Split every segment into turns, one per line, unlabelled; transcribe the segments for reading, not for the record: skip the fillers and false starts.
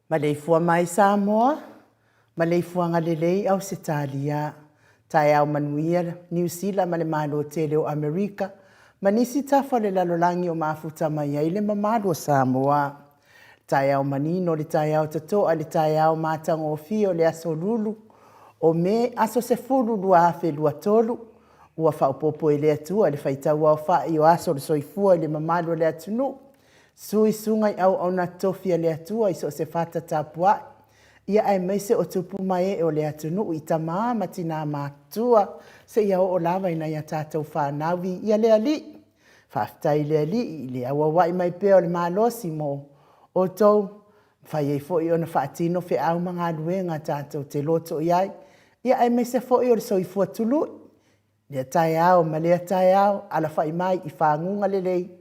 Maleifua mai Samoa, maleifuaga lelei Ausetalia, taeao manuia Niu Sila ma le Malo tele o Amerika ma nisi tafa o le lalolagi o mafuta mai ai le mamalu o Samoa. Taeao manino le taeao totoa le taeao matagofie o le aso Lulu o Me aso 10 2023 ua faaopoopo e le Atua le faitau aofai o aso o le soifua i le mamalu o le atunuu. Sui susuga i auauna totofi a le Atua i so o se fata tapuai, ia aemaise o tupu ma ee o le atunuu i tama ma tina matutua seia oo lava i nai a tatou fanau. Viia le Alii, faafetai i le Alii i le auauai mai pea o le malosi mo outou, mafai ai foi ona faatino feau ma galuega tatou te loto i ai, ia aemaise foi o le soifua tului lea taeao ma lea taeao, alafai mai i faguga lelei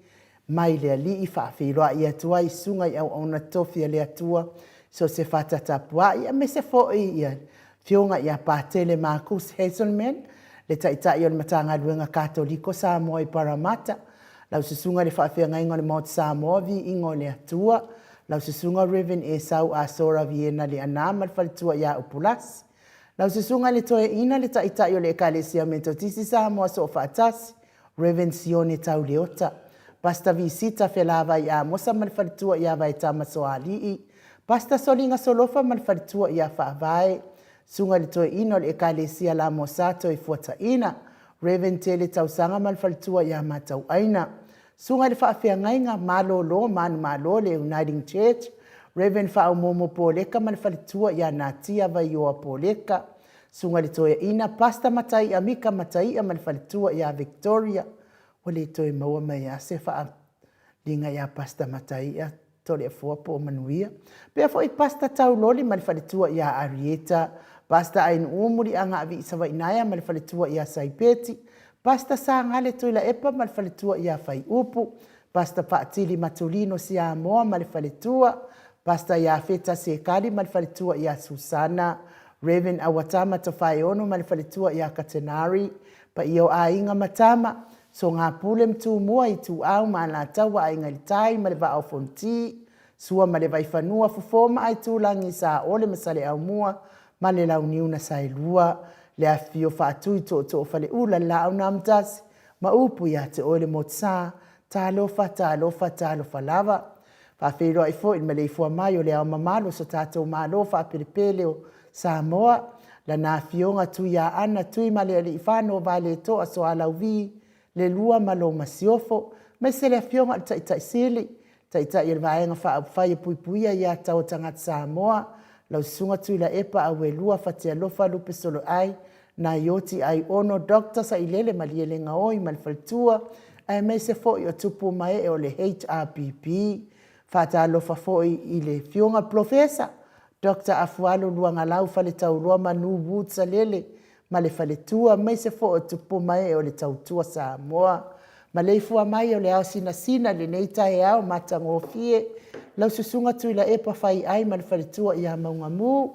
mai le Alii. Faafeiloai atu ai i susuga i auauna totofi a le Atua so o se fata tapuai, aemaise foi ia Afioga ia Patele Markus Hazelman, le Taitai o le Matagaluega Katoliko Samoa i Paramata, lau Susuga i le Faafeagaiga o le Maota Samoa, Viiga o le Atua, lau Susuga Rev Esau Asora Viena Leaana ma le faletua ia Upulasi, lau Susuga i le Toeaina le Taitai o le Ekalesia Metotisi Samoa Soofaatasi, Rev Sione Tau Leota, Pastor Visita Felavai Amosa ma le faletua ia Vaetama Soalii, Pastor Soliga Solofa ma le faletua ia Faavae, Susuga i le Toeaina o le Ekalesia La Mosa Toefuataina, Rev Tele Tausaga ma le faletua ia Matauaina, Susuga i le Faafeagaiga Malolo Manumalo le Uniting Church, Rev Faaomoomo Poleka ma le faletua ia Natia Vaioa Poleka, Susuga i le Toeaina Pastor Mataia Mika Mataia ma le faletua ia Victoria. Ua le toe maua mai lava se faaliga ia Pastor Mataia Toleafoa po o manuia. Pea foi Pastor Tauloli ma le faletua ia Arieta, Pastor Ainu'u Muliaga Avii Savainaea ma le faletua ia Saipeti, Pastor Sagale Tuilaepa ma le faletua ia Faiupu, Pastor Paatili Matulino Siamoa ma le faletua, Pastor Iafeta Sekali ma le faletua ia Susana, Rev. Auatama Tofaeono ma le faletua ia Katenari, Paia o aiga ma tama, Sogapule ma Tumua, Ituau ma Alataua, Aiga i le Tai ma le Vaa o Fonoti, Sua ma le Vaifanua, Fofo ma Aitulagi, Saole ma Saleaaumua ma le Launiu na Saelua, le afifio Faatui Tootoo o Faleula, le Laau na Amotasi ma upu ia te oe le Motusa, talofa, talofa, talofa lava. Faafeiloai foi i le maleifua mai o le Ao Mamalu o so tatou Malo faapelepele o Samoa, Lana Afioga Tuiaana Tuimalealiifano Vaaletoa Sualauvi le Lua ma lou Masiofo, aemaise le Afioga i le Taitai Sili, Taitai o le Vaega Faaupufai e Puipuia Aia Tatau a Tagata Samoa, lau Susuga Tuilaepa Auelua Fatialofa Lupe Soloai Naioti Aiono Doctor Sailele Malielegaoi ma le faletua, aemaise foi o tupu ma ee o le HRPP. Faatalofa foi i le Afioga i le Polofesa Doctor Afualo Luagalau Faletauloa Manu Woods Salele ma le faletua, aemaise foi o tupu ma ee o le Tautua Samoa. Maleifua mai o le ao sinasina i lenei taeao matagofie, lau Susuga Tuilaepa Faiai ma le faletua ia Maugamu,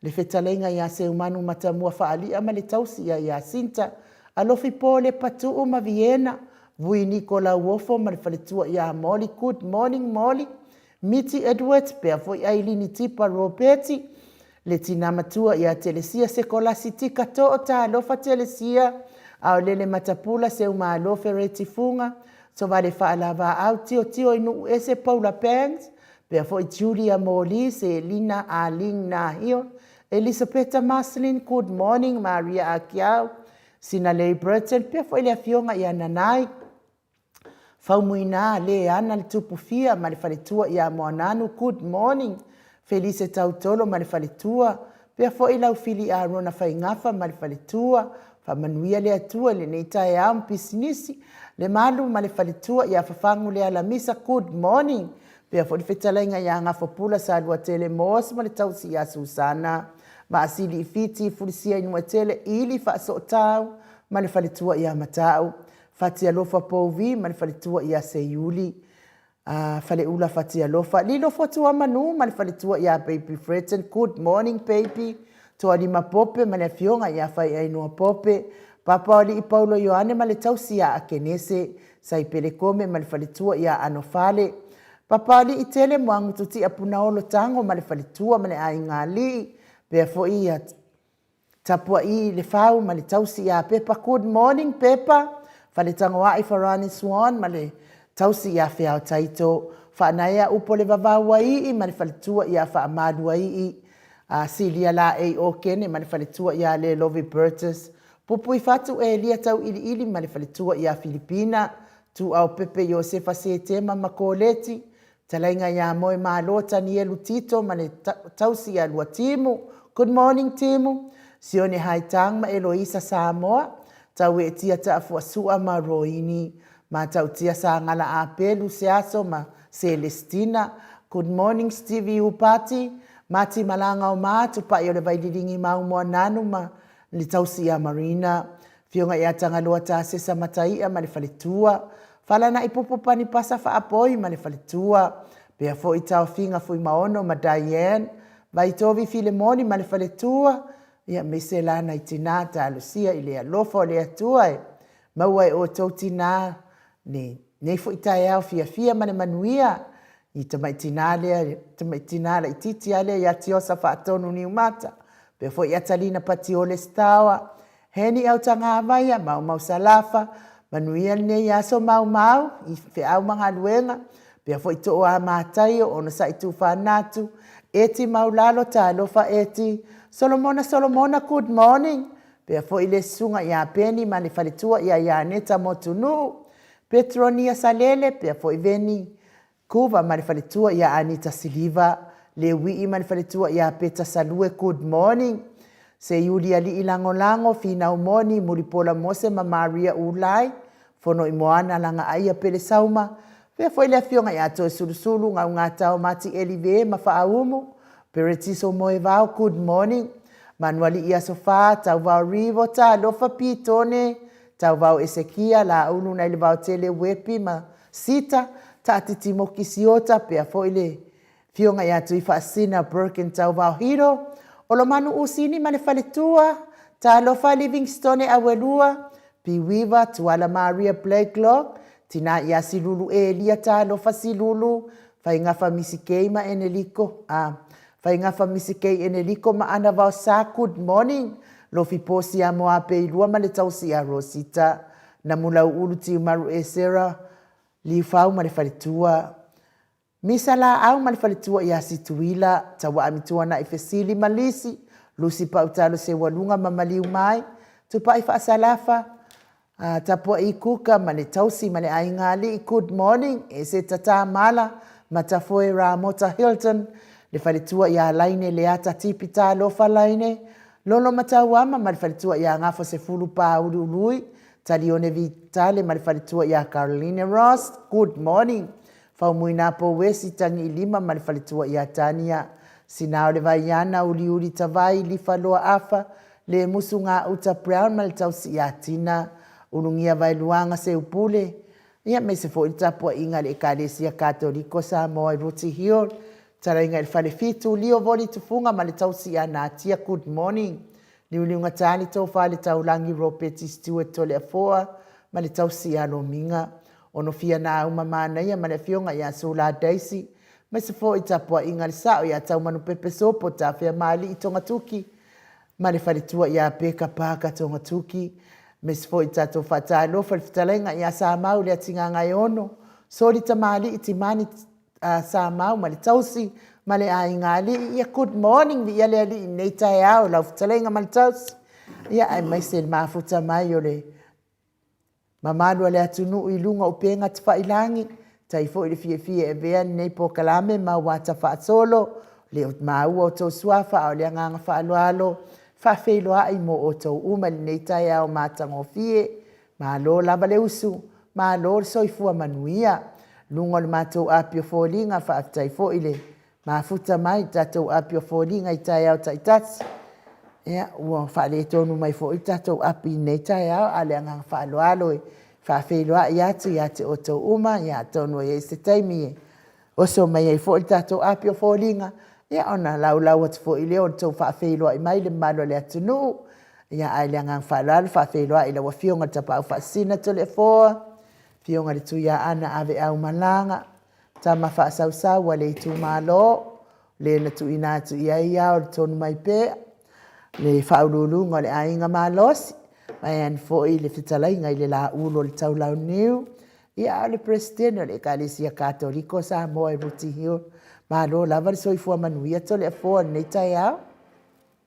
le fetalaiga ia Seumanu Matamua Faalia ma le tausi ia Iasinta, Alofi Po Lepatuu ma Viena, Vui Niko Lauofo ma le faletua ia Molly, good morning Molly, Miti Edwards, pea foi Ailini Tipa Ropeti, Le tina matua ia Telesia Sekolasi Tika Too Talofa Telesia Aolele Matapula Seumalo Fereti Fuga Sovale Faalavaau Tiotio i Nuu Ese Paula Banks pea foi Julia Moli Selina Arlene Nahio Elisapeta Marceline Good morning Maria Akiau Sinalei Burton pea foi le afioga ia Nanai Faumuina, Leana le tupu fia ma le faletua ia Moananu Good morning Felise Tautolo ma le faletua Pea foi lau fili Arona Faigafa ma le faletua Faamanuia le Atua i lenei taeao ma pisinisi Lemalu ma le faletua ia Fafagu Lealamisa Good morning Pea foi le fetalaiga ia Gafapula Saluatele Moss ma le tausi ia Susana Maasili i Fiti Fulisia i Nuatele Ili Faasootau ma le faletua ia Matau Fatialofa Pouvi ma le faletua ia Seiuli Faleula Fatialofa Lilo Fotuamanu ma le faletua ia Baby Fredson Good morning baby Toalima Pope ma le afioga ia Faiainoa Pope Papa o Alii Paulo Ioane ma le tausi ia Akenese Saipele Kome ma le faletua ia Anofale Papa Alii Tele Moagututia Punaolo Tago ma le faletua ma le aiga alii pea foi ia Tapua'i le fau ma le tausi ia Pepa Good morning Pepa Faletagoa'i Farani Swan ma le tausi ia Feao Taito Faanaea Upo le Vavau Ai'i ma le faletua ia Faamaluai'i Silia Laei Okene ma le faletua ia Lelovi Burgess Pupuifatu Elia Tauiliili ma le faletua ia Filipina Tuaopepe Iosefa Setema ma Koleti Talaiga ia Moemalo Tanielu Tito ma le tausi ia Luatimu, Good morning Timu, Sione Haitang ma Eloisa Samoa, Tauetia Taafuasua ma Roini, Matautia Sagala Apelu Seaso ma Celestina, Good morning Stevie Upati, Mati Malagaoma, Tupai o le Vaililigi Maumoananu ma le tausi ia Marina, Afioga ia Tagaloa Tasesa Mataia ma le faletua, Falana'i Popo Panipasa Faapoi ma le faletua, pea foi Taofiga Fuimaono ma Diane, Vaitovi Filemoni ma le faletua, ia aemaise la nai tina talosia i le alofa o le Atua e maua e outou tina lenei foi taeao fiafia ma le manuia i tamai tina lea, tamai tina laitiiti lava lea ia Tiosa Faatonu Niumata, pea foi Atalina Patiole Sitaoa, He ni autagavaia, maumau salafa, manuia lenei aso maumau i feau ma galuega, pea foi Tooa Mataio, Onosai Tufanatu, Eti Maulalo, Talofa Eti, Solomona Solomona, good morning, pea foi le susuga ia Peni ma le faletua ia Ianeta Motunuu, Petronia Salele, pea foi Veni Kuva ma le faletua ia Anita Siliva, Leuii ma le faletua ia Peta Salue Good morning Seiuli Alii Lagolago, Finau Moni, Mulipola Mose ma Maria Ulai, Fono i Moana Lagaaia Pele Sauma, Faia foi le afioga ia Toesulusulu, Gaugatao Mati Eli Ve ma Faaumu, Peretiso Moevao Good morning Manualii Aso Fa, Tauvao Rivo, Talofa Pitone, Tauvao Esekia, Laulu nai le Vaotele Uepi ma Sita, Taatiti Moki Siota, pea foi le Afioga ia Tuifaasisina Birkin Tauvao Hiro, Olomanu Usini ma le Faletua, Talofa Livingstone Auelua, Piuiva, Tuala Maria Blakelock, Tina ia Silulu Elia Talofa Silulu, Faigafa Misikei ma Eneliko, a Faigafa Misikei Eneliko ma Ana Vaosa, Good morning, Lofi Posi a Moapeilua ma le tausi ia Rosita, Namulauulu Tiumaru Esera, Liufau ma le Faletua, Misa Laau ma le faletua ia Situila, Tauaami Tuanai Fesili ma Lisi, Lusi Pautalo Seualuga ma Maliu Mai, Tupai Faasalafa, Tapua'i Kuka ma le tausi ma le aiga alii, Good morning, Eseta Tamala, Matafoe Ramota Hilton, le faletua ia Laine Leata Tipi Talofa Laine, Lolo Matauama ma le faletua ia Gafo Sefulu Pauli Ului, Talione Vitale ma le faletua ia Caroline Ross, Good morning, Faumuina Pouesi, Tagiilima ma le faletua ia Tania, Sina o le Vaiana, Uliuli Tavai, Lifaloa Afa, Lemusu Gauta Brown ma le tausi ia Tina, Ulugia Vaeluaga Seupule, ia aemaise foi le tapuaiga a le Ekalesia Katoliko Samoa i Rooty Hill, Talaiga i le Falefitu, Lio Voli Tufuga ma le tausi ia Natia, Good morning. Liuliugatā le tofa le taulagi Ropeti Stewart Toleafoa ma le tausi ia Lomiga. Onofia Nauma Manaia ma le afioga ia Sula Daisy, aemaise foi tapuaiga a le sao ia Taumanupepe Sopo Tafeamaalii Togatuki ma le faletua ia Peka Parker Togatuki, aemaise foi tatou faatalofa i le fetalaiga ia Samau Leatigagaeono, Soli Tamalii Timani Samau ma le tausi ma le aiga alii. Ia good morning viia le alii i lenei taeao lau fetalaiga ma le tausi. Ia aemaise le mafuta mai o le mamalu a le atunuu i luga o upega tafailagi. Tai foi le fiafia e avea lenei polokalame ma ua ata faasolo le maua o outou suafa a o le agaga faaaloalo faafeiloai mo outou uma i lenei taeao matagofie. Malo lava le usu, malo le soifua manuia. Luga o le matou api o foliga, faafetai foi le mafuta mai i tatou api o foliga i taeao taitasi. Ia, ua faaletonu mai foi le tatou api i lenei taeao, a o le agaga faaaloalo e faafeiloai atu ia te outou uma, ia atonu e i ai se taimi e oso mai ai foi le tatou api o foliga, ia ona laulau atu foi lea o le tou faafeiloai mai i le mamalu o le atunuu. Ia, ae i le agaga faaaloalo, faafeiloai i lau Afioga i le Tapaau Faasisina Toleafoa, Afioga i le Tuiaana Aveau Malaga, Tama Faasausau a le itumalo, le na tuuina atu i ai ao le tonu mai pea, le faauluuluga o le aiga malosi, vaeane foi le fetalaiga i le Laulu o le Taulauniu, ia a o le Peresetene o le Ekalesia Katoliko o Samoa i Rooty Hill. Malo lava le soifua manuia Toleafoa i lenei taeao.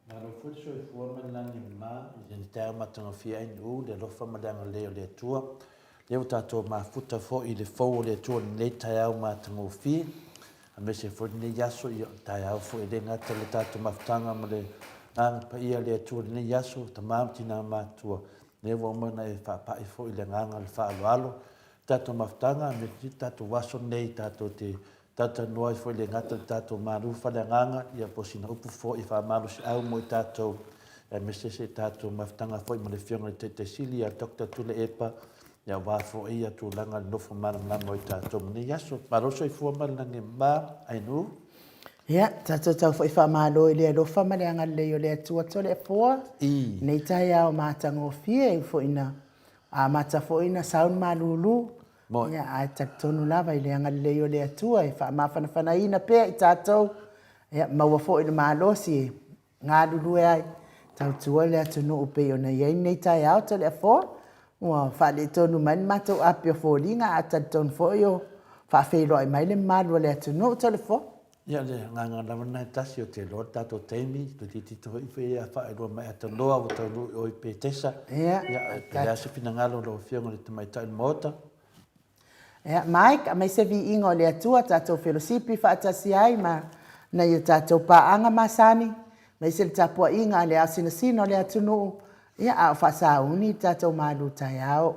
Malo foi le soifua ma le lagi e mama i lenei taeao matagofie ai Nu'u le alofa ma le agalelei o le Atua. Lea ua tatou mafuta foi i le fou o le Atua i lenei taeao matagofie, aemaise foi lenei aso, ia o le taeao foi e le gata i le tatou mafutaga ma le Agaga Paia o le Atua i lenei aso, tama ma tina matutua, lea ua uma ona e faapai foi i le agaga o le faaaloalo le tatou mafutaga, aemaise le tatou aso lenei tatou te Talatalanoa ai foi le gata i le tatou malu faleagaga, ia po o sina upu foi e faamalosiau mo i tatou, aemaise se tatou mafutaga foi ma le Afioga i le Taitai Sili ia Doctor Tuilaepa, ia aua foi ia tulaga i le nofo malamalama o i tatou ma nei aso. Malo le soifua ma le lagi e mama. Ainuu.
Ia, tatou tau foi faamalo i le alofa ma le agalelei o le Atua Toleafoa, i nei taeao matagofie, e ui foi ina amata foi ona sau le malulu, Moni. Ia, ae talitonu lava i le agalelei o le Atua e faamafanafanaina pea i tatou, ia maua foi le malosi e galulue ai, tautua le atunuu pei ona i ai lenei taeao Toleafoa. Ua faaletonu mai le matou api o foliga, ae talitonu foi o faafeiloai mai le mamalu o le atunuu Toleafoa.
Ia, o le agaga lava lena e tasi, ou te iloa le tatou taimi, toeitiiti foi pe a faailoa mai Atanoa ua taunuu i o i Petesa. Ia, pe le a se finagalo o lau Afioga i le Tamaitai o le Maota.
Ia, Mike, aumai se viiga o le Atua, tatou felosipi faatasi ai ma nai a tatou paaga masani, aemaise le tapuaiga a le ao sinasina o le atunuu, ia, a o faasauni le tatou malu taeao.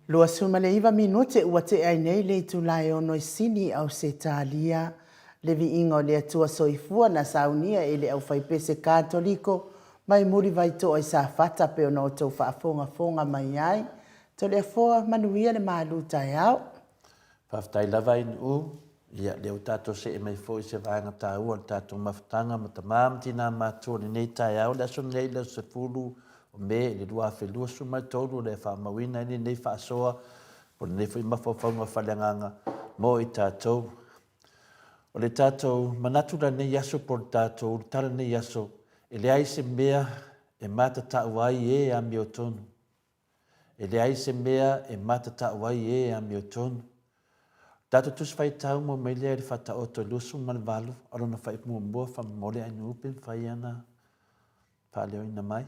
29 minute ua tea ai nei le itula e ono i Sini, Ausetalia. Le viiga o le Atua Soifua na saunia e le aufaipese Katoliko mai Mulivaitoa i Safata pei ona outou faafogafoga mai ai. Toleafoa, manuia le malu taeao.
Faafetai lava Inu, ia lea ua tatou see mai foi i se vaega taua o le tatou mafutaga ma tama ma tina matutua i lenei taeao, le aso lenei le aso 10 o Me i le 2023 o le a faamauina ai lenei faasoa po o lenei foi mafaufauga faaleagaga mo i tatou. O le tatou manatu la lenei aso po o le tatou ulutala lenei aso, e leai se mea e matatau ai e amiotonu. E leai se mea e matatau ai e amiotonu. O tatou Tusi Faitau maua mai lea i le Faataoto e 28 a lona faaipu muamua faamolemole Ainuu pe mafai ona faaleoina mai.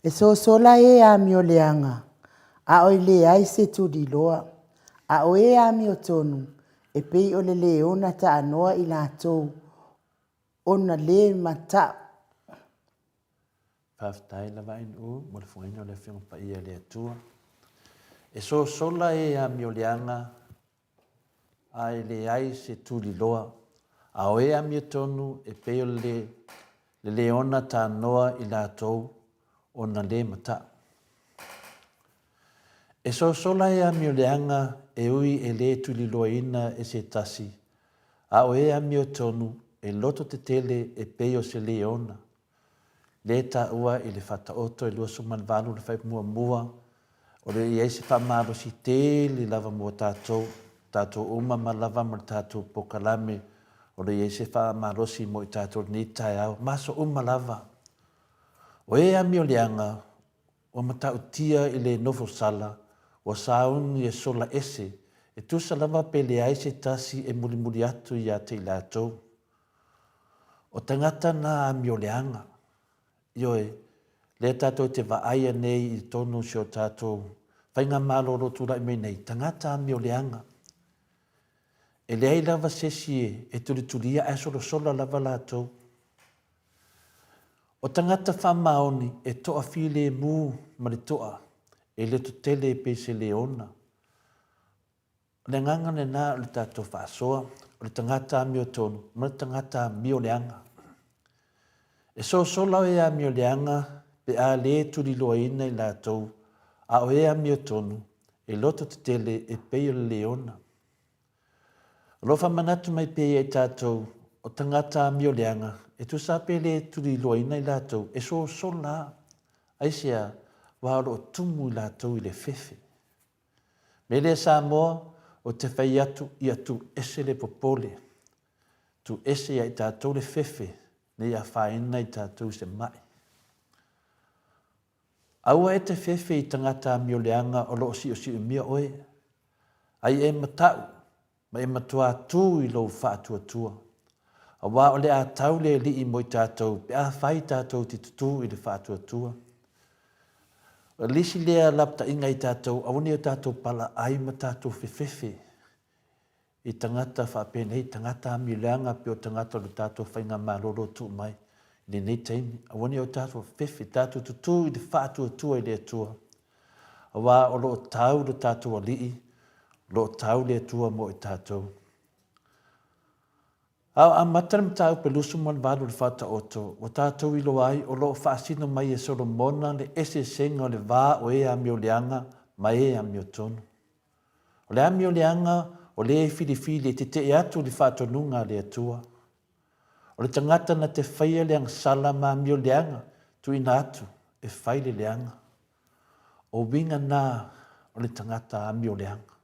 E sosola e amioleaga, a o e leai se tuliloa, a o e amiotonu, e pei o le leona taanoa i latou ona lē mata'u.
Faafetai lava Ainuu mo le fogaina o le Afioga Paia a le Atua. E sosola e amioleaga a e leai se tuliloa, a o e amiotonu e pei o le le leona tanoa i latou ona lē mata'u. E sosola e amioleaga e ui e lē tuliloaina e se tasi, a o e amiotonu e loto tetele e pei o se leona, lē taua i le Faataoto e 28 le fuaiupu muamua, o lo o i ai se faamalosi tele lava mo tatou, tatou uma ma lava ma le tatou polokalame, o lo o i ai se faamalosi mo i tatou i lenei taeao, ma aso uma lava. O e amioleaga, ua matautia i le nofo sala, ua sauni e sola ese, e tusa lava pe leai se tasi e mulimuli atu ia te i latou. O tagata na amioleaga. Ioe, lea tatou te vaaia nei i totonu o si o tatou faigamalo o lo o tulai mai nei, tagata amioleaga. E leai lava se isi e tulitulia ae solasola lava latou. O tagata faamaoni e toafilemu ma le toa, e loto tele pei se leona. O le agaga lena o le tatou faasoa, o le tagata amiotonu ma le tagata amioleaga. E sosola e amioleaga pe a le tuliloaina i latou, a o e amiotonu, e loto tetele e pei o le leona. O lo o faamanatu mai pea ia i tatou, o tagata amioleaga, e tusa pe le tuliloaina i latou, e sosola a. Aisea? Aua o lo o tumu i latou i le fefe. Mea lea Samoa, ou te fai atu ia tuu ese le popole, tuu ese ia i tatou le fefe, ne i afaina i tatou i se mai. Aua e te fefe i tagata amioleaga o lo o siosiomia oe, a ia e mata'u ma e matuā tū i lou faatuatua. Aua o le a tau le Alii mo i tatou pe afai tatou te tutū i le faatuatua. O le isi lea lapataiga i tatou, aua ne i o tatou palaai ma tatou fefefe i tagata faapenei, tagata amioleaga pei o tagata o le tatou faigamalo o lo o tuu mai i lenei taimi. Aua ne i o tatou fefe, tatou tutū i le faatuatua i le Atua, aua o lo o tau lo tatou Alii, o lo o tau le Atua mo i tatou. A o amata le mataupu e 28 o le Faataoto, ua tatou iloa ai o lo o faasino mai e Solomona le eseesega o le va o e amioleaga ma e amiotonu. O le amioleaga o le e filifili e tetee atu i le faatonuga a le Atua. O le tagata na te faia le agasala ma amioleaga tuuina atu e fai le leaga. O uiga na o le tagata amioleaga.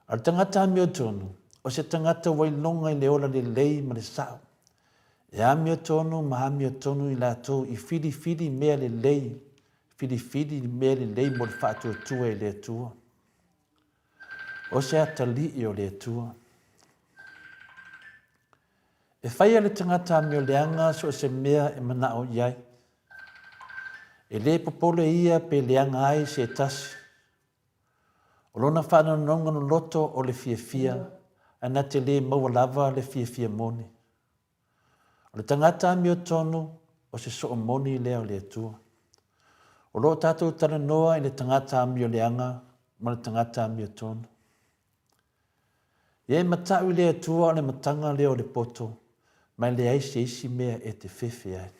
A o le tagata amiotonu, o se tagata ua iloga i le ola lelei ma le sao. E amiotonu ma amiotonu i latou i filifili mea lelei, filifili mea lelei mo le faatuatua i le Atua. O se atalii o le Atua. E faia le tagata amioleaga so o se mea e manao i ai. E le popole ia pe leaga ai se tasi. O lona faanonoga loloto o le fiafia, ae na te le maua lava le fiafia moni. O le tagata amiotonu, O se soo moni lea o le Atua. O lo o tatou talanoa i le tagata amioleaga ma le tagata amiotonu. Ia e matau i le Atua o le mataga lea o le poto, ma e leai se isi mea e te fefe ai.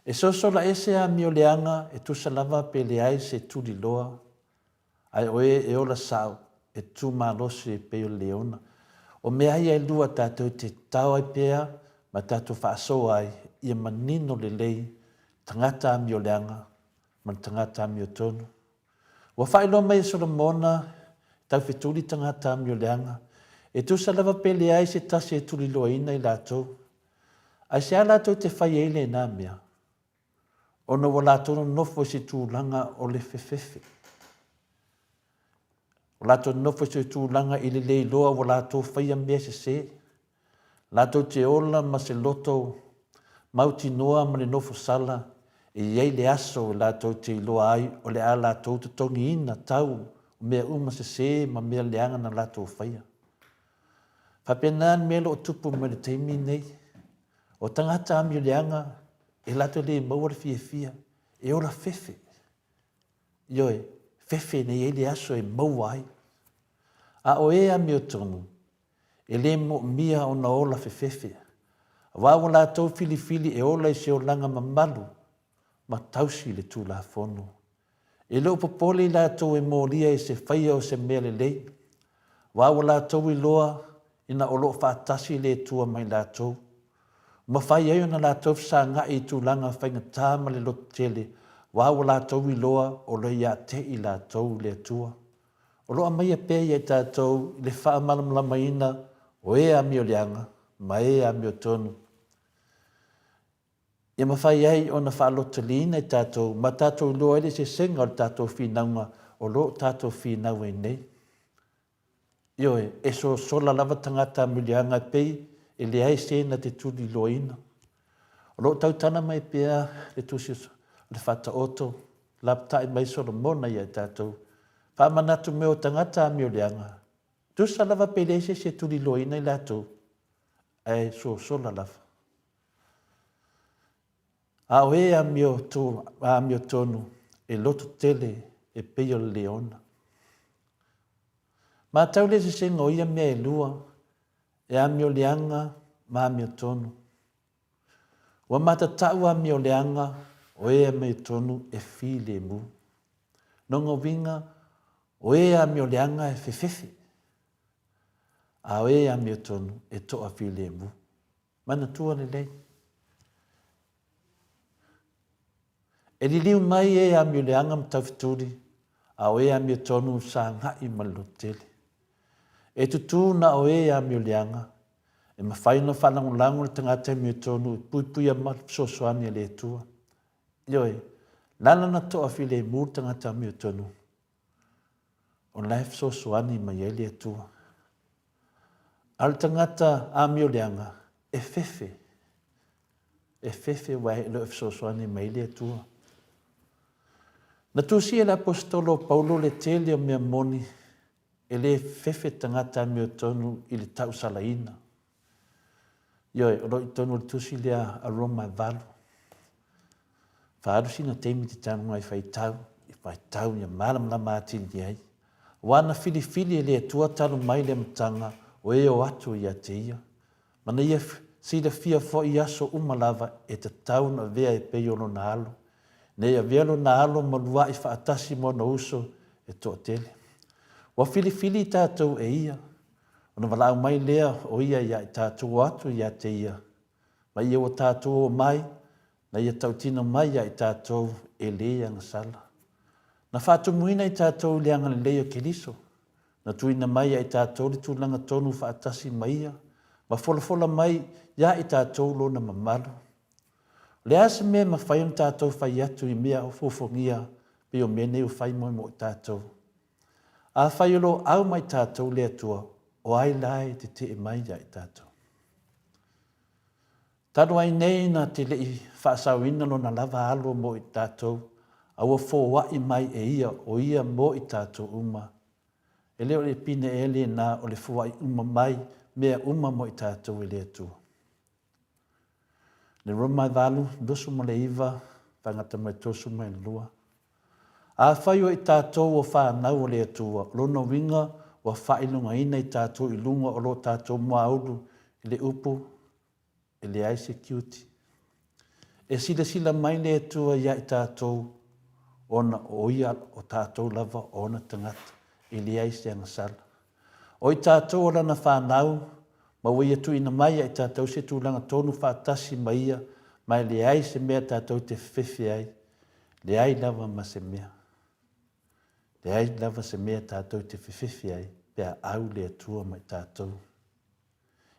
E sosola ese amioleaga e tusa lava pe leai se tuliloa, ae o e e ola sao, e tu malosi e pei o le leona. O mea ia e lua tatou te tatao ai pea ma tatou faasoa ai ia manino lelei tagata amioleaga ma le tagata amiotonu. Ua faailoa mai e Solomona, e taufetuli tagata amioleaga, e tusa lava pe leai se tasi e tuliloaina i latou. Aisea latou te fai ai lena mea? Ona ua latou nonofo i se tulaga o le fefefe. Ua latou nonofo i se tulaga i le le iloa ua latou faia mea sese. Latou te ola ma se loto mautinoa ma le nofo sala, e i ai le aso e latou te iloa ai o le a latou totogiina tau o mea uma sese ma mea leaga na latou faia. Faapena le mea o lo o tupu mai le taimi lenei. O tagata amio leaga e latou le maua le fiafia, e ola fefe. Ioe, fefe ina i ai le aso e maua ai. A o e amiotonu, e le moomia ona ola fefefe, aua ua latou filifili e ola i se olaga mamalu ma tausi i le Tulafono. E le o popole i latou e molia i se faia o se mea lelei, aua ua latou iloa ina o lo o faatasi le Atua ma i latou. Ua mafai ai ona latou fesagai i tulaga faigata ma le lototele, aua ua latou iloa o lo o ia te i latou le Atua. O lo o aumaia pea ia i tatou i le faamalamalamaina o e amioleaga ma e amiotonu. Ia mafai ai ona faalototeleina i tatou ma tatou iloa ai le eseesega o le tatou finauga o lo o tatou finau ai nei. Ioe, e sosola lava tagata amioleaga e pei e leai se na te tuliloaina. O lo o tautala mai pea le Tusi o le Faataoto, lapatai mai Solomona ia i tatou, faamanatu mai o tagata amioleaga, tusa lava pe leai se isi e tuliloaina i latou, ae sosola lava. A o e amiotonu e loto tele e pei o le leona. Matau le eseesega o ia mea e lua, e amioleaga ma amiotonu. Ua matatau amioleaga o e amiotonu e filemu. Lona uiga, o e amioleaga e fefefe, a o e amiotonu e toafilemu. Manatua lelei. E liliu mai e amioleaga ma taufetuli, a o e amiotonu e fesagai ma le lototele. E tutū na o e amioleaga, e mafai ona faalagolago le tagata amiotonu e puipuia mai le fesoasoani a le Atua. Ioe, lala na toafilemu le tagata amiotonu, o la e fesoasoani mai ai le Atua. A o le tagata amioleaga, e fefe, e fefe aua e le o fesoasoani mai ai le Atua. Na tusia e le Aposetolo o Paulo le tele o mea moni e le fefe tagata amiotonu i le tausalaina. Ioe, o lo o i totonu o le tusi lea a Roma e 8. Faaalu sina taimi te tago ai faitau, i faitau ia malamalama atili ai. Aua na filifili e le Atua talu mai le amataga o e o atu ia te Ia. Ma na ia silafia foi i aso uma lava e tatau ona avea e pei o lona alo, ina ia avea lona alo ma lua'i faatasi ma ona uso e toatele. Ua filifili i tatou e Ia, ona valaau mai lea o Ia ia i tatou o atu ia te Ia, ma ia ua tatou o mai, na ia tautino mai ia i tatou e lē agasala. Na faatumuina i tatou i le agalelei o Keriso, na tuuina mai ia i tatou le tulaga tonu faatasi ma Ia, ma folafola mai ia i tatou Lona mamalu. O le a se mea e mafai ona tatou fai atu i mea ofoofogia pei o mea nei ua fai mai mo i tatou? Afai o lo o au mai tatou le Atua, o ai la e tetee mai ia i tatou? Talu ai nei na te le i faasaoina lona lava alo mo i tatou, a ua foai mai e ia o ia mo i tatou uma. E le o le pine ea lena o le foai uma mai mea uma mo i tatou e le Atua? Le Roma e 8, 29, faagata mai 32. Afai o i tatou o fanau o le Atua, o lona uiga ua faailogaina i tatou i luga o lo tatou muaulu i le upu e leai se tiute. E silasila mai le Atua ia i tatou ona o ia o tatou lava o ona tagata, e leai se agasala. O i tatou o lana fanau, ma ua ia tuuina mai ia i tatou se tulaga tonu faatasi ma ia, ma e leai se mea tatou te fefefe ai, leai lava ma se mea. Leai lava se mea tatou te fefefe ai pe a au le Atua ma i tatou.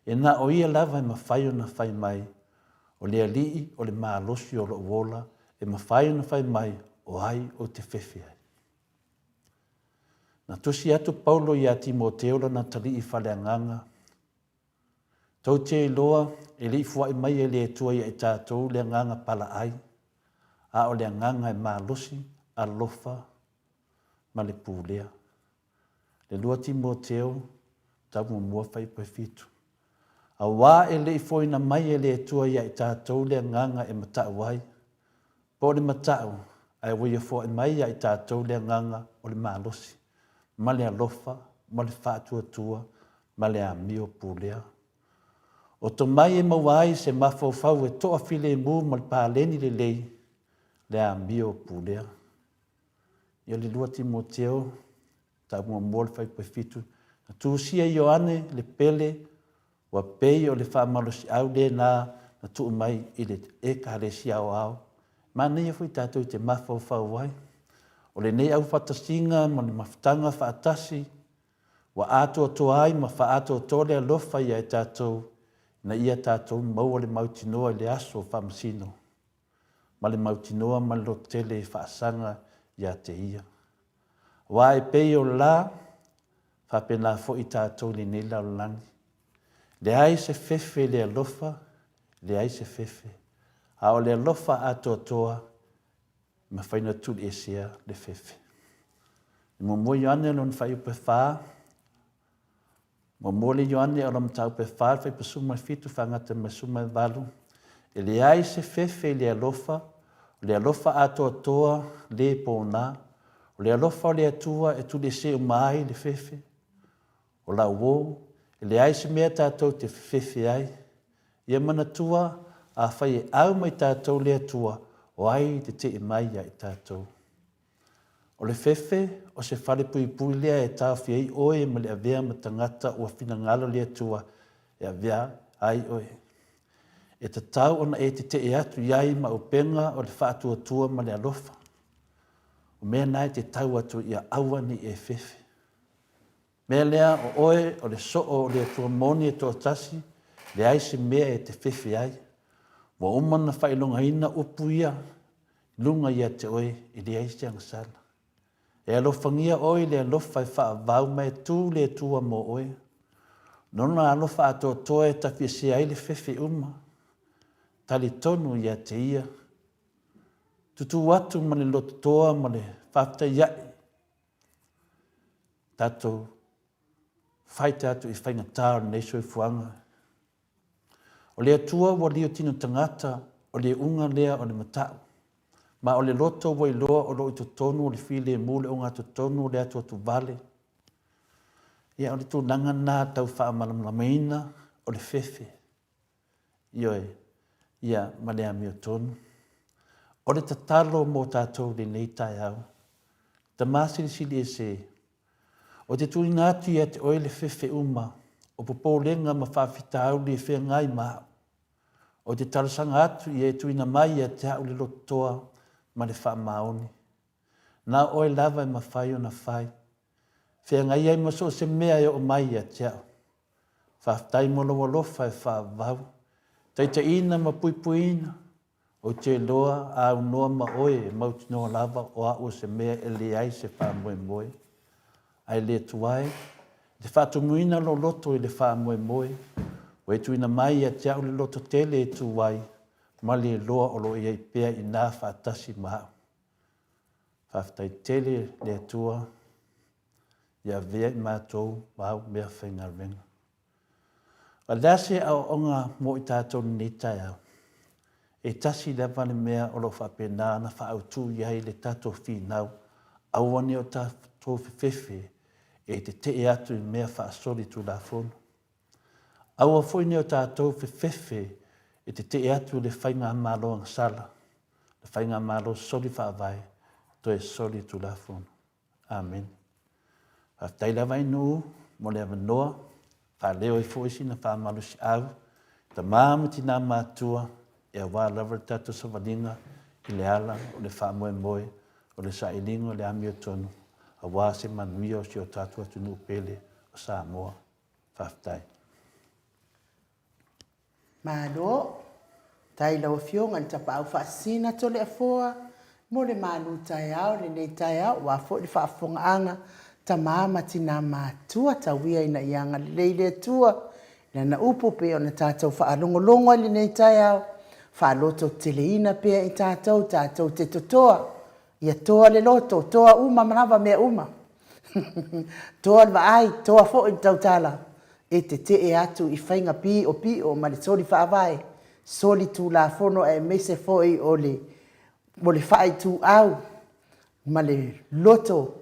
E na o Ia lava e mafai ona fai mai, O le Alii o le malosi o lou ola, e mafai ona fai mai, o ai ou te fefe ai? Na tusi atu Paulo iā Timoteo lana talii faaleagaga, Tou te iloa, e le i fuaʻi mai e le Atua ia i tatou le agaga palaai, a o le agaga e malosi, alofa ma le pulea. Le 2 Timoteo, tau muamua fuaiupu e 7. Auā e le i foina mai e le Atua ia i tatou le agaga e mataʻu ai, po o le mataʻu, ae ua ia foai mai ia i tatou le agaga o le malosi, ma le alofa, ma le faatuatua, ma le amio pulea. O tomai e maua ai se mafaufau e toafilemu ma le paleni lelei, le amio pulea. Ia le 2 Timoteo, tau muamua le fuaiupu e 7, na tusia e Ioane le pele Ua pei o le faamalosiau lena na tuu mai i le Ekalesia Aoao. Manaia foi tatou te mafaufau ai. O lenei aufaatasiga ma le mafutaga faatasi ua atoatoa ai ma faaatoatoa le alofa ia i tatou ina ia tatou maua le mautinoa i le aso faamasino ma le mautinoa ma le lototele e faasaga ia te Ia. Aua e pei o le la, faapena foi tatou i lenei lalolagi. Leai se fefe i le alofa, leai se fefe, a o le alofa atoatoa e mafai ona tuliesea le fefe. I muamua Ioane lona fuaiupu e 4, Muamua le Ioane o lau mataupu e 4 le fuaiupu 17 faagata mai le 18, E leai se fefe i le alofa, o le alofa atoatoa le pona, o le alofa o le Atua e tuliese uma ai le fefe. O lau uo, e leai se mea tatou te fefefe ai. Ia manatua, afai e au mai tatou le Atua, o ai te tee mai ia i tatou? O le fefe, o se fale puipui lea e taofi ai oe ma le avea ma tagata ua finagalo le Atua e avea ai oe. E tatau ona e tetee atu i ai ma upega o le faatuatua ma le alofa. O mea na e te tau atu ia aua ne i e fefe. Mea lea, o oe o le soo o le Atua moni e toatasi, leai se mea e te fefe ai. Ua uma ona faailogaina upu ia i luga ia te oe, e leai se agasala. E alofagia oe i le alofa e faavavau ma e tu le Atua mo oe. Lona alofa atoatoa e tafiesea ai le fefe uma. Talitonu ia te ia. Tutū atu ma le lototoa ma le faafetai aʻe. Tatou faita atu i faigata o lenei soifuaga. O le Atua ua liotino tagata, o le iuga lea o le matau. Ma o le loto ua iloa o lo o i totonu o le filemu le ogatotonu o le atuatuvale. Ia, o le tulaga lena tau faamalamalamaina o le fefe. Ioe, ia, ma le amiotonu. O le tatalo mo tatou i lenei taeao, Tama Silisili Ese, ou te tuuina atu ia te Oe le fefe uma o popolega ma faafitauli e feagai ma au. Ou te talosaga atu ia e tuuina mai ia te au le lototoa ma le faamaoni. Na o Oe lava e mafai ona fai. Feagai ai ma so o se mea e oo mai ia te au. Faafetai mo lou alofa e faavavau, taitaiina ma puipuiina. Ou te iloa a aunoa ma oe e mautinoa lava o au o se mea e leai se faamoemoe. Ae le tuai, i te faatumuina lou loto i le faamoemoe, ua e tuuina mai ia te au le loto tele e tu ai ma le iloa o lo o i ai pea i ina faatasi ma au. Faafetai tele le Atua ia avea i matou ma au meafaigaluega. O le a se aoaoga mo i tatou i lenei taeao? E tasi lava le mea o lo o faapena ona faaautu i ai le tatou finau, aua ne i o tatou fefefe e tetee atu i mea faasoli Tulafono. Aua foi ne i o tatou fefefe e tetee atu i le faigamalo agasala, le faigamalo soli faavae, toe soli Tulafono. Amene. Faafetai lava i nuu mo le avanoa, faaleo ai foi sina faamalosiau, tama ma tina matutua, e aua lava le tatou savaliga i le ala o le faamoemoe o le sailiga o le amiotonu aua se manuia o si o tatou atunuu pele o Samoa. Faafetai.
Malo. Faafetai i lau Afioga i le Tapaau Faasisina Toleafoa mo le malu taeao i lenei taeao aua foi le faafofogaaga tama ma tina matutua tau ia ina ia agalelei le Atua i Lana upu pei ona tatou faalogologo ai i lenei taeao, faalototeteleina pea i tatou, tatou te totoa Ia toa le loto, toa uma lava mea uma. Toa le vaai, toa foi le tautala e tetee atu i faiga piopio ma le soli faavae, soli tulafono aemaise foi o le o le faaituau ma le loto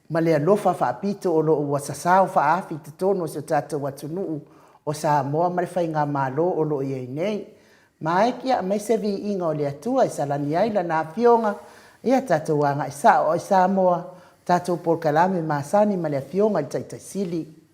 ma le alofa faapito o lo o ua sasao faaafi i totonu o si o tatou atunuu o Samoa ma le Faigamalo o lo o i ai nei. Ma e kia aumai se viiga o le Atua e salani ai Lana Afioga, ia tatou agai sao i Samoa, tatou polokalame masani ma le Afioga i le Taitai Sili.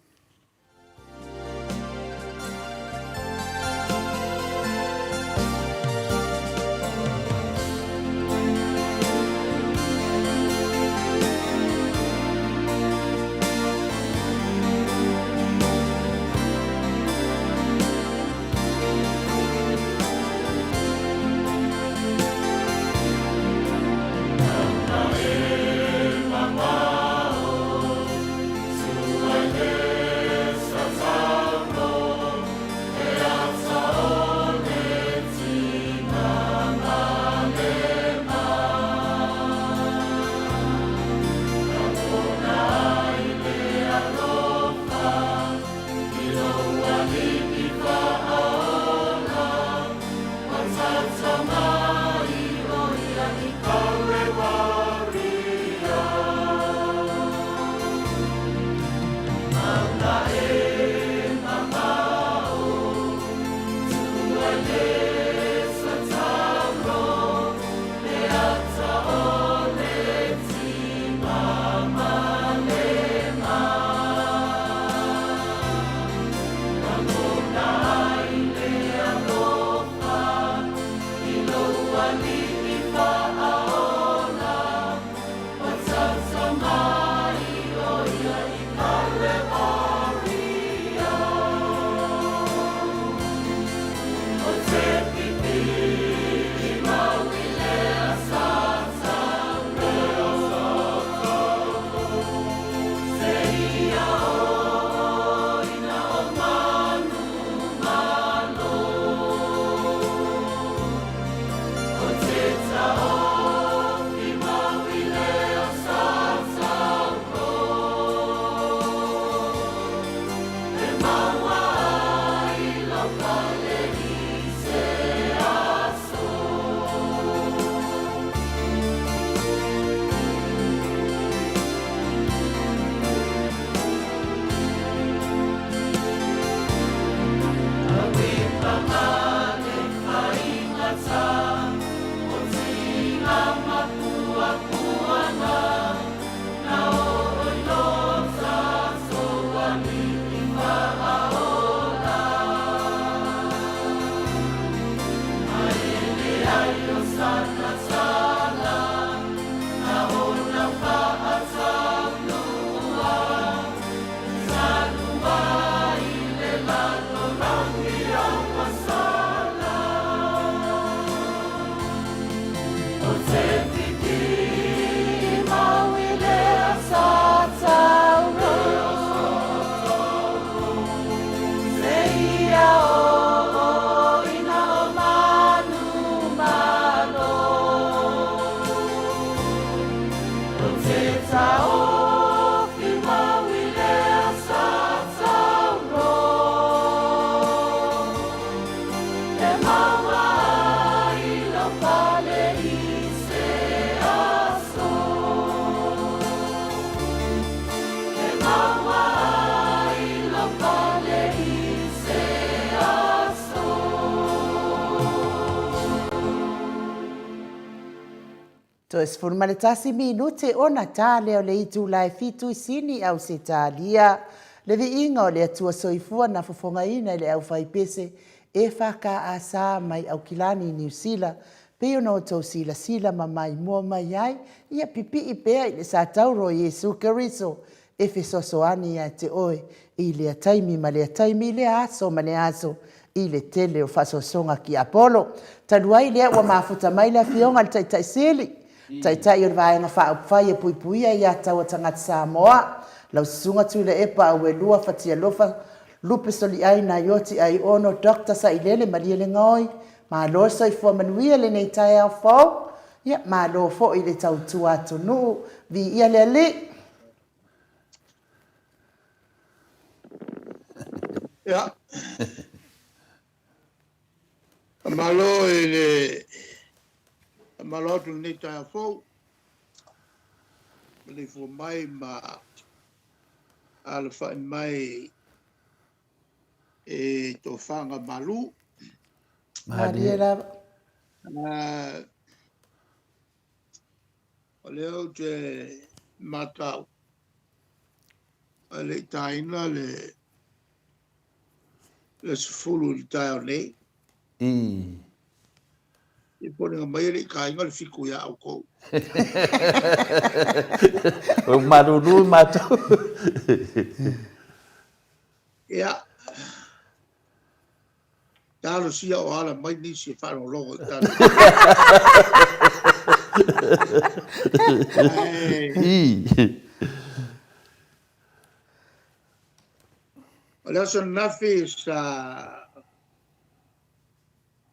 Toe 11 minute ona ta lea o le itula e fitu i Sini, Ausetalia. Le viiga o le Atua Soifua na fofogaina e le aufaipese EFKS mai Aukilani, Niu Sila, pei ona outou silasila ma maimoa mai ai, ia pipii pea i le satauro o Iesu Keriso e fesoasoani ia te oe i lea taimi ma lea taimi, i lea aso ma lea aso, i le tele o faasoasoga kiapolo. Talu ai lea ua mafuta mai le Afioga i le Taitai Sili, Taitai o le Vaega Faaupufai e Puipuia Ia Taua Tagata Samoa, lau Susuga Tuilaepa Auelua Fatialofa Lupe Soliai Naioti Aiono Doctor Sailele Malielegaoi, malo le soifua manuia i lenei taeao fou, ia malo foi i le tautua atunuu, viia le Alii.
Ia. Faamalo i le faamalo atu i lenei taeao fou, maleifua mai ma alafai mai i tofaga malu.
Malie lava.
O lea ou te matau, e le i taina le 10 i le taeao nei. E foliga mai e le i taina le 7 ia outou.
Ua malulu matou.
Ia. Talosia o ala mai nisi e faalogologo i tala. O le aso ananafi sa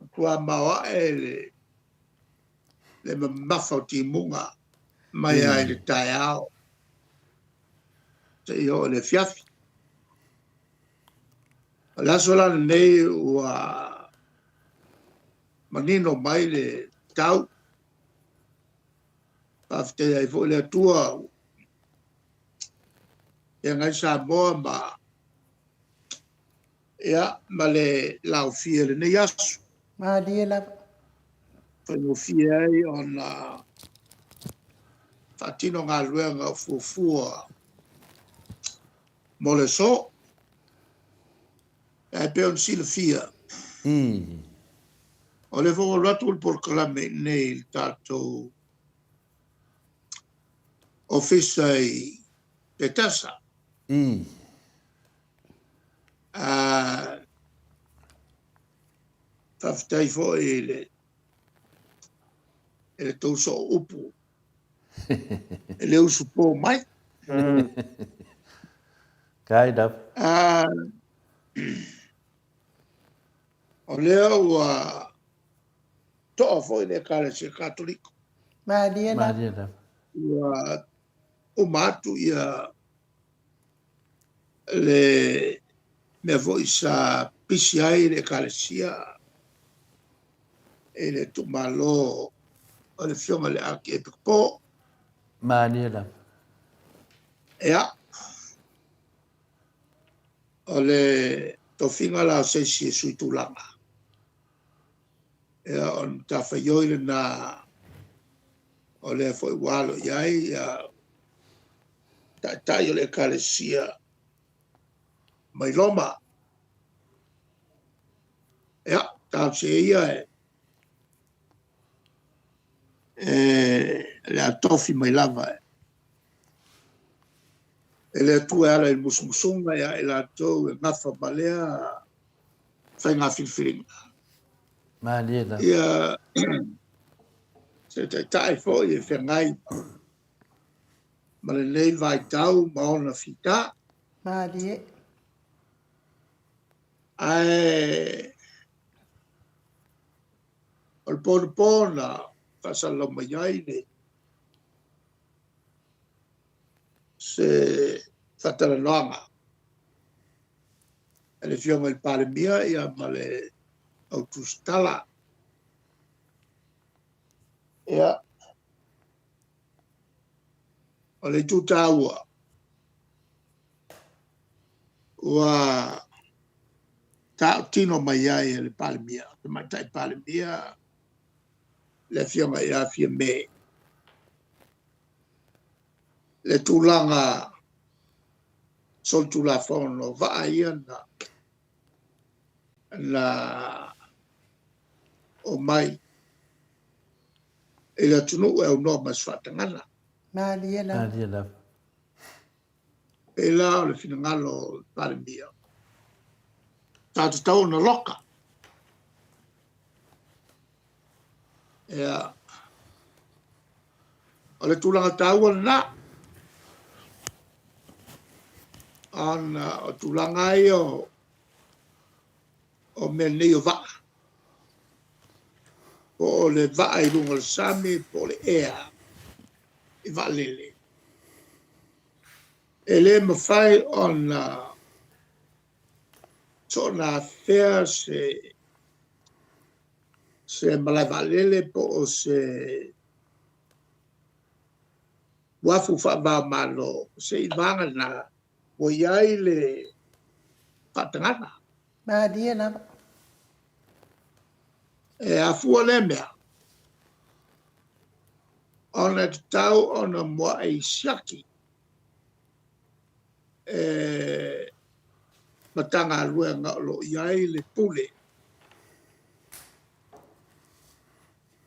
matua maoae le mamafa o timuga mai lava i le taeao seia oo i le afiafi. O le aso la lenei ua manino mai le tau. Faafetai ai foi le Atua feagai Samoa ma ia ma le laofie o lenei aso.
Malie lava.
Faigofie ai ona faatino galuega o fuafua mo le aso. Ae pei ona silafia, o lea foi ua alu atu le polokalame i inei i le tatou ofisa i Petesa. Faafetai foi i le i le tou soo upu e le usupo mai.
Kind of.
O lea ua toa foi le Ekalesia Katoliko.
Malie lava.
Ua uma atu ia le mea foi sa pisi ai le Ekalesia i le tuumalo o le Afioga i le Akiepikopo.
Malie lava.
Ia, o le tofiga la o se isi e sui tulaga, ia, o le matafaioi lena o lea foi ua alo i ai ia taitai o le Ekalesia mai Roma. Ia, talosia ia e le a tofi mai lava e le Atua e ala i le musumusuga ia i latou e gafa ma lea faiga filifiliga.
Malie lava.
Ia, se taitai foi e feagai ma lenei vaitau ma ona fita.
Malie.
Ae o le po na faasalalau mai ai le se faatalanoaga a le Afioga i le Palemia ia ma le au tusitala. Ia, o le itu taua, ua tautino mai ai e le Palemia, Tamaitai Palemia, le Afioga ia Fiame. Le tulaga solitulafono vaa ia na na omai i le atunuu e aunoa ma se faatagaga.
Malie lava.
Malie lava.
Pei la o le finagalo o le Palemia, sa tatau ona loka. Ia, o le tulaga taua lena, ona o tulaga ia o, o mea nei o vaa, po o le vaa i luga o le sami, po o le ea i vaalele, e le mafai ona soona afea se se malae vaalele po o se uafu faava-o-Malo seiavagana ua i ai le faatagaga.
Malie lava.
E afua lea mea ona e tatau ona muai siaki e Matagaluega o lo o i ai le pule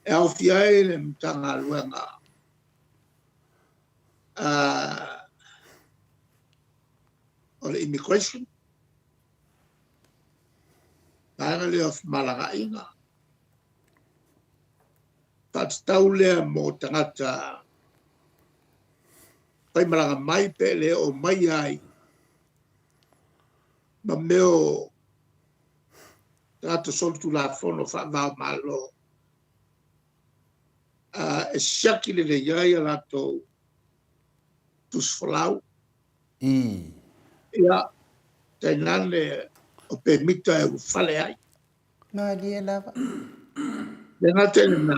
e aofia ai le Matagaluega o le Immigration, vaega lea o femalagaaiga, faatatau lea mo tagata faimalaga mai pe le oo mai ai ma mea o tagata solitulafono faava-o-Malo e siaki lelei ai a latou tusi folau. Ia, tainane o pemita e ulufale ai.
Malie lava.
Le gata i lena,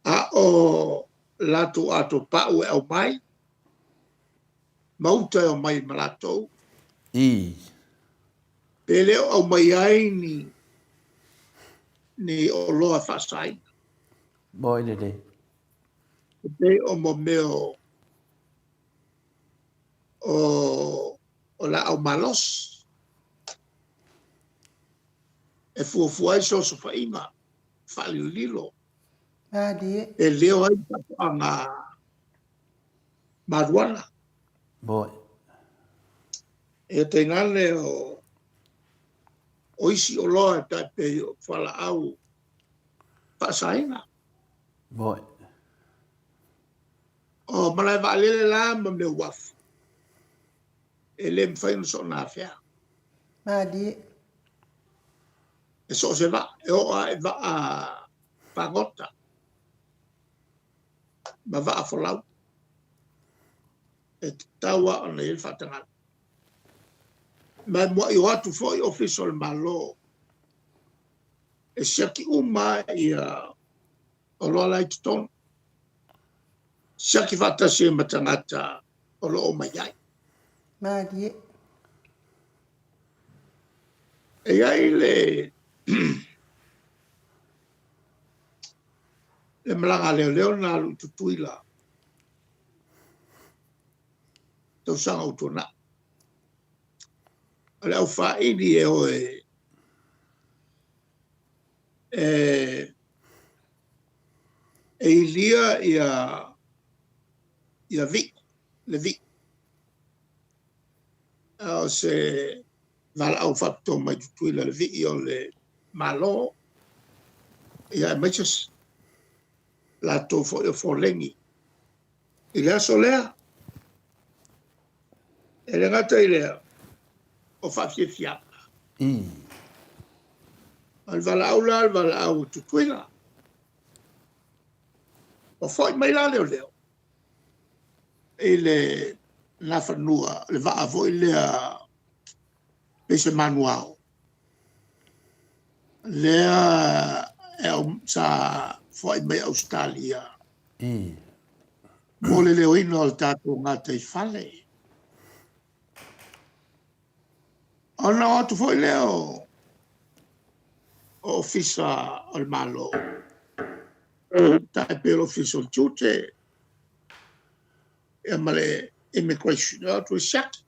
a o latou ato pau e aumai, ma uta e omai ma latou, pe le o aumai ai ni ni oloa faasaina.
Moi lelei.
E pei o mo mea o o o laau malosi e fuafua ai se osofaiga faalilolilo.
Malie.
E leo ai faatoaga maruana.
Moi.
E tainane o o isi oloa e tai pei o fualaau faasaina.
Moi.
O malae vaalele la ma mea uafu, e le mafai ona soona afea.
Malie.
E so o se vaa, e oo lava i vaa fagota ma vaa folau, e tatau lava ona i ai le faatagaga. Ma e muai o atu foi Ofisa o le Malo e siaki uma ia oloa la i totonu, siaki faatasi ai ma tagata o lo o omai ai.
Malie.
E i ai le le malaga a leoleo na alu i Tutuila tausaga ua tuanai. O le aufaili e o e e e ilia ia ia vii, le vii. A o se valaau faapitoa mai Tutuila le vii o le Malo, ia aemaise latou foi o foleni i le aso lea. E le gata i lea, o faafiafiaga. O le valaau la, o le valaau a Tutuila. Ua foi mai la leoleo i le Nafanua, le vaa foi lea pei se manuao, lea e au, sa foai mai Ausetalia mo le leoina o le tatou gataifale. Ona o atu foi lea o Ofisa o le Malo, tai pei o le Ofisa o le Tiute, Ia ma le immigration, e o atu e siaki.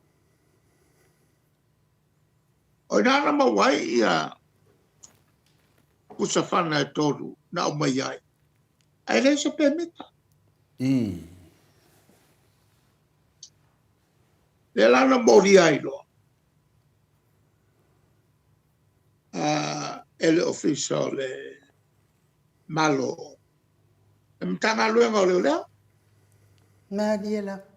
O ina na maua ai ia pusa fana e tolu na aumai ai, ae leai se pemita. Lea la na molia ai loa e le Ofisa o le Malo, le Matagaluega o Leoleo.
Malie lava.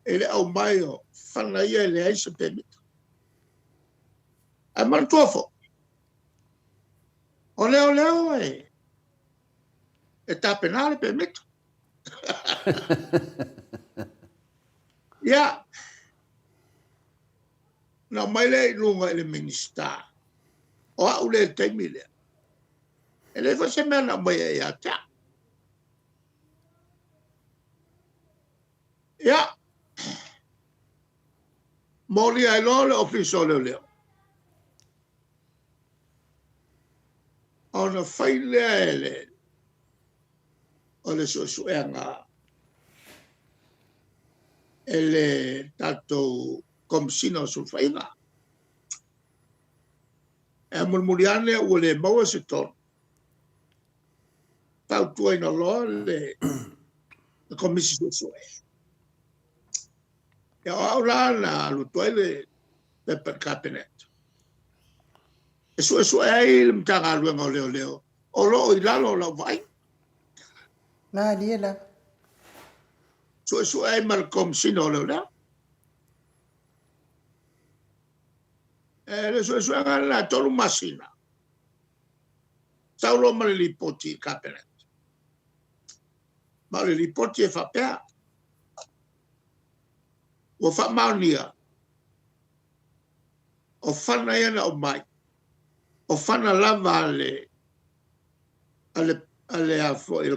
I le aumai o fana ia e leai se pemita. Ae manatua foi, o leoleo e tapena le pemita. Ia, na aumai lea i luga i le Minisita, o au lea i le taimi lea, e leai foi se mea na aumaia ia te au. Ia, molia ai loa le Ofisa o Leoleo, ona fai lea e le o le suesuega e le tatou Komesina o Sulufaiga. E mulimuli ane ua le maua se tonu, fautuaina loa le Komisi Suesue. Ia, o au la na alu atu ai le pepa i le Kapeneta e suesue ai le Matagaluega o Leoleo o lo o i lalo o lau vaaiga.
Malie lava.
Suesue ai ma le Komesina o Leoleo. E le suesuega lena e 3 masina. Sau loa ma le lipoti i le Kapeneta. Ma o le lipoti e faapea, ua faamaonia o fana ia na aumai, o fana lava a le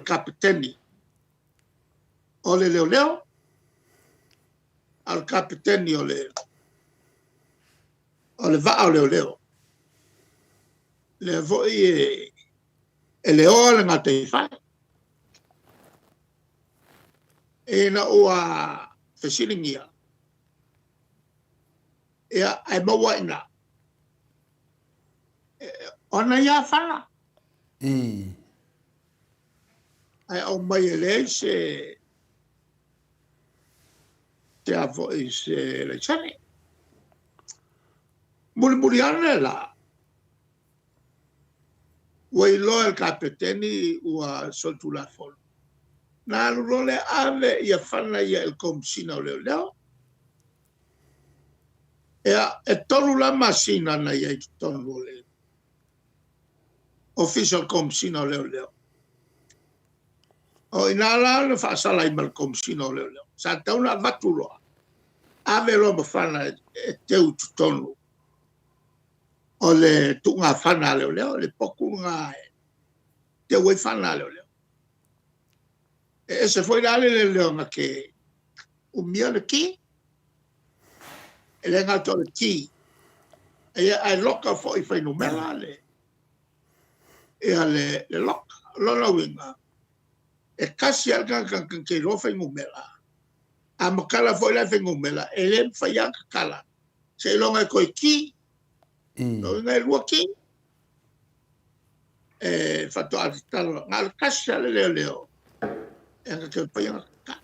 kapeteni o le leoleo, a o le kapeteni o le vaa o leoleo. Lea foi e leoa le gataifale. Ina ua fesiligia, ia, ae maua ai i ina, o ana ia fana. Ae aumai e leai se se laisene. Mulimuli ane la, ua iloa e le kapeteni ua solitulafono, na alu loa lea ave ia fana ia i le Komesina o Leoleo. Ia, e 3 la masina na i ai i totonu o le Ofisa o le Komesina o Leoleo. O i ina la na faasala ai ma le Komesina o Leoleo. Sa tatau ona avatu loa, ave loa ma fana e teu i totonu o le tuugafana a leoleo, le potu lena e teu ai fana a leoleo. E ese foi la le leoleo na te umia le ki. E le gata o le ki, ae loka foi i fuainumera le loka. O lona uiga, e tasi lava le tagata na te iloa fuainumera, a matala foi la i fuainumera, e le mafai lava ona tatala seiloga e toe ki. O lona uiga e 2 ki e faatoa tatala. Na o le tasi lava le leoleo e na te mafai ona tatala.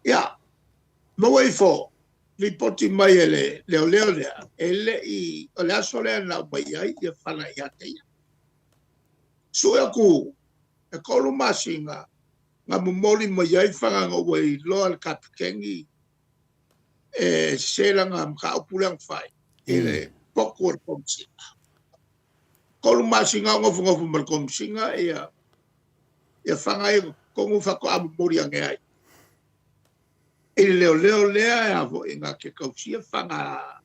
Ia, maua ifo, lipoti mai e le leoleo lea, e le i, o le aso lea na aumai ai ia fana ia te ia. Sue atu, e 3 masina, na momoli mai ai fana na ua iloa e le kapeteni e sese lana mataupu lea na fai i le potu o le Komesina. 3 masina o nofonofo ma le Komesina ia fana ia totonu faatoa momoli ane ai i le leoleo lea e a foi na te tausia fana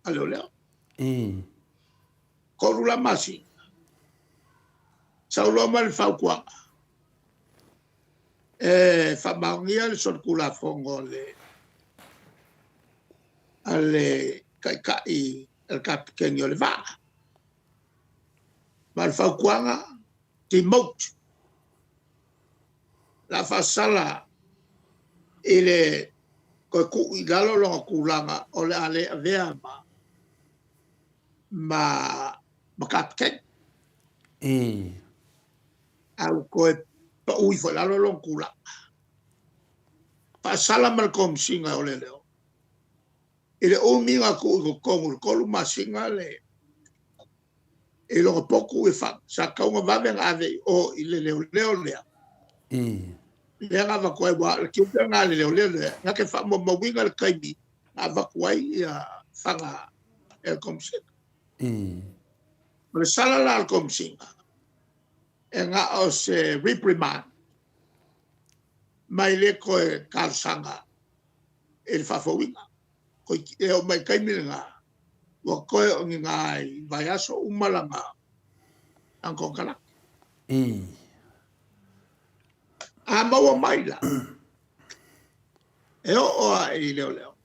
a leoleo. 3 la masina. Sau loa ma le fautuaga e faamaonia le solitulafono a le taitai a le kapeteni o le vaa. Ma o le fautuaga, demote. Le a faasala i le toe tuu i lalo lona tulaga o le a le avea ma ma ma kapeteni.
I.
A ua toe pau ifo i lalo lona tulaga. Faasala ma le Komesina o Leoleo i le umi na tuu i totonu i le 3 masina le i lona potu e fa, sa tatau ona vave ona ave i o i le leoleo lea.
I.
Lea na avatu ai, aua o le tiute lena a le leoleo lea, na te faamaumauina le taimi na avatu ai ia fana e le Komesina.
I.
O le sala la a le Komesina, e na o se reprimand, ma e le toe talosaga i le faafouina. E oo mai i le taimi lena, ua toe o ni nai vaiaso uma lana konekarate.
I.
A maua mai la, e oo lava i leoleo,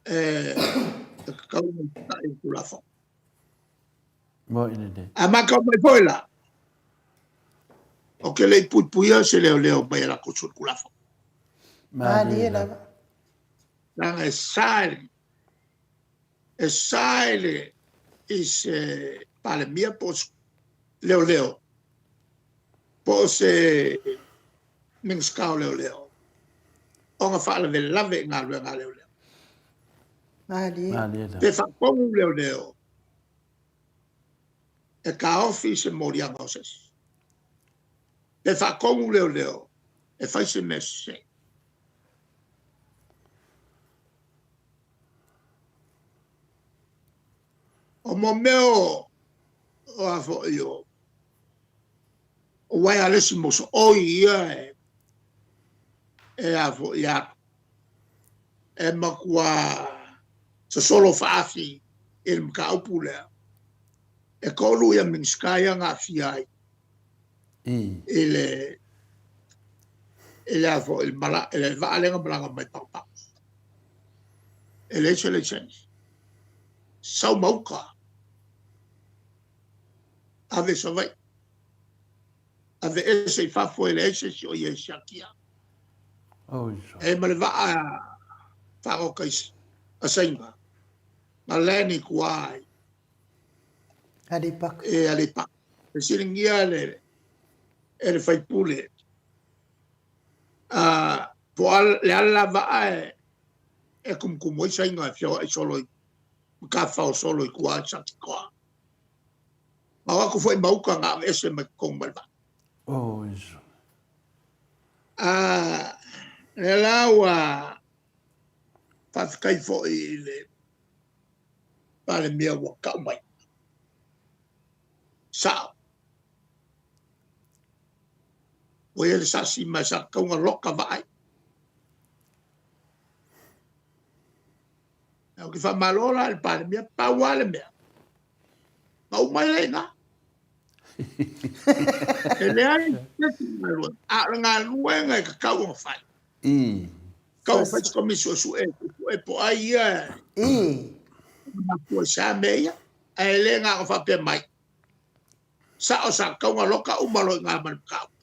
e tatau ona usitai i le Tulafono.
Moi lelei.
A matau mai foi la, ou te le i puipuia se leoleo mai a latou solitulafono.
Malie lava.
Leaga e sa i le, e sa i le, i se Palemia po o se leoleo po o se Minisita o Leoleo ona faalavelave i galuega a leoleo.
Malie.
Malie lava.
Pe faatonu leoleo e taofi se moliaga o se isi. Pe faatonu leoleo e fai se mea sese. O mo mea o o a foi o o waialesi mosooi ia e e a foi alu e matua sosolo faafi i le mataupu lea. E toalu ia Minisita ia na aafia ai i le i le a foi i le mala i le vaa lea na malaga mai Pagopago. E leai se laisene. Sau ma uta. Ave i Savaii. Aveese i fafo e leai se isi o ia e siakia. E ma le vaa fagota i a Saina, na land i tua i
Aleipata.
E Aleipata. Fesiligia le e le faipule a po o le a le la vaa e e tumutumu ai Saina e feoai solo i Matafao solo i tua i Satitoa. Na o atu foi ma uta na aveese mai totonu mai le vaa.
Oh, Iesu.
A lea la ua faafetai foi i le Palemia ua tau mai. Sao. Ua i ai le sasi ma sa tatau ona loka vaa ai. Ou te faamalo la i le Palemia, pau lava le mea, na uma ai lea i ina. E leai se isi galuega, a o le galuega e tatau ona fai. Tatau ona fai se komisi suesue, suesue po o ai ia e mafua i se a mea ia, ae le na ona faapea mai, sao sa tatau ona loka uma loa i ina ma le mataupu.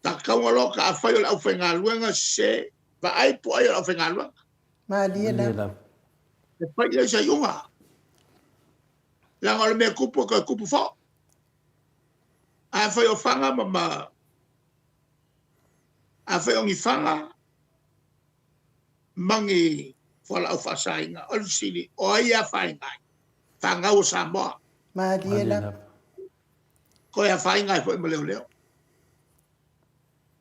Sa tatau ona loka, afai o le aufaigaluega sese, vaai po o ai o le aufaigaluega.
Malie lava.
E fai i ai se iuga. Leaga o le mea tupu e toe tupu foi. Afai o fana ma ma afai o ni fana ma ni fualaau faasaina, o le fesili, o ai e afaina ai? Fanau a Samoa.
Malie lava.
Toe afaina ai foi ma leoleo.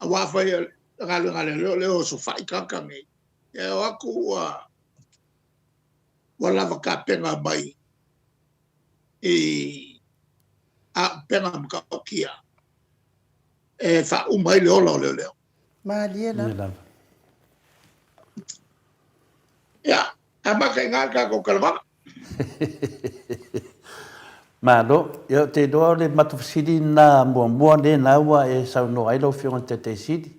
Aua afai o le galuega a leoleo lea o osofai tagata nei, e o atu ua ua lava tapena mai i auupega matautia e faauma ai le ola o leoleo.
Malie lava.
Ia, amata i ina le tatou talanoaga.
Malo. Ia, ou te iloa o le matou fesili lena muamua lena ua e saunoa ai lau Afioga i le Taitai Sili.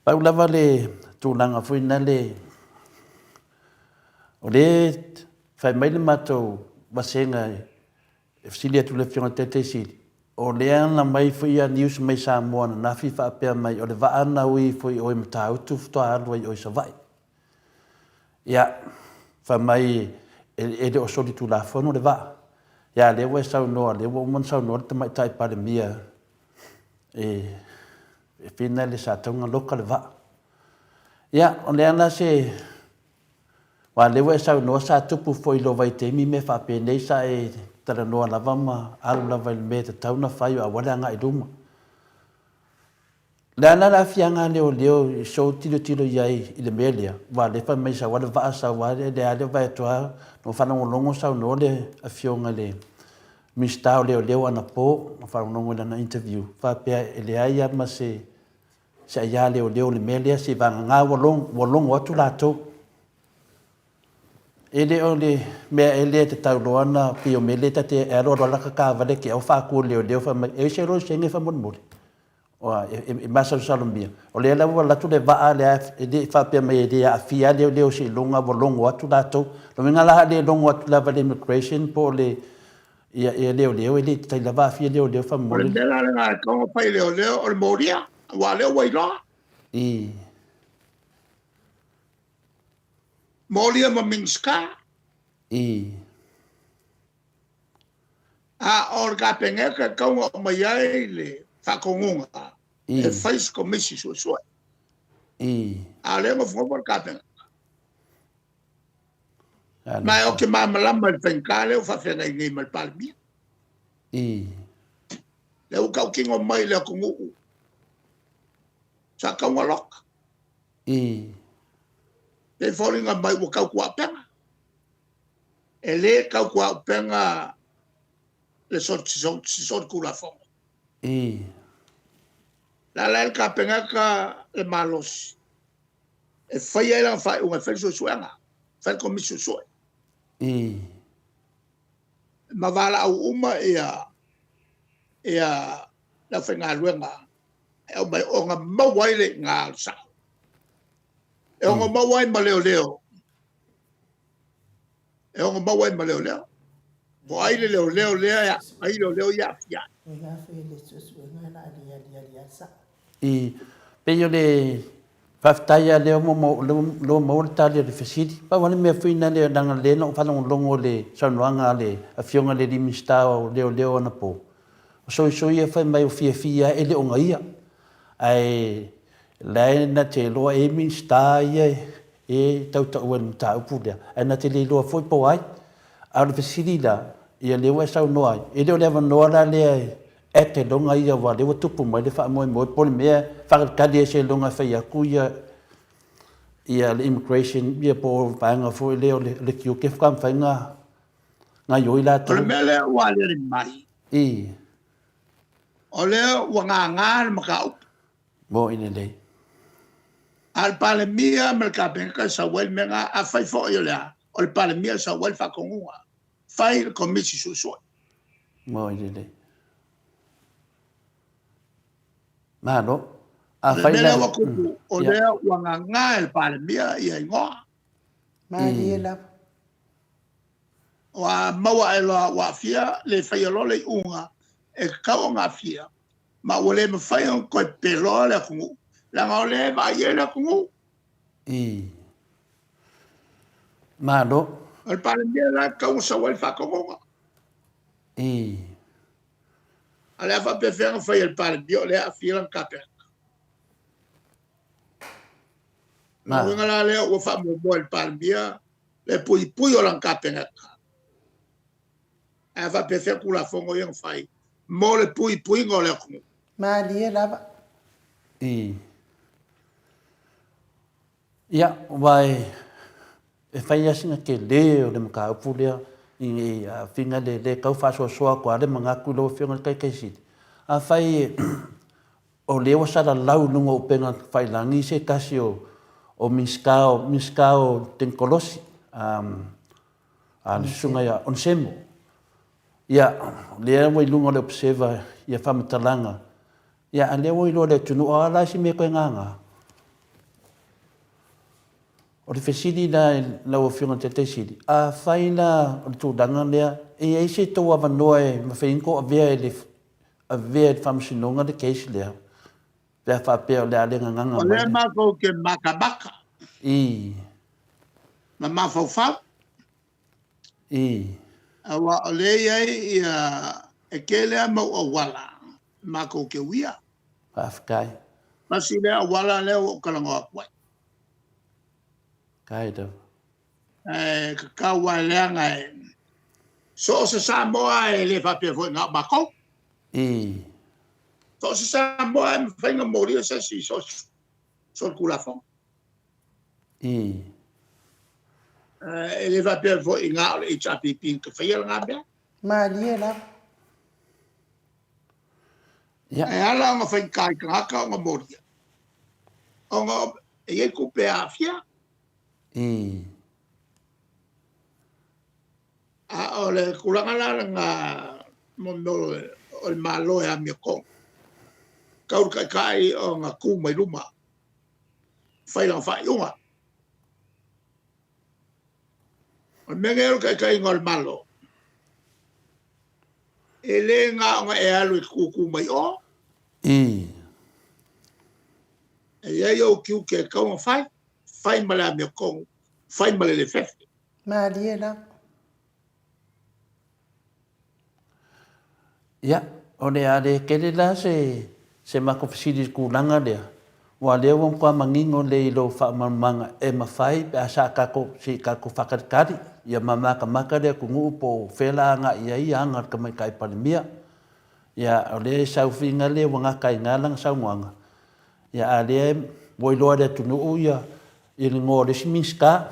Pau lava le tulaga foi lena o lea e fai mai le matou vasega E fesili atu i le Afioga i le Taitai Sili, o lea na aumai foi ia news mai Samoa ananafi faapea mai o le vaa na ui ifo i o i Matautu faatoa alu ai i o i Savaii. Ia, fai mai e le o solitulafono le vaa. Ia, lea ua e saunoa, lea ua uma ona saunoa le Tamaitai Palemia e fina le sa tatau ona loka le vaa. Ia, o lea la se Aua o lea ua e saunoa sa tupu foi i lou vaitaimi mea faapenei sa e talanoa lava ma alu lava i le mea e tatau ona fai aua le agai i luma. O le a la le aafiaga a leoleo i sou tilotilo i ai i le mea lea? Aua o lea fai mai sau lava le vaa sau lava lea lea vaai atu lava na ou faalogologo saunoa le Afioga i le Minisita o Leoleo anapo na faalogologo i lana interview faapea e leai lava ma se Se aia leoleo le mea lea seivagana ua ua logo atu latou. E le o le mea e lea te tau loa na pei o mea lea ta te e alo alo laka taavale ke au faatu e leoleo fai mai e ese loa senge faamolemole. Ua e masalosalo mia. O lea la ua alu atu le vaa lea e le faapea mai e le aafia lava leoleo seiloga ua logo atu latou. O lona uiga la a le logo atu lava e le immigration po o le Ia, ia leoleo e le tai lava aafia leoleo
O le
faamolemole.
mea la lena e tatau ona fai e leoleo o le molia, aua o lea ua iloa.
I.
Molia ma Minisita.
I.
A o le Kapeneta e tatau ona aumai ai le faatonuga
I.
e fai se komisi suesue.
I.
A o lea e nofonofo le Kapeneta. Ma ou te malamalama i le faigata lea ua faafeagai nei ma le Palemia. Lea ua tautino mai le atunuu sa tatau ona loka. Pei e foliga mai ua tautuaupega. E le tautuaupega le solitulafono. O le a la le Kapeneta le malosi e fai ai lana faaiuga e fai le suesuega, fai le komisi suesue. Ma valaau uma ia ia le aufaigaluega e aumai ona maua ai le iiga o le sao. E ono maua ai ma leoleo, e ono maua ai ma leoleo. Po o ai le leoleo lea e ai leoleo ia aafia ai.
I pei o le faafetai lava lea ua maua le tali o le fesili. Pau lava le mea foi lea leaga o lea na ou faalogologo i le saunoaga a le Afioga i le alii Minisita o Leoleo anapo, o soisoi ia fai mai ua fiafia lava e le o gaia. Ae o la e na te iloa e i ai Minisita ia e tautaua i le mataupu lea, ae na te le iloa foi po o ai. A o le fesili la, ia lea ua e saunoa ai, e le o le avanoa la lea e act ai loga ia aua o lea ua tupu mai le faamoemoe po o le mea e faatalitali ai seiloga e fai atu ia ia le immigration ia po o vaega foi lea o le tiute faatoa mafai ona gaioi
latou. O le mea lea ua aliali mai,
I.
o lea ua gaga le mataupu.
Moni lelei.
A o le Palemia ma le Kapeneta e sau ai le mea lena. Afai foi o le a, o le Palemia e sau ai le faatonuga, fai le Komisi Suesue.
Moni lelei. Malo.
O le mea lea ua tupu, o lea ua gaga e le Palemia ia igoa.
Malie lava.
Ua maua ae loa ua aafia, le faia loa le iuga e tatau ona aafia, ma ua le mafai ona toe peloa le atunuu, leaga o lea e vaai i ai le atunuu.
I. Malo.
O le Palemia la e tatau ona sau ai le faatonuga.
I.
A o le a faapefea ona fai e le Palemia o lea e aafia lana Kapeneta? O le uiga la lea ua faamuamua e le Palemia le puipui o lana Kapeneta. Ae a faapefea Tulafono ia na fai mo le puipuiga o le atunuu?
Malie lava.
I. Ia, aua e fai lava sina tele o le mataupu lea i aafiga le le tau faasoasoa atu lava le manatu i lau Afioga i le Taitaisili. Afai o lea ua salalau i luga o upega tafailagi se tasi o Minisita o Minisita o Tenikolosi, a le Susuga ia Onesemo. Ia, lea ua i luga o le Observer ia faamatalaga, ia a lea ua iloa e le atunuu, a o la se mea e toe gaga? O le fesili la i lau Afioga i le Taitai Sili, afai la o le tulaga lea, e i ai se tou avanoa e mafai ai ona tou avea e le avea e le Faamasinoga le case lea, pe a faapea o le a le gagaga mai
O lea matou te matamata.
I.
Ma mafaufau.
I.
Aua o lea e i ai ia, e tele lava mau auala matou te uia.
Faafetai.
Tasi lea auala lea ua ou talanoa atu ai.
Faafetai lava.
Ae tatau lava leaga e so o se Samoa e le faapea foi na o matou.
I.
So o se Samoa e mafai ona molia se isi i so o se Tulafono.
I.
E le faapea foi na o le HRPP na te faia lena mea.
Malie lava.
Ia.
E ala ona faigata i tagata ona molia, ona e i ai tupe e aafia.
I.
A o le tulaga la lena mo mea o le Malo e amiotonu, tau le taitai ona tu mai luma, fai lana faaiuga. O le mea lenei o le taitaiga o le Malo, e le na ona e alu e tutu mai o.
I.
E i ai ou tiute e tatau ona fai, fai ma le amiotonu, fai ma le le fefe.
Malie lava.
Ia, o le a le tele la se, se matou fesili i le tulaga lea, aua o lea ua matua manino lelei i lou faamalamalamaga e mafai pe a sa tatou, se i tatou faatalitali ia ma matamata le atunuu po o fea la agai i ai aga a le Tamaitai Palemia. Ia, o lea e sau foi lea ua gata ai i ina lana saunoaga, ia a o lea ua iloa e le atunuu ia le igoa o le isi Minisita,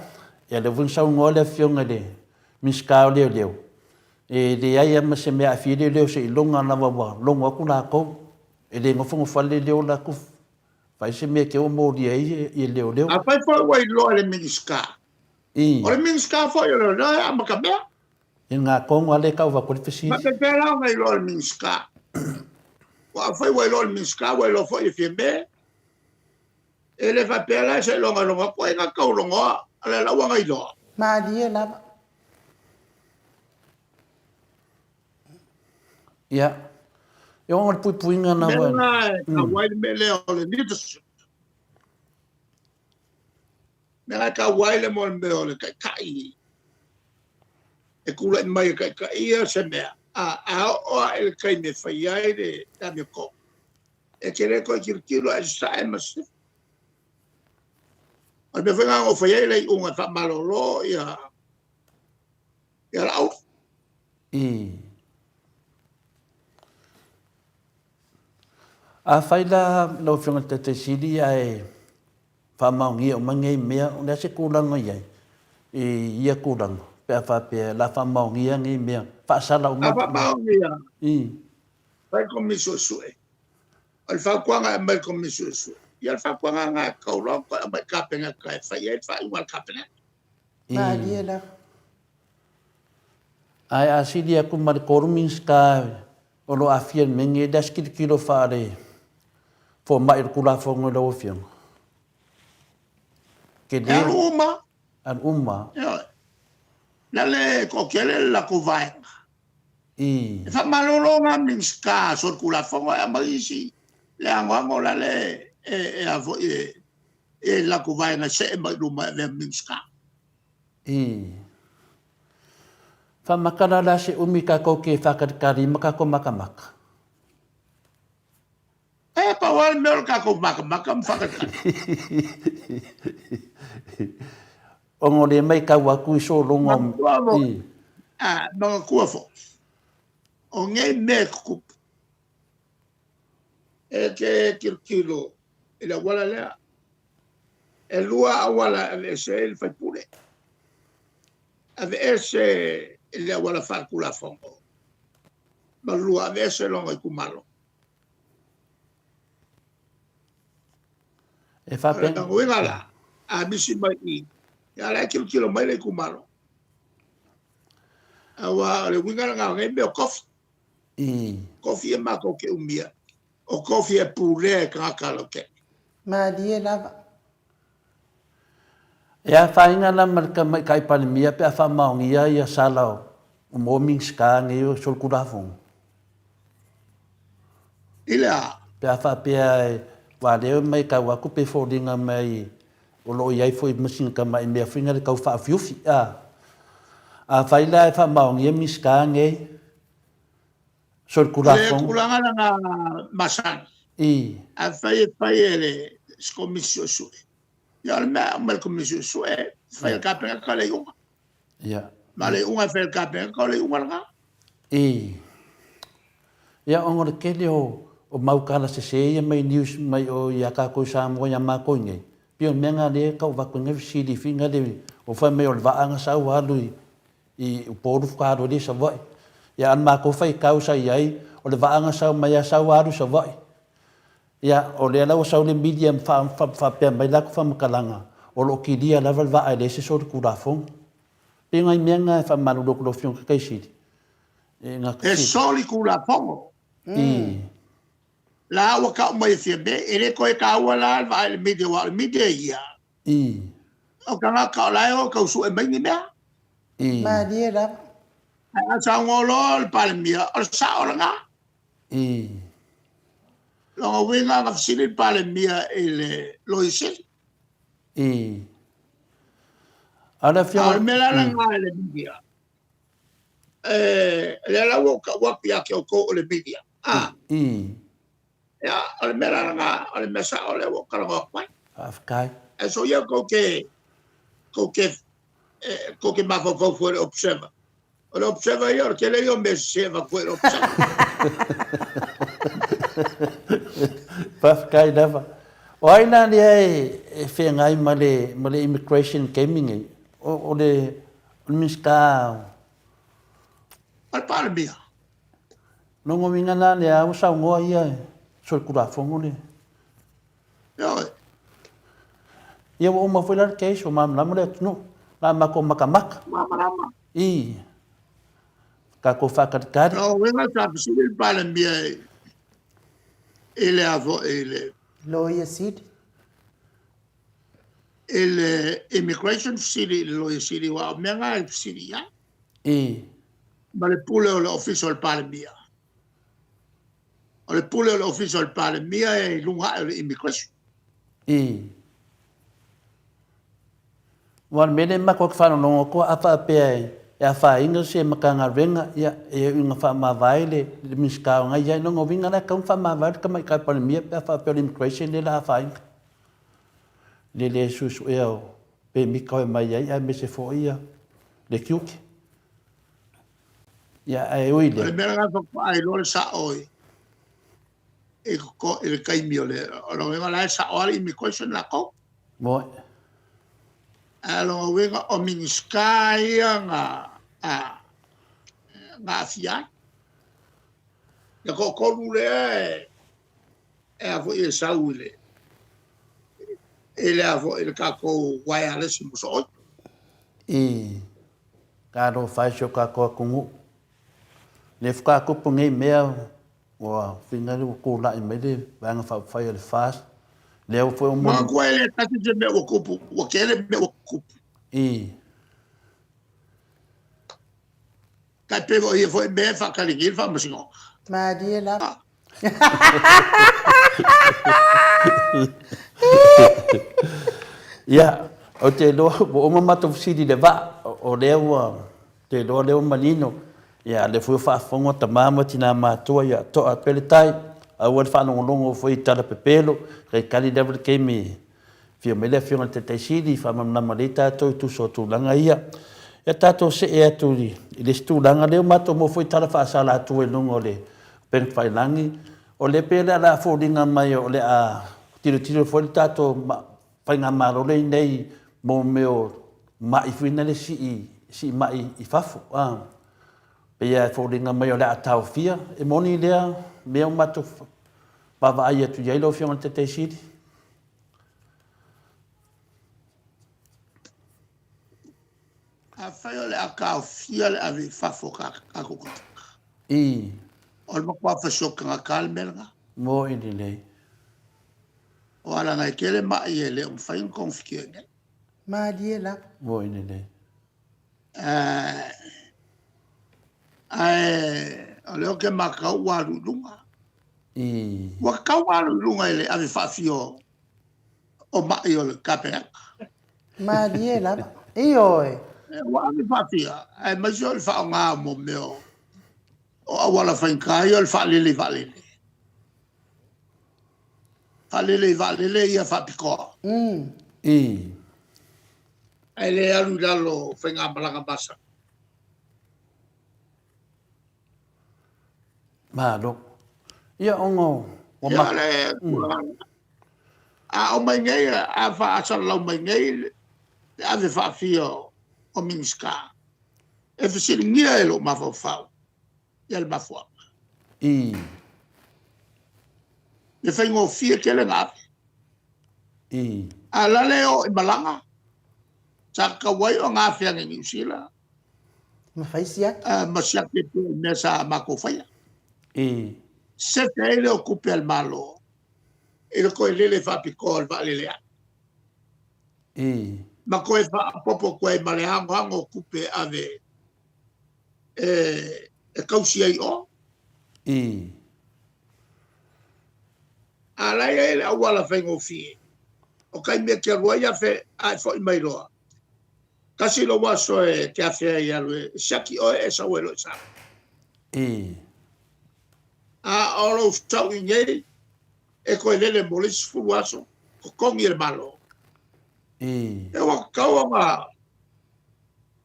ia lea foi na saunoa le Afioga i le Minisita o Leoleo, e leai lava ma se mea e aafia ai leoleo seiloga lava ua logo atu latou. E le nofonofo lava leoleo latou fai se mea te ua molia ai leoleo.
Afai foi ua iloa e le Minisita,
I.
o le Minisita foi o Leoleo e amatamea.
I lena tonu lava lea e tau avatu ai le fesili.
Faapefea la ona iloa e le Minisita? Aua afai ua iloa e le Minisita, ua iloa foi e Fiame. E le faapea la seiloga e logo atu ai na tau logoa, o le la ua na iloa.
Malie lava.
Ia. E ona le puipuiga na
ua. Mea e tau ai le mea lea o le leadership. Mea la e tau ai le mea o le taitai. E tulai mai e taitaia se mea, a oo lava i le taimi e fai ai le amiotonu, e te le toe tilotilo ae sasae ma sisifo. O le mea foi lena na ou fai ai le iuga e faamalolo ia Laauli.
I. Afai la lau Afioga i le Taitai Sili ae faamaonia uma nei mea, o le a se tulaga i ai i ia tulaga pe a faapea o le a faamaonia nei mea, faasala uma?
A faamaonia,
I.
fai Komisi Suesue. O le fautuaga e aumai i le Komisi Suesue, ia o le fautuaga lena e tatau loa ona toe aumai i le Kapeneta e fai ai le faaiuga a le Kapeneta.
Malie lava.
Ae a sili atu ma le 3 Minisita o lo o aafia i le mea lenei, e le a se tilotilo faale fomai o le Tulafono i lau Afioga?
E alu uma.
Alu uma.
Ioe. Na le toatele le latou vaega.
I.
E faamalolo nga Minisita solitulafono ae aumai isi le anoano la le e a foi e e latou vaega e see mai luma e avea ma Minisita.
I. Faamata la la se umi tatou te faatalitali ma tatou matamata.
E pau lava le mea o le tatou matamata ma faatalitali.
Ona o lea e maitau atu i sologa o...
Manatua foi, a, manatua foi, o nei mea e tutupu, e te tilotilo i le auala lea. E lua auala e aveese ai le faipule. Aveese i le auala faaletulafono, ma lua aveese lona itumalo.
E faapea.
O le uiga la, a misi mai i, ia la e tilotilo mai le itumalo. Aua o le uiga lena o nei mea o tofi.
I.
Tofi e matou te umia, o tofi e pulea e tagata lautele.
Malie lava.
E afaina la ma le Tamaitai Palemia pe a faamaonia ia sala o mo Minisita nei o solitulafono?
I le a?
Pe a faapea ua lea mai tau atu pe foliga mai o lo o i ai foi ma sina tamai mea foi na le tau faaufiufi a. Afai la e faamaonia Minisita nei
O le tulaga lena masani.
I.
Afai e fai e le se Komisi Suesue, ia o le mea e aumai le Komisi Suesue, e fai e le Kapeneta le iuga.
Ia.
Ma le iuga e fai e le Kapeneta, o le iuga lena.
I. Ia, ona o le tele o, o mau tala sese ia mai news mai o ia tatou i Samoa ia matou i nei, pei o le mea lena lea e tau avatu ai nai fesili foi na le, o fai mai o le vaa na sau alu i, i Upolu faatoa alu ai lea i Savaii. Ia a o le matou faitau sa i ai, o le vaa na sau mai lava sau alu i Savaii. Ia, o lea la ua sau le media ma faapea mai latou faamatalaga, o lo o kilia lava le vaa e leai se solitulafono. Pei o nai mea na e faamalulu atu i lau Afioga i le Taitaisili.
E na E solitulafono.
I.
La ua tau mai e Fiame, e le toe taua la le vaa i le media, aua o le media ia.
I.
O tagata o la e o e tau sue mai ni mea.
I.
Malie lava.
Ae a saunoa loa le Palemia, o le sao lena.
I.
Lona uiga na fesili le Palemia i le Loia Sili.
I. A o le
afioga. A o le mea la lena i le media, lea la ua ou tau atu ia te outou o le media.
A. I.
Ia, o le mea la lena, o le mea sao lea ua ou talanoa atu ai.
Faafetai.
Ae soia tou te, tou te, tou te mafaufau fua i le Observer. O le Observer ia, o le tele ia o mea sese e avatu ai e le Observer.
Faafetai lava. O ai la lea e feagai ma le, ma le immigration taimi nei? O, o le, o le Minisita
O le Palemia.
Lona uiga la lea ua saunoa ia e solitulafono le.
Ioe.
Ia ua uma foi la le case ua malamalama le atunuu. La matou matamata.
Malamalama.
I. Tatou faatalitali.
Lona uiga sa fesili le Palemia i le a foi i le.
Loia Sili.
I le Immigration fesili i le Loia Sili aua o mea na e fesili i ai.
I.
Ma le pule o le Ofisa o le Palemia. O le pule o le Ofisa o le Palemia e i luga ae o le Immigration.
I. Aua o le mea lea matou te faalogologo atu a faapea e afaina se Matagaluega, ia, e ui ina faamavae le Minisita o na i ai. Lona uiga la e tatau ona faamavae le Tamaitai Palemia pe a faapea o le Immigration lea o le a afaina. Le le suesuea o pemita e omai ai aemaise foi ia le tiute. Ia, ae ui i
lea. O le mea lena faatoa iloa le sao i i le taimi o le o lona uiga o la e sao lava le immigration latou.
Moi.
Ae o lona uiga o Minisita ia na na aafia ai. Le toatolu lea e a foi e sau i le i le a foi i le tatou wireless mo sooi.
I talofa ai si o tatou atunuu. Le faatoa tupu nei mea ua whina ua tulai mai le Vaega Faaupufai o le FAST. Lea foi ua
moli. Manatua e le tasi se mea ua tupu, ua tele mea ua tupu.
I.
Tai pei o ia foi mea e faatali nei le faamasinoga.
Malie lava.
Ia, ou te iloa ua uma matou fesili i le vaa, o lea ua, ou te iloa lea ua manino. Ia, lea foi ua faafofoga tama ma tina matua, ia to'a pea le tai, aua le faalogologo foi i tala pepelo, talitali lava le taimi Afio mai le Afioga i le Taitai Sili, faamalamalama lelei tatou i tusa o tulaga ia. Ia tatou see atu i le isi tulaga lea ua matou maua foi tala faasala atua i luga o le upega tafailagi, o lea pei o le a foliga mai o le a tilotilo foi le tatou faigamalo lea nei mo mea o mai foi na le sii, sii mai i fafo. A, pei e foliga mai o le a taofia. E moni lea mea ua matou vaavaai atu i ai lau Afioga i le Taitai Sili?
Afai o le a taofia le ave i fafo o tatou tagata.
I.
O le matua fasiotagata le mea lena.
Moni lelei.
Aua leaga e tele mai e le o mafai ona togafitia i inei.
Malie lava.
Moi lelei.
Ae o lea ou te matau ua alu i luga.
I.
Ua tatau ona alu i luga i le ave faafia o mai o le Kapeneta.
Malie lava. Ioe.
Ua ave faafia, aemaise o le faaaoga o mea o auala faigata ia o le faalele i vaalele. Faalele i vaalele ia faapitoa.
I.
Ae le alu i lalo o faigamalaga masani.
Malo. Ia ona ua
ma... Ia, le A o mai nei, a faasalalau mai nei le ave faafia o Minisita, e fesiligia e lou mafaufau ia le mafuaaga.
I.
E faigofie tele ona ave.
I.
A o la le o i malaga, sa tatau ai ona afe ane i Niu Sila.
Ma fai siaki.
Ma siaki e pei o le mea sa matou faia.
I.
Sefe ai lea o tupe a le Malo i le toe lele faapitoa o le vaalele ave.
I.
Ma toe faaopoopo atu ai ma le anoano o tupe e ave e tausi ai o.
I.
A la e i ai le auala faigofie, o taimi e te alu ai afe ae foi mai loa. Tasi lou aso e te afe ai e alu e siaki oe e sau ai loa i Samoa.
I.
A o lou sau i inei, e toe lele mo le isi 10 aso, totogi e le Malo.
I.
E ua tatau ona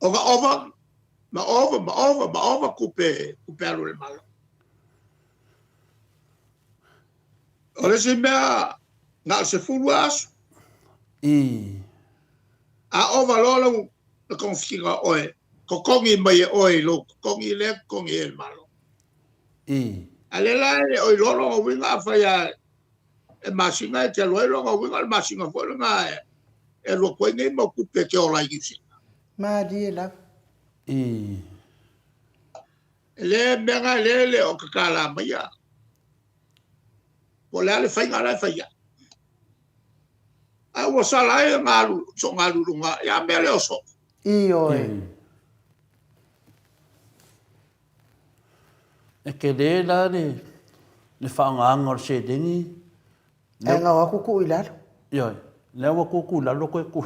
ona ova ma ova ma ova ma ova tupe tupe alu a le Malo. O le isi mea, na o le 10 aso.
I.
A ova loa lau le togafitiga o oe, totogi mai e oe i lou totogi lea totogi ai e le Malo.
I.
A lea la e le o iloa lona uiga afai lava e masina e te alu ai, lona uiga o le masina foi lena e alu atu ai nei mau tupe e te ola ai i Niu Sila.
Malie lava.
I.
E le mea na e le o tatala maia. Po o le a le faiga la e fai ai. Ae ua sala ai ona alu, soona alu i luga, ia mea lea o soo.
Ioe.
E tele la le le faaaogaina o le seleni.
Ae gau atu tuu i lalo.
Ioe. Lea ua tuutuu i lalo toe tuu.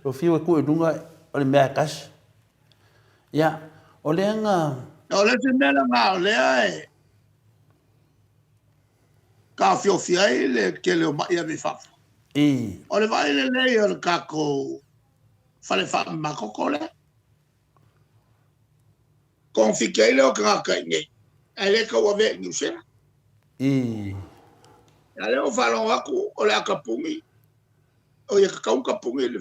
Ua fiu e tuu i luga o le mea e tasi. Ia, o lea na...
O le isi mea lena o lea e taofiofi ai le tele o mai ave i fafo.
I.
O le vaai lelei o le tatou fale faamamatoto lea. Togafiti ai lea o tagata i inei, ae le tauavea i Niu Sila.
I.
A lea ua faalogo atu o le a tapuni, o ia tatau ona tapuni i le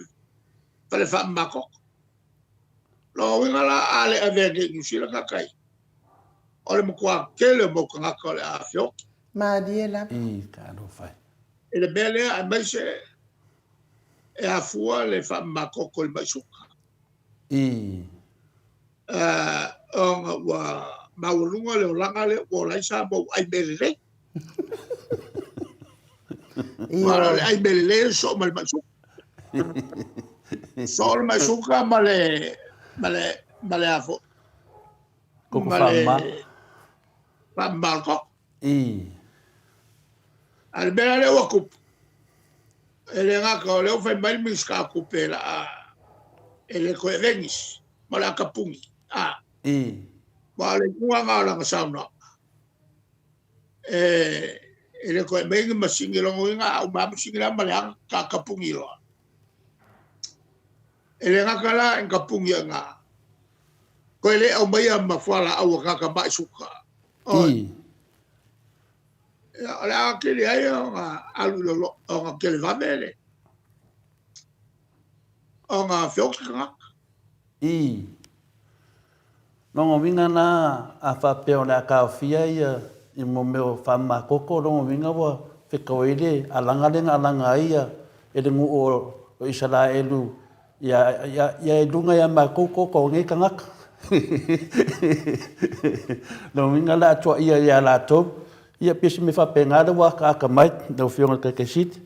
fale faamamatoto. Lona uiga la, a le avea nei i Niu Sila tagata ia, o le matua tele o mau tagata o le a feoti.
Malie lava.
I, talofa e.
I le mea lea, aemaise e afua le faamamatoto i le mai suka.
I.
Ona ua maualuga le olaga lea ua ola ai Samoa ua ai mea lelei. Aua o le ai mea lelei e soo ma le mai suka. Soo le mai suka ma le ma le ma le afo.
Koko faamama.
Faamama o le koko.
I.
A le mea lea ua tupu, e le gata o lea ua fai mai le Minisita o Tupe la a e le toe avea nisi, ma o le a tapuni. A.
I.
Ma o le iuga lena o lana saunoaga. E, e le toe aumai ni masini, lona uiga a uma lava masini la ma leaga, ta tapuni loa. E le gata la ina tapuni ai i ina, toe le aumaia ma fualaau a tagata mai suka.
I.
Ia, o le a atili ai ona alu i lolo, ona televave le, ona feoti tagata.
I. Lona uiga la, a faapea o le a taofia ia i mo mea o faamamatoto, lona uiga ua fetau ai le alaga lea na alaga ai ia e le nuu o Isaraelu ia, ia, ia i luga ia matou toto o nei tagata. Lona uiga la a tuaia ia latou, ia pei o se mea faapena lea ua akaaka mai lau Afioga i le Taitaisili.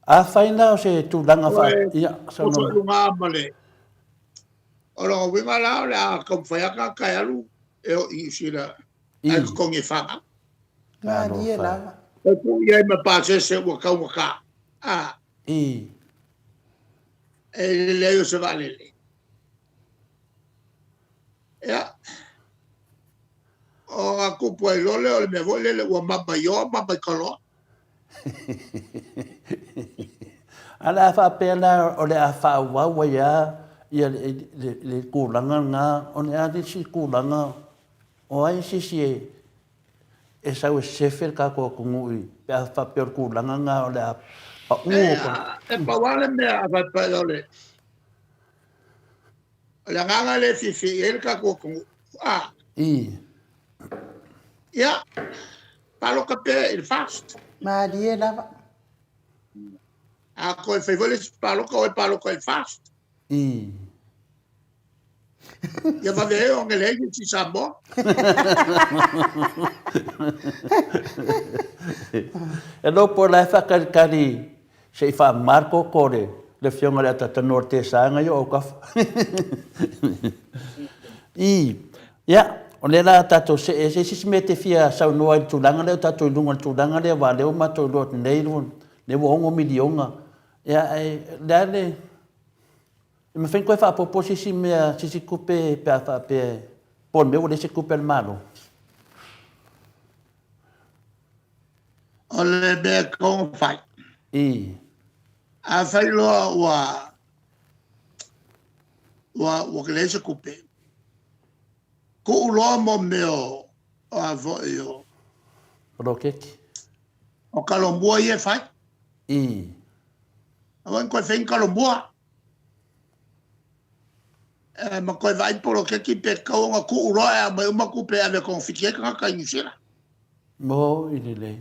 Afai la o se tulaga faa... Ia, saunoa
mai. Luga ma le... O lona uiga la o le a taumafai lava tagata e alu e o i Niu Sila ae totogi e fanau.
Malie lava.
E tuu i ai ma pasese ua taugata. A. E le leai o se vaalele. Ia. O na tupu ai loa lea o le mea foi lele ua mama i oa mama i taloa.
A o le a faapea la o le a faaauau ai lava ia le tulaga lena, o le a le isi tulaga, o ai se isi e sau e sefe le tatou atunuu i, pe a faapea o le tulaga lena o le a pau.
E pau lava le mea a faapea o le O le agaga lea e fiafia i ai le tatou atunuu. A.
I.
Ia, palota pea i le FAST.
Malie lava.
A toe fai foi le isi palota, o e palota i le FAST.
I.
Ia vave ai ona leai se isi Samoa.
E iloa po o la e faatalitali Se i faamama le koko o le afioga i le Atatanoa o Tesaga ia o autafa. I, ia, o lea la tatou see ese, se isi mea e te fia saunoa i le tulaga lea o tatou i luga o le tulaga lea, aua o lea ua matou iloa atu nei, lea ua 6 miliona. Ia, ae o le a le, e mafai ona toe faaopoopo se isi mea, se isi tupe pe a faapea, po o le mea ua leai se tupe a le Malo?
O le mea e tatau ona fai.
I.
Afai loa ua ua ua leai se tupe, tuu loa mo mea o o a foi o
Poloketi.
O talomua ia e fai.
I.
Aua ne i toe fai ni talomua. E, ma toe vaai poloketi pe tatau ona tuu loa e aumai uma tupe e ave e togafiti ai tagata i Niu Sila.
Moi lelei.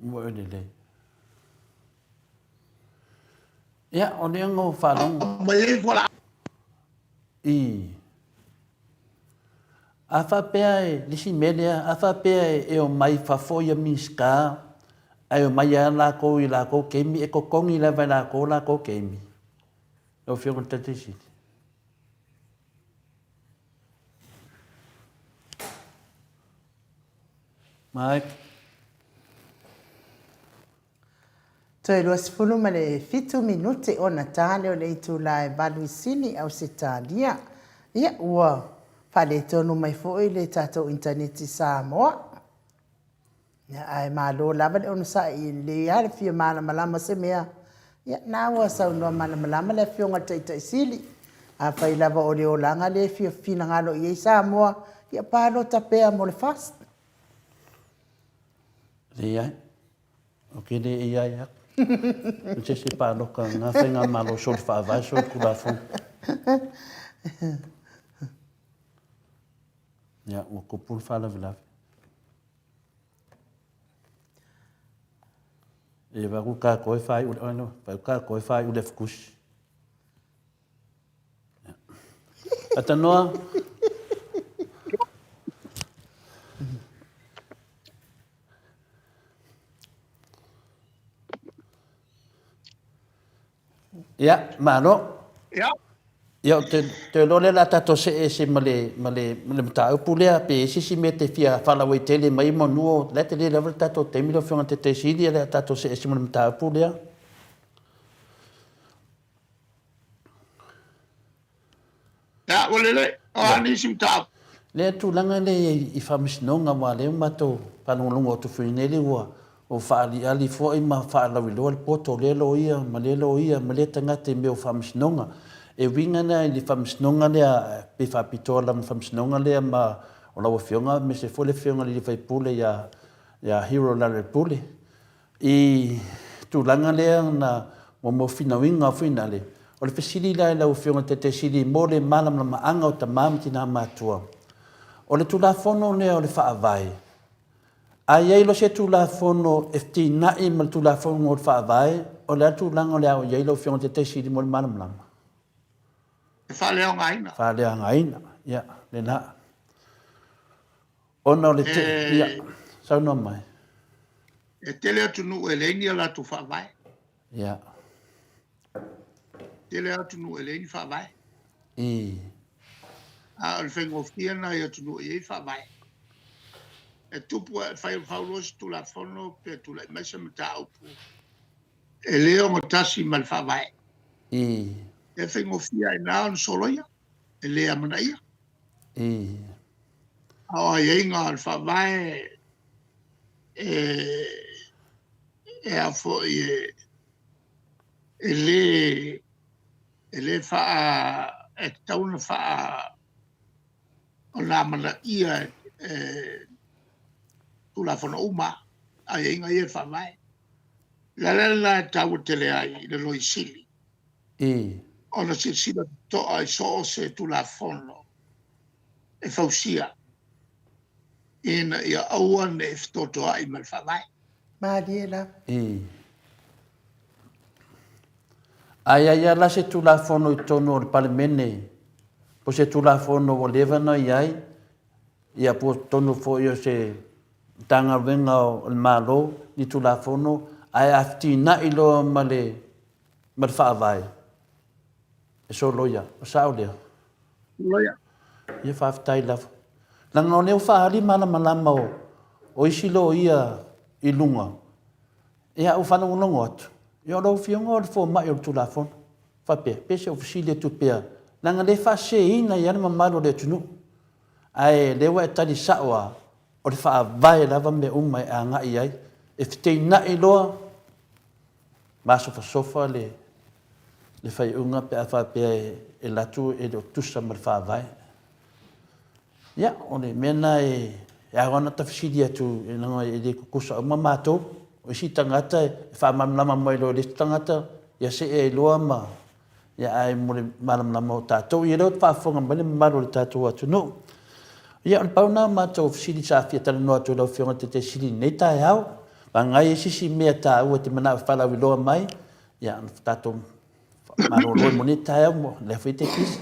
Moi lelei. Ia, o lea na ou faalogo.
Aumai ai fualaau.
I. A faapea e, le isi mea lea, a faapea e omai i fafo ia Minisita, ae omai lava latou i latou taimi, e totogi lava e latou latou taimi. Lau Afioga i le Taitai Sili. Mike.
Toe 27 minute ona ta lea o le itula e 8 i Sini, Ausetalia. Ia, ua faaletonu mai foi le tatou initaneti i Samoa. Ia, ae malo lava le onosai e lelei lava le fia malamalama se mea. Ia, na ua saunoa malamalama le Afioga i le Taitai Sili. Afai lava o le olaga lea e fia finagalo i ai Samoa, ia palota pea mo le FAST.
Leai. Ou te le i ai aku. O se isi paloka ngā faigamalo soli faavae soli tulafono. Ia, ua tupu le faalavelave. E vaku kākou e whai ule, no, vaku kākou e whai ule fukusi. Atanoa. Ia, malo.
Ia.
Ia, ou te, te iloa lea o le a tatou see ese ma le, ma le, ma le mataupu lea, pe i ai se isi mea e te fia faalauaitele mai manu o la e tele lava le tatou taimi lau Afioga i le Taitaisili, o le a tatou see ese ma le mataupu lea.
Ia, ua lelei. O a nisi mataupu?
Lea tulaga lea i faamasinoga, aua o lea ua matou faalogologo atu foi nei lea ua faaaliali foi ma faalauiloa le poto o lea loia ma lea loia ma lea tagata i mea o faamasinoga. E uiga la i le faamasinoga lea pe faapitoa lava i le faamasinoga lea ma o lau Afioga aemaise foi le Afioga i le sui usufono ia Hero Lealailepule. I tulaga lea na ua mau finauina foi na le. O le fesili la i lau Afioga i le Taitai Sili mo le malamalamaaga o tama ma tina matua. O le Tulafono lea o le Faavae, a i ai loa se Tulafono e fetinai ma le Tulafono o le Faavae, o le a le tulaga o le a oo i ai lau Afioga i le Taitai Sili mo le malamalama?
E faaleaogaina.
Faaleaogaina, ia, lena. Ona o le te, ia, saunoa mai.
E tele atunuu e leai ni a latou faavae.
Ia.
Tele atunuu e leai ni faavae.
I.
A o le faigofie lena i atunuu e i ai faavae. E tupu ae fai fau loa se Tulafono pe tulai mai se mataupu e le ogatasi ma le faavae.
I.
E faigofie lava i ina ona soloia, e le amanaia.
I.
A o aiaiga o le faavae e e a foi e le e le faa e tatau ona faa ona amanaia e Tulafono uma aiaiga ia e faavae. O le ala lena e taua tele ai i le Loia Sili
I.
ona silasila totoa i so o se Tulafono e fausia ina ia aua ne i fetotoai ma le faavae.
Malie lava.
I. A i ai lava la se Tulafono i totonu o le Palemene, po o se Tulafono ua leva ona i ai, ia po o totonu foi o se Matagaluega o le Malo ni Tulafono, ae a fetinai loa ma le ma le Faavae, e soloia. O sao lea?
Soloia.
Ia faafetai lava. Leaga o lea ua faaali malamalama o, o isi loia i luga, ia ua faalogologo atu, ia o lau Afioga o le fomai o le Tulafono. Faapea, pe se i ou fesili atu pea, leaga o lea e faaseseina ai lava le mamalu o le atunuu. Ae o lea ua e tali sao lava, o le Faavae lava mea uma e agai i ai. E feteenai loa masofasofa le le faaiuga pe a faapea e alu atu e le o tusa ma le Faavae. Ia, o le mea lena e ao lava ona ta fesili atu leaga e le tutusa uma matou. O isi tagata e faamalamalama mai loa e le isi tagata, ia see ai loa ma Ia, ae mo le malamalama o tatou, ia lea ua faafofoga mai le mamalu o le tatou atunuu. Ia, o le pau lena o matou fesili sa fia talanoa atu i lau Afioga i le Taitai Sili i lenei taeao. Vagana ai se isi mea taua e te manao e faalauiloa mai, ia, ona tatou malolo ai mo lenei taeao, mo lea foi e te pisi.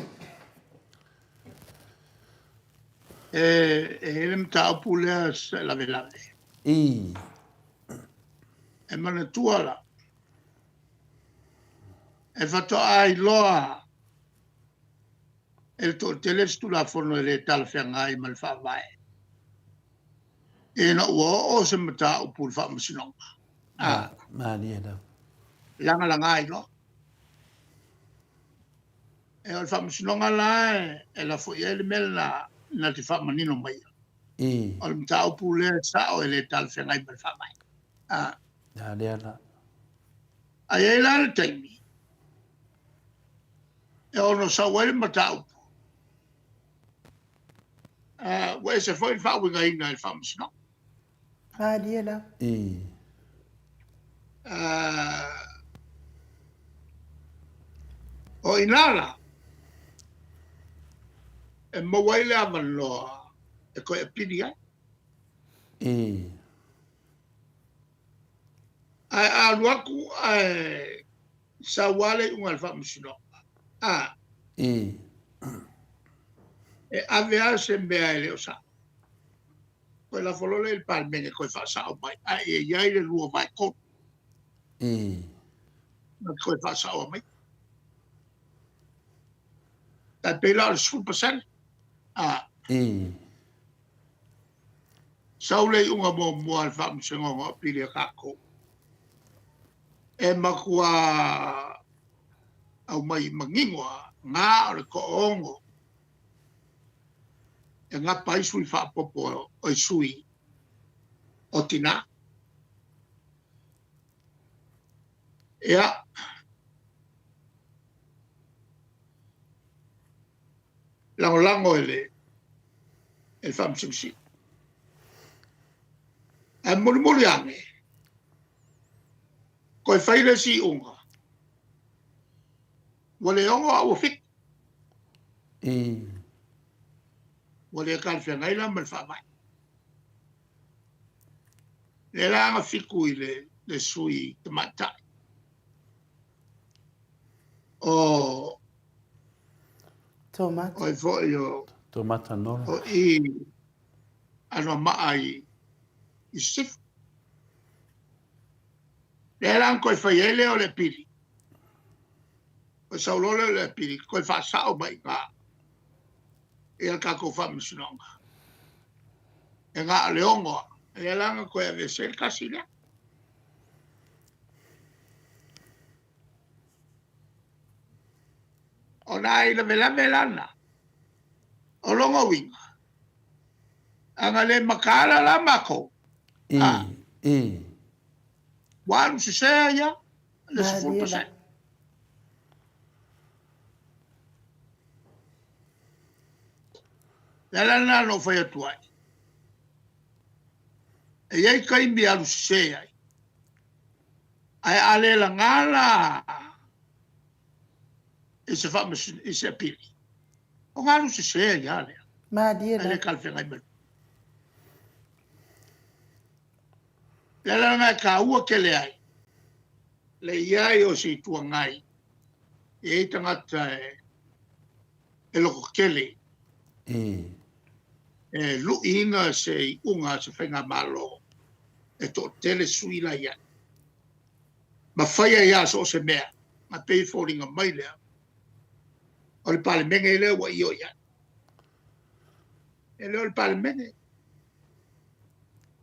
E i ai le mataupu lea sa lavelave.
I.
E manatua la, e faatoa iloa e le toatele se Tulafono e le talafeagai ma le Faavae, ina ua oo se mataupu i le Faamasinoga.
Ah, malie lava.
Lagalaga ai loa. E o le Faamasinoga la e lafo i ai le mea lena na te faamanino maia.
I.
O le mataupu lea e sao e le talafeagai ma le Faavae. Ah.
A lea la.
A i ai la le taimi e ono sau ai le mataupu, ua ese foi le faauigaina e le Faamasinoga.
Malie la.
I.
O i ina la e maua ai le avanoa e toe apili ai.
I.
Ae a alu atu ae sau lava le iuga a le Faamasinoga, a.
I.
E ave lava se mea e le o sao. Toe lafo loa lea i le Palemene e toe faasao mai, ae ia i ai le 2/3.
I.
Na toe faasaoa mai. Tai pei la o le 10%. A.
I.
Sau le iuga muamua a le Faamasinoga o Apili a tatou, e matua aumai manino lava, na o le toaono e gapa ai sui faaopoopo o sui o tina. Ia, lagolago e le e le Faamasino Sili. Ae mulimuli ane, toe fai le isi iuga, ua le 6 a ua 7.
I.
Ua le talafeagai la ma le Faavae. Lea la na fiku i le, le sui tamaitai o
Tomata.
O ai foi o
Tomata Nora.
O i Anoamaa i Sisifo. Lea la na toe fai ai lea o le apili. Toe sau loa lea o le apili, toe faasao mai i ina ia le tatou faamasinoga. E na o le 6 lava. Lea la na toe aveese ai le tasi lea. O nai lavelave la na, o lona uiga, a na le mataala la matou, a, ua alu sese ia le 10%. Le ala lena na ou fai atu ai, e i ai taimi e alu sese ai, ae a le laga la i se faamasino, i se apili, ona alu sese ai lava lea.
Malie
Ae le talafeagai ma le. Le ala lena e taua tele ai le i ai o se Itu Agai e i ai tagata e lototele e luiina se iuga a se faigamalo e toatele sui la e i ai. Ma fai ai lava so o se mea, a pei e foliga mai lea, o le Palemene lea ua io i ai. E le o le Palemene.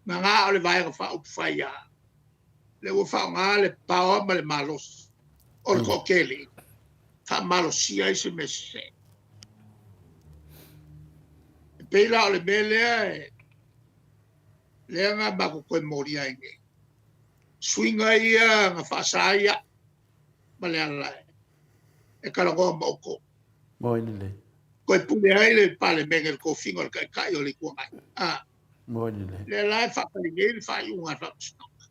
Na na o le Vaega Faaupufai lava, lea ua faaaoga le power ma le malosi o le toatele e faamalosia ai se mea sese. E pei la o le mea lea, lea na matou toe molia ai nei. Suiga ia na faasa ai au ma Leala e talanoa ma outou.
Moi lelei.
Toe pule ai le Palemene i le tofiga o le Taitai o le Itu Agai. A.
Moi lelei.
Lea la e faatali nei le faaiuga a le Faamasinoga.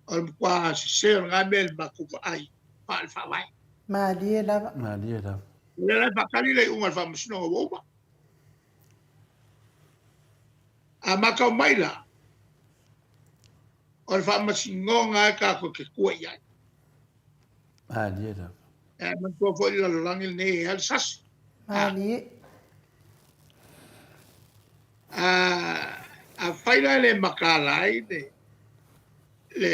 O le matua sese o lena mea i le matou vaai faale-faavae.
Malie lava.
Malie lava.
Lea la e faatali le iuga a le Faamasinoga ua uma. A matau mai la, o le faamasinoga e tatou te tua i ai.
Malie lava.
E manatua foi le lalolagi lenei e i ai le sasi.
Malie.
Afai la e le mataala ai le, le,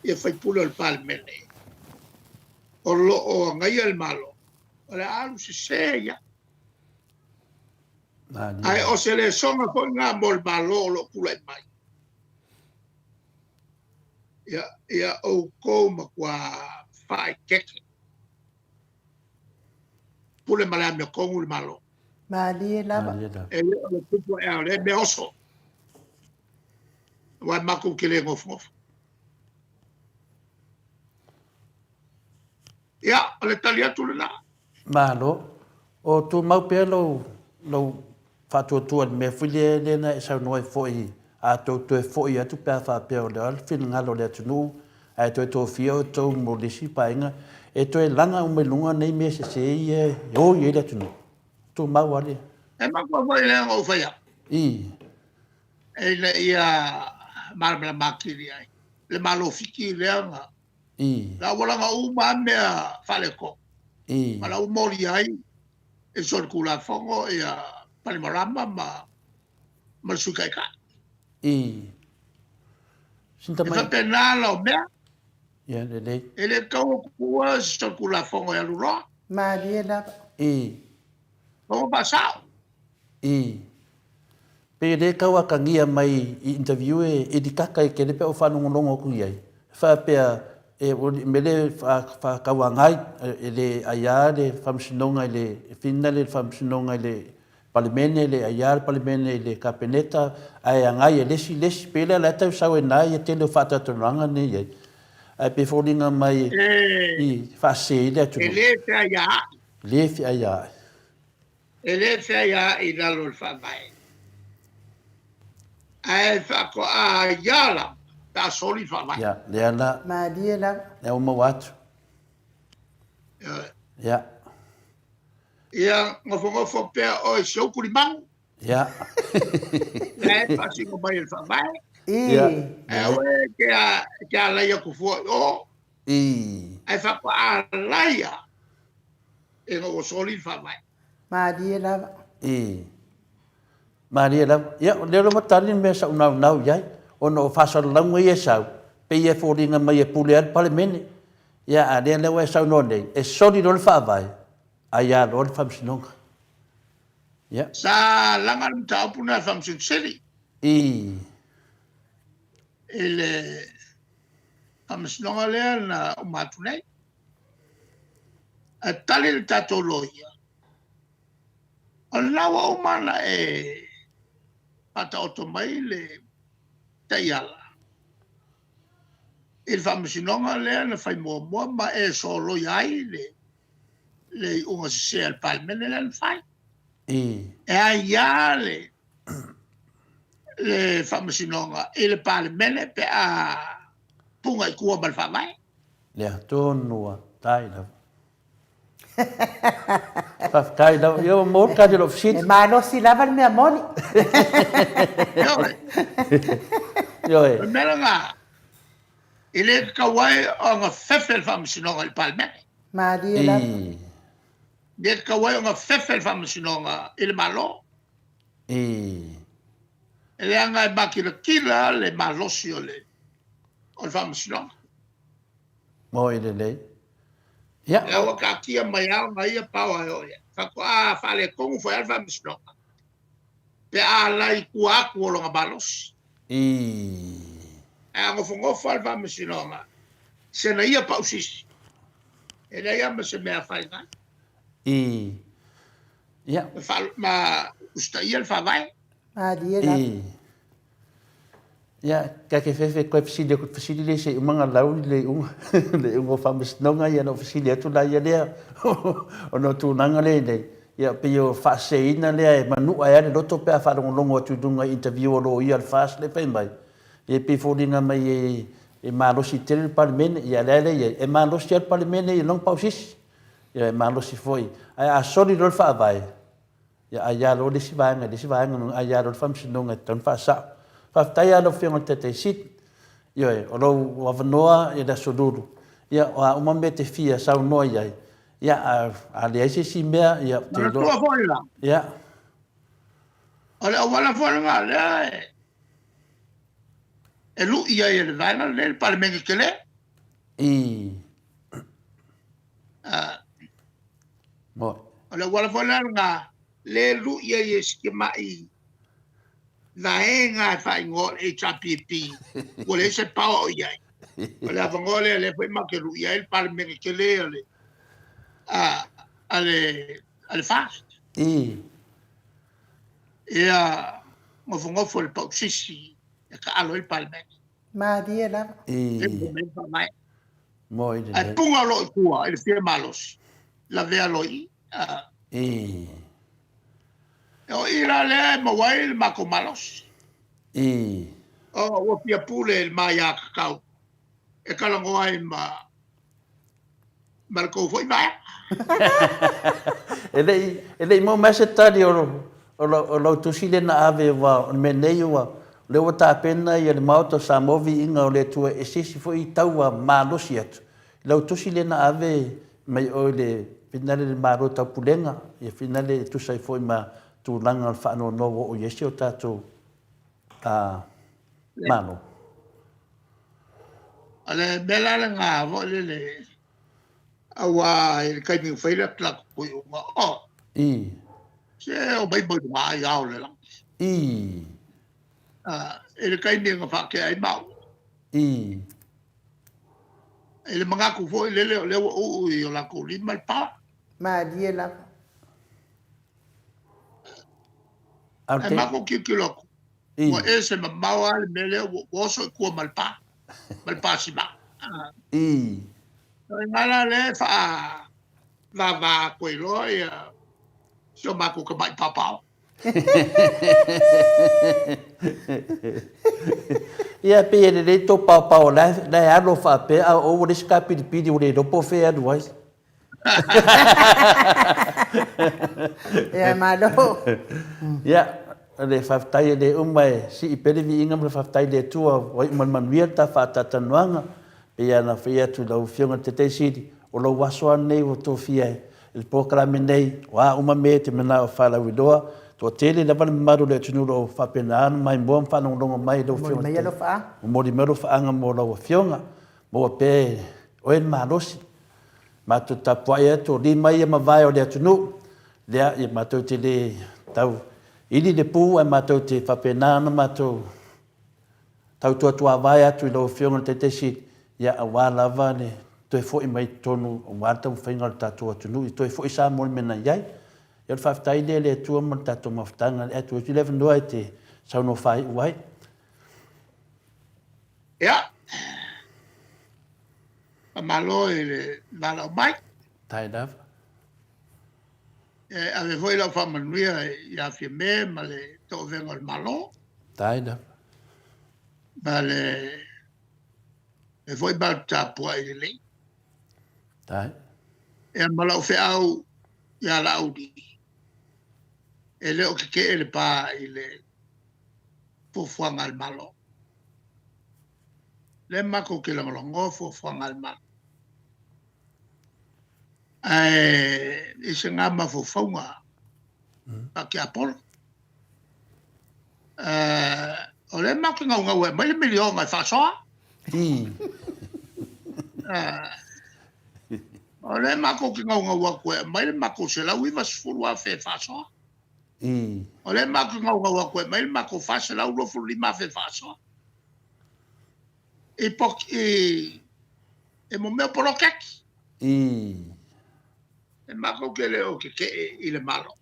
ia faipule o le Palemene o lo o agaia le Malo, o le a alu sese ia. Ae o se lesona foi lena mo le Malo o lo o tulai mai. Ia, ia outou matua faaeteete. Pule ma le amiotonu le Malo.
Malie lava.
E le o le tupu ae o lea mea oso. Aua matou te le nofonofo. Ia, o le tali atu lena.
Malo. O tumau pea lou, lou faatuatua i le mea foi lea, lea na e saunoa ai foi, a tou toe foi atu pe a faapea o le a le finagalo o le atunuu, ae toe tofia outou mo le isi paeaiga, e toe laga uma i luga nei mea sese ia e o i ai le atunuu. Tumau lava le.
E mafua foi lea ona ou fai atu.
I.
Ina ia malamalama atili ai le Malo Fiti lea na.
I.
La ua laga uma lava mea faaletonu.
I.
Ma la ua molia ai e solitulafono ia Palimalama ma ma le Sui Taitai.
I. Sinta
E
mai.
faapena la o mea.
Ia, lelei.
E le tatau ona tuua se solitulafono e alu loa.
Malie lava.
I.
Ua faasao.
I. Pei e le tau atagia mai i interview e Elikaka e tele pe a ou faalogologo atu i ai, e faapea e mea lea faatauagai e le aia le faamasinoga i le finale le faamasinoga i le Palemene, le aia le Palemene i le Kapeneta, ae agai e le isi le isi. Pei lea la e tau sau ai na ia tele o faatalatalanoaga nei i ai. Ae pei e foliga mai i faasese ai le atunuu.
E le feaiaai.
Le feaiaai.
E le feaiaai i lalo o le Faavae, ae faatoa aia lava pe a soli le Faavae.
Ia, lea la.
Malie lava.
Lea ua maua atu.
Ioe.
Ia.
Ia, nofonofo pea oe i si ou tulimanu.
Ia.
La e faasino mai e le Faavae.
Ia.
Ae aua e te alai atu fua i o.
I.
Ae faatoa alai lava ina ua soli le Faavae.
Malie lava.
I. Malie lava. Ia, o lea lava tali le mea sa ou naunau i ai, ona o faasalalauga ia e sau. Pei e foliga mai e pule ai le Palemene. Ia, a lea lea ua e saunoa nei, e soli loa le Faavae, aia loa le Faamasinoga. Ia.
Sa laga le mataupu lena e le Faamasino Sili.
I.
I le Faamasinoga lea na uma atu nei. Ae tali le tatou loia, o lena ua uma ona e faataoto mai le taiala i le faamasinoga lea na fai muamua ma e soloia ai le iuga sese a le Palemene lea na fai. E aia le le faamasinoga i le Palemene pe a punga i tua ma le faavae.
Lea tonu a tai lava. Faafetai lava. Ia ua maua le tali o lau fesili.
E malosi lava le mea moni.
Ioe.
Ioe.
O le mea lena, e le tatau ai ona fefe le Faamasinoga i le Palemene.
Malie lava.
E le tatau ai ona fefe le Faamasinoga i le Malo.
I.
E leaga e makilatila le malosi o le Faamasinoga.
Moi lelei. Ia.
Lea ua taatia mai lava ona ia power e oo i ai. Faatoa faaletonu foi lava le Faamasinoga pe a ala i tua atu o lona malosi.
I.
Ae a nofonofo lava le Faamasinoga, sena ia pausisi, e leai lava ma se mea e afaina ai.
I. Ia.
Ma usitaia le Faavae.
Malie lava.
I. Ia, kai ke fefe koe fesili atu, fesili lea se i uma na lau le iuga, le iuga o faamasinoga, ia na ou fesili atu la ia lea, ona o tulaga lea i nei, ia pei o faaseseina lea e manua ai lava le loto pe a faalogologo atu i luga i interview a loia a le FAST lea e fai mai, ia e pei e foliga mai e, e malosi tele le Palemene, ia a lea lea i ai, e malosi lava le Palemene i lona pausisi, ia e malosi foi, ae a soli loa le Faavae, Ia aia loa le isi vaega i le isi vaega, aia loa le faamasinoga e tatau ona faasao. Faafetai lava i lau Afioga i le Taitai Sili. Ioe, o lou avanoa i le Aso Lulu, ia o a uma mea e te fia saunoa i ai, ia a, a leai se isi mea, ia ou te iloa.
Manatua foi la.
Ia.
O le auala foi lena lea e, e lui ai e le vaega lenei le Palemene tele.
I.
Ah.
Moi.
O le auala foi la lena le lui ai e si tamai vaega e faaigoa o le HRPP ua leai se power o i ai. O le avanoa lea lea foi matou te lui ai le Palemene tele a le a, a le a le FAST.
I.
Ia nofonofo i le pausisi e taalo ai le Palemene.
Malie lava.
I. Moi lelei.
Ae puga loa i tua i le fia malosi, lavea loa i i.
I.
O i la lea e maua ai le matou malosi.
I.
O, ua fia pule i le ma aiatatau e talanoa ai ma ma le tou foi vaega.
E le i, e le i maua mai se tali o, o, o lau tusi lea na ave aua o le mea nei ua, o lea ua tapena ia le Maota o Samoa viiga o le Atua e se isi foi taua malosi atu. I lau tusi lea na ave mai oe i le finale i le Malo Taupulega, ia finale e tusa ai foi ma tulaga o le faanoanoa ua oo i ai si o tatou a, Malo.
O le mea la lena foi lele, aua i le taimi na fai le latou iuga, oh,
I.
se omai mai luga i ao o le lagi.
I.
I le taimi na faatea ai maua.
I.
I le manatu foi lele o lea ua uu i o latou lima le pa.
Malie lava.
Ae matou tilotilo atu, ua ese mamao lava le mea lea ua oso i tua ma le pa, ma le pa sima. O i ina la lea e faavava atu ai loa ia si o matou tamai paopao.
Ia, pei e lelei tou paopao la e alo faapea, a o ou ua leai se kapilipili ua le iloa po o fea e alu ai.
Ia, malo.
Ia, o le faafetai e le uma e sii pea le viiga ma le faafetai i le Atua ua iu mai le manuia le ta faatalatalanoaga. Pei lava ona fai atu i lau Afioga i le Taitai Sili, o lou aso lava lenei ua tofia e le polokalame nei, o a uma mea e te manao e faalauiloa, Toatele lava le mamalu o le atunuu o lo o faapena ona maimoa ma faalogologo mai i lau
Momoli
Afioga
mai
i le
alofaaga.
Momoli mai alofaaga mo lau Afioga. Maua pea e oe le malosi. Matou te tapuai atu, o lima ia mavae o le atunuu, lea ia matou te le tau ili le pu ae matou te faapena ona matou tautuatuavae atu i lau Afioga i le Taitai Sili, ia aua lava le toe foi mai i totonu aua le taumafaiga o le tatou atunuu ia toe foi Samoa i le mea na i ai. Ia o le faafetai lea i le Atua ma le tatou mafutaga ae tuu atu le avanoa e te saunoa faaiu ai.
Ia, faamalo i le valaau mai.
Faafetai lava.
E ave foi lau faamanuia ia Fiame ma le tauavega o le Malo.
Faafetai lava.
Ma le e foi matou tapuai lelei.
Faafetai.
Ia ma lau feau ia Laauli, e le o tetee le pa i le fuafuaga a le Malo. Lea matou te lagolagoa fuafuaga a le Malo. Ae i se na mafaufauga faatiapolo. O lea matou te naunau e aumai le miliona e faasoa. O lea matou te naunau atu e aumai le matou $190,000 e faasoa. O lea matou te naunau atu e aumai le matou $425,000 e faasoa. I, i, i mo mea o poloketi. E matou te le o tetee i le Malo.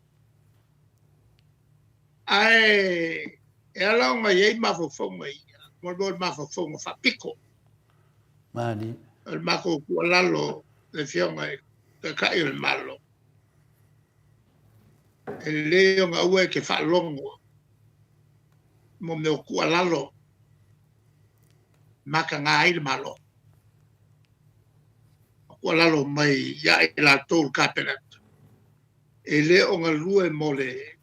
Ae e ala ona i ai mafaufauga ia, mo le mafaufauga faapito.
Malie.
O le matou tuualalo le Afioga i le Taitai o le Malo, e lelei ona aua e te faalogo mo mea o tuualalo mataga ai le Malo. O tuualalo mai ia i latou o le Kapeneta, e le o galue mo le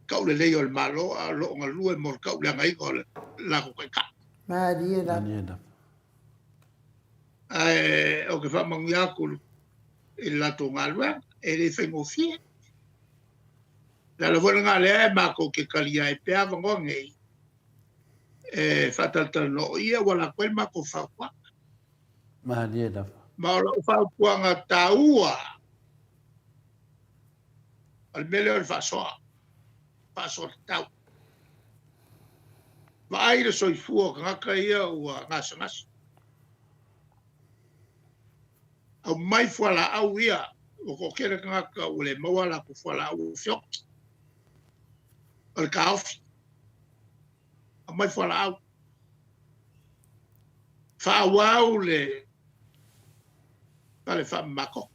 tauleleia o le Malo, a o lo o galue mo le tauleagaina o le latou taitai.
Malie lava.
Ae ou te faamanuia atu i le latou galuega, e le faigofie. O le ala foi lena o lea matou te talia ai pea avanoa nei e faatalatalanoa, o i e auala atu ai le matou fautuaga.
Malie lava.
Ma o lau fautuaga taua, o le mea lea o le faasoa, faasoa tatau. Vaai le soifua o tagata ia ua gasegase. Aumai fualaau ia, ua toatele tagata ua le maua a latou fualaau ua feoti. O le taofi, aumai fualaau. Faaauau le fale faamamatoto.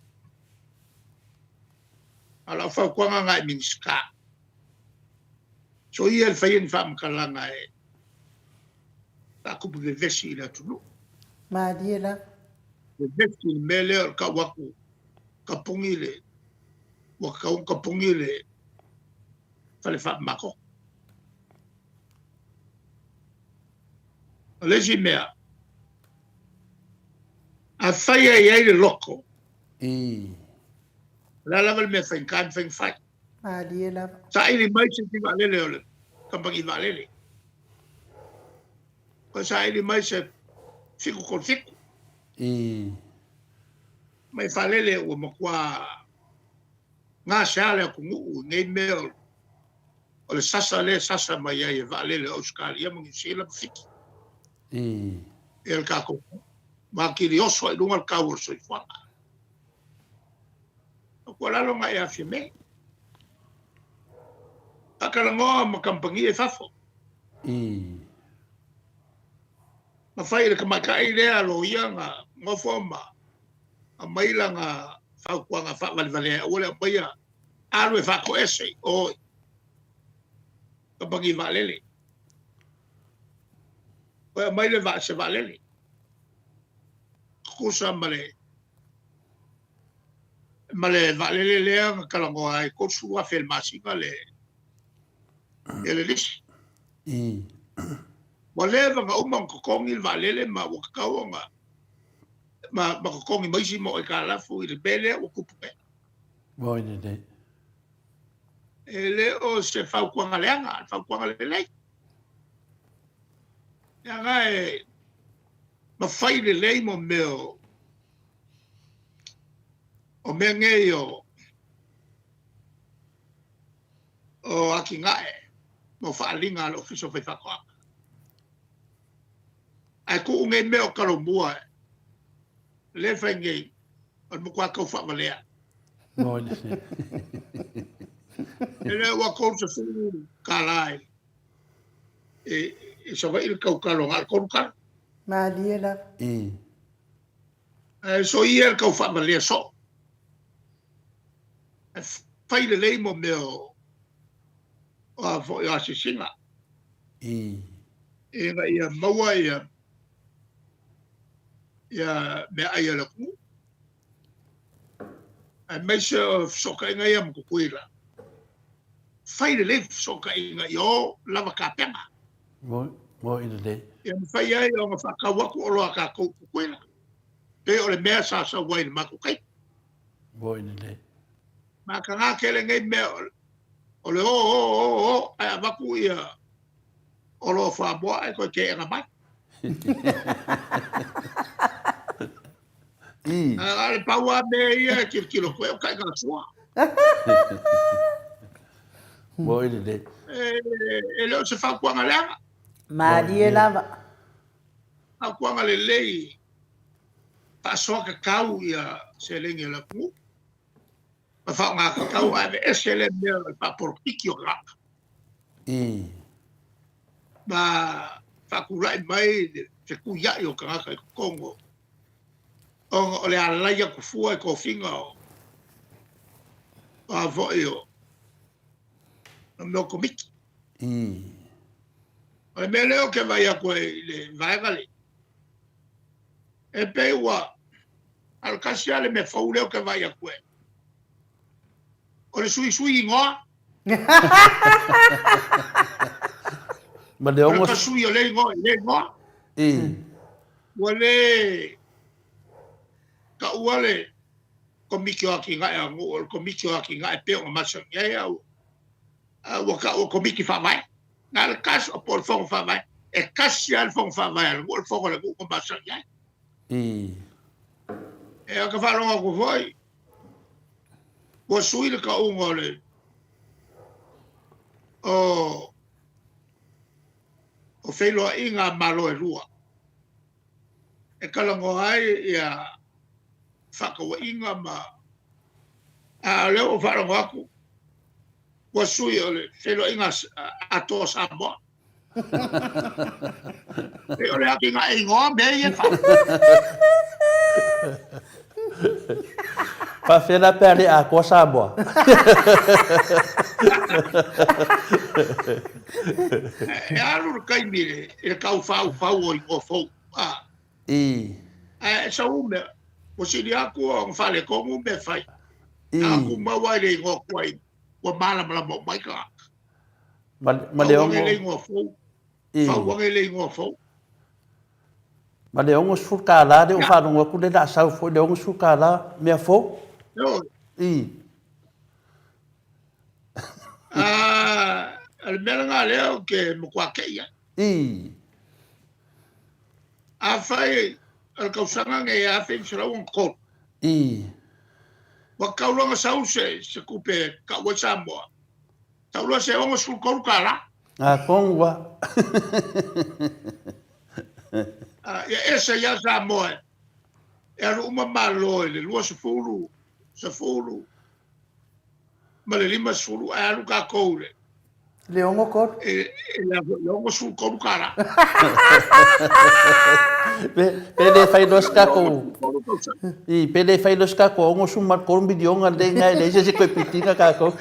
A o lau fautuaga lena i Minisita, soia le faia ni faamatalaga e faatupu vevesi i le atunuu.
Malie lava.
Vevesi i le mea lea o le tau atu tapuni le, ua tatau ona tapuni le fale faamamatoto. O le isi mea, afai e i ai le loto, o le a lava le mea faigata ma faigafai.
Malie lava.
Saili mai se isi vaalele o le kamupani vaalele. Toe saili mai se 737. Mai faalele ua matua gasea le atunuu i nei mea o le sasa lea e sasa mai ai e vaalele o Ausetalia ma Niu Sila ma Fiti. Ia le tatou matili oso ai luga le tau o le soifuaga. O tuualalo na e afia me. Faatalanoa ma kamupani e fafo. Ma fai i le tamaitai lea loia na nofo ma aumai lana fautuaga faavalevalea aua le aumaia alu e faatoese i o i kamupani vaalele. Toe aumai le vaa se vaalele. Tutusa ma le ma le vaalele lea na talanoa ai $30,000 i le masina le le lisi. Ua leva ona uma ona totogi le vaalele ma ua tatau ona ma totogi ma isi mau aitalafu i le mea lea ua tupu nei.
Oi lelei.
E le o se fautuaga leaga, o le fautuaga lelei. Leaga e mafai lelei mo mea o o mea nei o o atinae mo faaaliga a le Ofisa o Faifaatoaga. Ae tuu nei mea o Talomua lea e fai nei, o le matua tau faavalea. E le ua 30 tala i Savaii le tau talo, na o le 3 talo.
Malie lava.
Ae soia le tau faavalea soo. Ae fai lelei mo mea o a foi o asiasiga. Ina ia maua ia ia meaai a le atunuu, aemaise o fesootaiga ia ma Tutuila. Fai lelei fesootaiga ia o lava tapena.
Moni lelei.
Ia mafai ai ona faatau atu oloa a tatou i Tutuila, pei o le mea sa sau ai i le matou taimi.
Moni lelei.
Mataga tele nei mea o le o o o o ae avatu ia oloa fuamoa ae toe teena mai. A le pau lava mea ia e tilotilo atu ai o taigasua.
Moni lelei.
E le o se fautuaga leaga.
Malie lava.
Fautuaga lelei faasoa tatau ia seleni a le atunuu ma faaaoga tatau ae aveese lea mea o le faapolokiki o tagata. Ma faatulai mai le fetuiai o tagata i totonu ona o le alai atu fua i tofiga o a foi o mea o komiti. O le mea lea ou te vaai atu ai i le vaega lea, e pei ua na o le tasi lava le mea fou lea ou te vaai atu ai, o le suisui igoa.
Ma le
ogo. O le sui o le igoa i le igoa. Ua le taua le Komiti o Atinae a Nuu, o le Komiti o Atinae e pei ona masani ai au, a ua taua Komiti Faavae. Na o le tasi, po o le Fono Faavae. E tasi lava le Fono Faavae a le nuu, o le Fono a le nuu na masani ai. E ka faalogo atu foi, ua sui le tauga o le o o feiloaiga a Malo e lua e talanoa ai ia faatauaiga ma a o lea ua faalogo atu ua sui o le feiloaiga atoa Samoa. E o le atinae igoa mea ia e fai.
Faafefea la pe a le atoa Samoa?
E alu le taimi i le tau faufau o igoa fou. Ae sau mea, ua sili atu ona faaletonu mea e fai. A tumau lava i le igoa tuai, ua malamalama uma ai tagata.
Ma le
ogo. Fau ane le igoa fou. Fau ane le igoa fou.
Ma le $60 lea ua faalogo atu lea o le a sau foi le $60 mea fou.
I. O le mea lena lea ou te matua te i ai.
I.
Afai o le tausaga lenei 1963.
I.
Ua tau loa ona sau se tupe e tau ai Samoa. Tau loa se 63 tala.
Atonu ua.
Ia ese ia Samoa e alu uma Malo i le 20, 10 ma le 50 ae alu tatou i le
Le 63.
I le 63 tala.
Pe le fai loa se tatou I, pe le fai loa se tatou 63 miliona lelei lena e leai se isi e toe pitina tatou.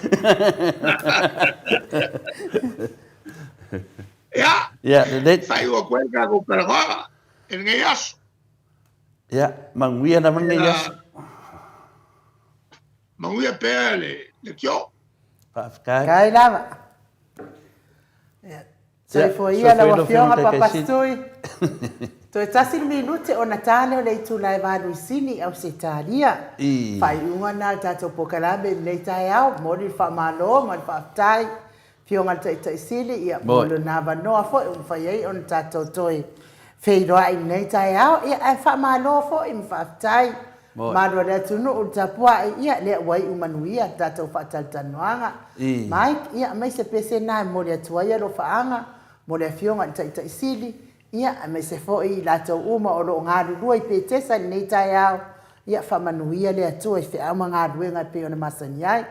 Ia,
Ia, lelei.
Faaiu atu ai le tatou talanoaga i lenei aso.
Ia, manuia lava lenei aso.
Manuia pea le tio.
Faafetai.
Faafetai lava. Ia, soifua ia lau Afioga Papa Stui. Toe tasi le minute ona ta lea o le itula e Valuisini i Ausetalia. Faaiuga lena o le tatou polokalame i lenei taeao. Momoli le faamalo ma le faafetai Afioga i le Taitai Sili, ia, mo lona avanoa foi ua mafai ai ona tatou toe feiloai i lenei taeao. Ia, ae faamalo foi ma faafetai mamalu o le atunuu i le tapuai, ia, lea ua iu manuia le tatou faatalatalanoaga. Mike, ia, aemaise pese na e momoli atu ai alofaaga mo le Afioga i le Taitai Sili, ia, aemaise foi i latou uma o lo o galulue i Petesa i lenei taeao, ia, faamanuia le Atua i feau ma galuega e pei ona masani ai.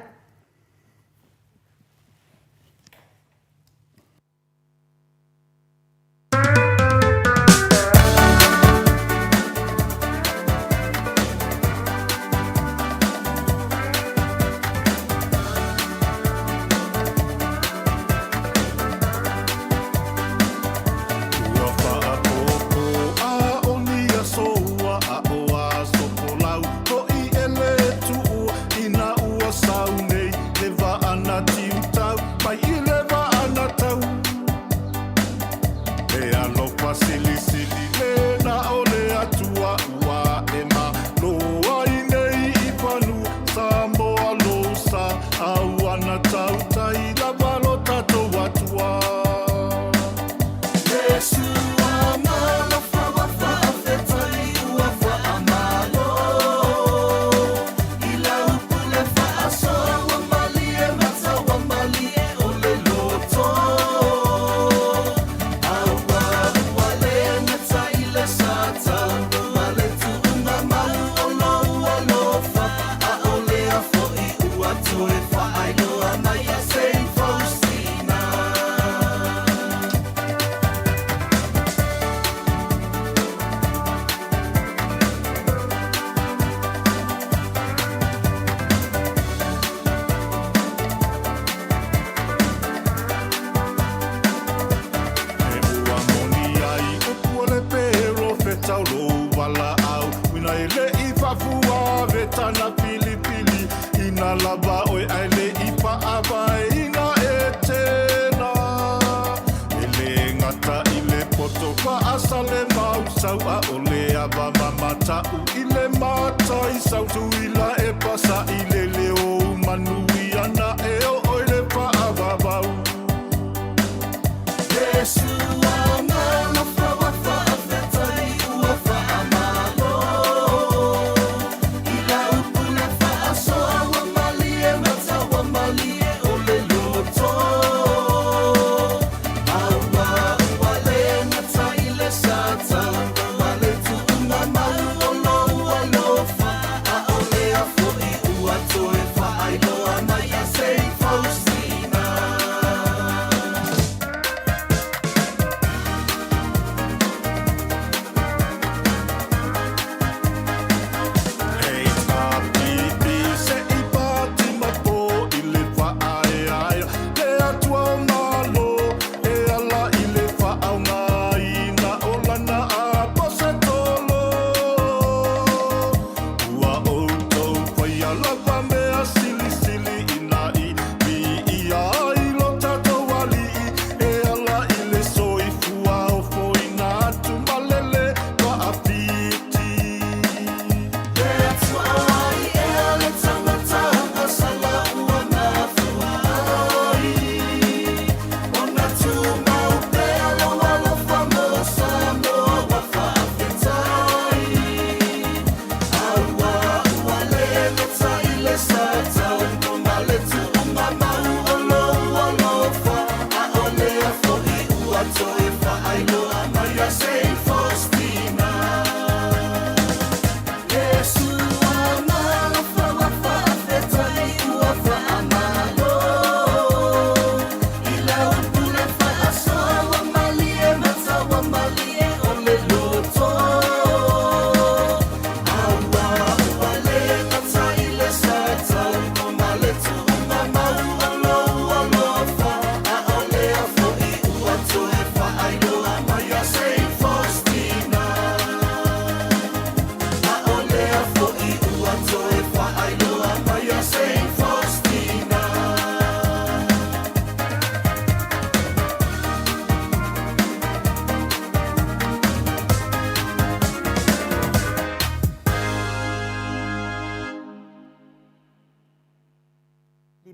Ua faapopo a o ni aso ua aʻo aso folau hoʻi e le tuua ina ua sau nei le vaa na tiutau mai i le vaa na tau E alofa silisili le na o le Atua ua e malo ai nei i fanua Samoa lou sa a ua na tautai lava lo tatou Atua. E ua moni ai upu o le perofeta o lou valaau Uina e le i faafua vetana filifili Ina lava oe ae le i faavaeina e tena E le gata i le poto faasale mausau A o le ava mamatau i le matai sau Tuila e pasaʻi le leo manuia na e oo i le faavavau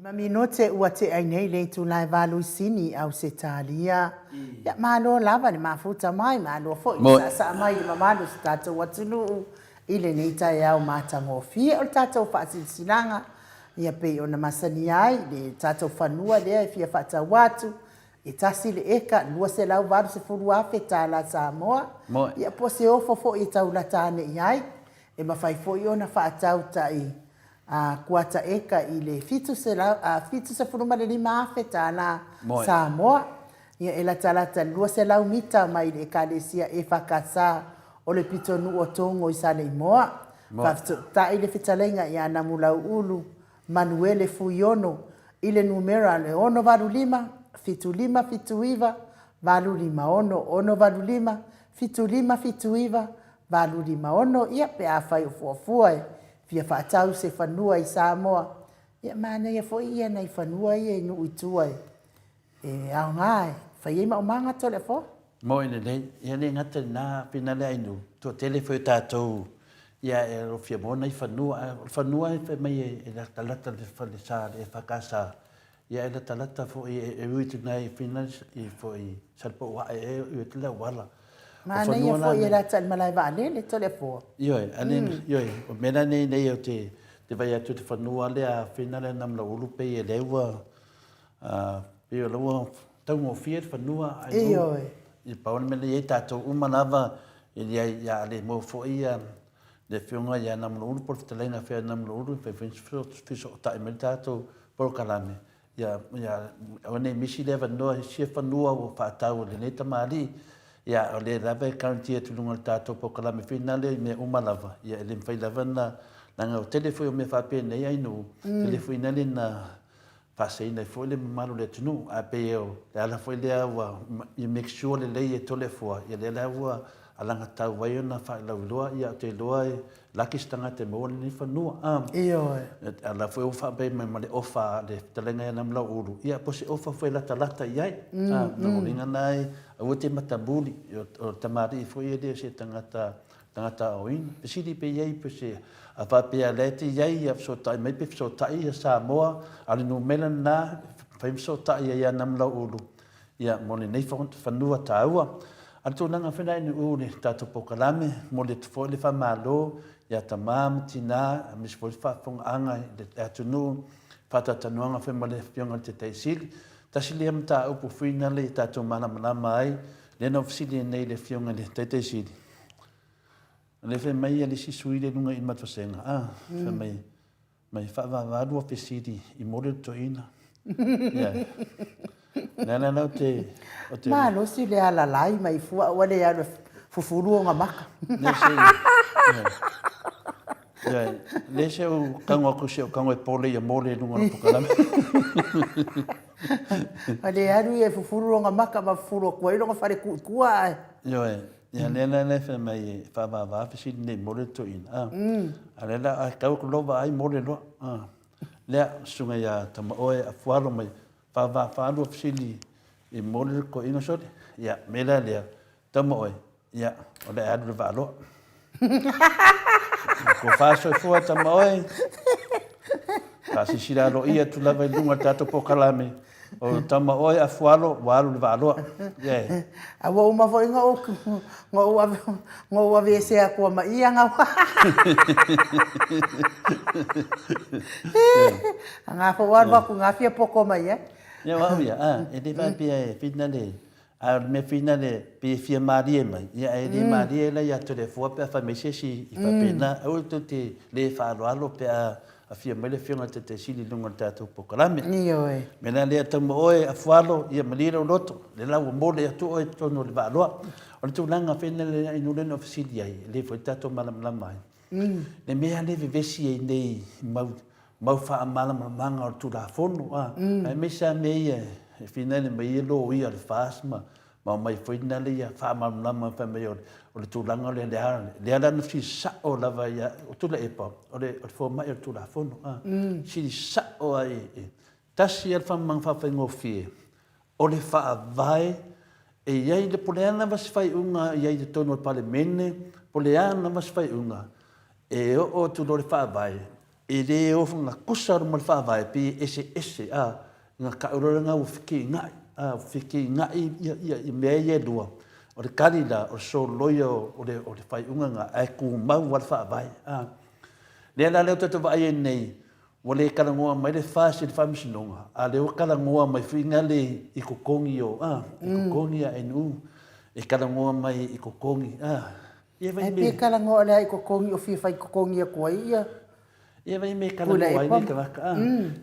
Ma minote ua tea ai nei le itula e Valuisini i Ausetalia. Ia, malo lava le mafuta mai, malo foi le saasaa mai i le mamalu o si tatou atunuu i lenei taeao matagofie. O le tatou faasilasilaga, ia pei ona masania ai le tatou fanua lea e fia faatau atu, e tasi le eka, $280,000 Samoa, ia po o se ofo foi e taulata ane i ai. E mafai foi ona faatau tai a kuata eka i le $75,000 Samoa. Ia e latalata i le 200 mita mai le Ekalesia EFKS o le pitonuu o Togo i Saleimoa. Faafesootai le fetalaiga ia Namulauulu Manuele Fuiono i le numera le 685 7579 856 685 7579 856, ia pe afai o fuafua e fia faatau se fanua i Samoa, ia manaia foi ia nai fanua ia i nuu i tua e aoga e fai ai maumaga Toleafoa.
Moi lelei, ia le gata i lena finale ai nuu, toatele foi o tatou ia e alofia maua nai fanua, ae o le fanua e fai mai e latalata i le falesa le EFKS, Ia e latalata foi e ui atu i Finland i foi Salepouae e ui atu le auala.
Manaia foi e lata i le malae vaalele Toleafoa.
Ioe, ane ioe, o mea la nei nei ou te te vai atu i te fanua lea Finland lea Namulauulu pei e lea ua pei o la ua taugofie le fanua ai
Ioe.
I pau le mea lea i ai tatou uma lava e i ai a le maua foi ia le afioga ia Namulauulu po o le fetalaiga a Namulauulu e mafai foi ona fesootai mai le tatou polokalame, ia, ia aua ne i misi le avanoa i sia fanua ua faatau e lenei tamalii, ia, o lea lava e guarantee atu i luga o le tatou polokalame finale i mea uma lava, ia, e le mafai lava ona, leaga o le tele foi o mea faapenei ai nuu, tele foi ina le na faaseina ai foi le mamalu o le atunuu, ae pei o le ala foi lea ua, ia make sure lelei e Toleafoa, ia lea la ua alagatau ai ona faalauiloa, ia ou te iloa e laki se tagata e maua lenei fanua. A,
Ioe.
A la foi ua faapea mai ma le ofa a le fetalaiga ia Namulauulu, ia po o se ofa foi e latalata i ai. A, o lona uiga lena e aua te matamuli, o le tamalii foi e le o se tagata tagata aoaoina. Fesili pe i ai pe se, a faapea o la e te i ai ia fesootai mai pe fesootai ia Samoa, a o le numera lena e mafai ona fesootai ai ia Namulauulu, Ia, mo lenei fanua taua. A o le tulaga foi la i le tatou polokalame, momoli atu foi le faamalo ia tama ma tina, aemaise foi le faafofogaaga i le atunuu, faatalatalanoaga foi ma le Afioga i le Taitai Sili. Tasi lea mataupu foi lea ia tatou malamalama ai, lea na ou fesili ai nei i le Afioga i le Taitai Sili, o lea e fai mai le isi sui usufono lea i luga i le matou vasega, a, fai mai, Mai faavava lua fesili i mole le toeaina. Yeah. Le ala la o te...
O te... Malosi le alalai mai fua aua le alu e fufulu ona maka.
Le se... Yeah. Le se o kango aku se o kango e pole ia mole i lunga o le pokalame.
A le alu ia e fufulu ona maka ma fufulu atu ai lona fale kuikua ae.
Ioe. Ia lea la lea fai mai e faavava fesili nei mo le toeaina. A. A lea la ai tau atu loa vaai mo le loa. A. Lea susuga ia Tamaoe Afualo mai faavava faalua fesili i mo le toeaina sole. Ia me la lea Tamaoe ia o le a alu le vaaloa. Tofa soifua Tamaoe. Faasilasila aloaia atu lava i luga o le tatou polokalame. O tama oe Afualo ua alu le vaaloa. Yeah.
A ua uma foi na ou, na ou ave, na ou aveese atua ma ia na A ngā fo alu aku ngā fia poko mai ai.
Ia o au ia, a, e le faapea e whina le, a o le mea whina le, pe e fia mārie mai, ia e le mārie la ia Toleafoa pe a whai mai se isi i faapena, aua tou te le faaaloalo pe a Afio mai le Afioga i le Taitai Sili i luga o le tatou polokalame.
Ioe.
Mea la lea tau ma oe Afualo, ia malie lou loto, lea la ua mole atu oe i totonu o le vaaloa. O le tulaga fena lea i nuu lea na ou fesili ai, e le foi tatou malamalama ai. Le mea lea e vevesi ai nei mau, mau faamalamalamaga o le Tulafono, a, aemaise lava mea ia e finale mai ai loia o le FAST ma Ma omai foi na le ia faamalamalama fai mai o le tulaga lea lea lea la na fesili sao lava ia o Tuilaepa o le o le fomai o le Tulafono a fesili sao ai e tasi a le faamamaga faafaigofie o le Faavae e i ai le po o le a lava se faaiuga e i ai i totonu o le Palemene po o le a lava se faaiuga e oo atu loa le Faavae. E le gatusa ma le Faavae pei e eseese, a, na tau loa lena ua fekeina'i, a, ua fekeina'i ia, ia, ia mea ia e lua. O le kali la, o le soloia o le, o le faaiuga lena, ae tumau lava le Faavae, a. Lea la lea ua tatou vaai ai nei, ua le talanoa mai le FAST i le Faamasinoga, a o lea ua talanoa mai foi na le i totogi o, a, i totogi a NU, e talanoa mai i totogi, a.
Ia vai me. Ai pe talanoa lea i totogi o fia fai totogi atu ai ia.
Ia vai me talanoa ai le tagata, a.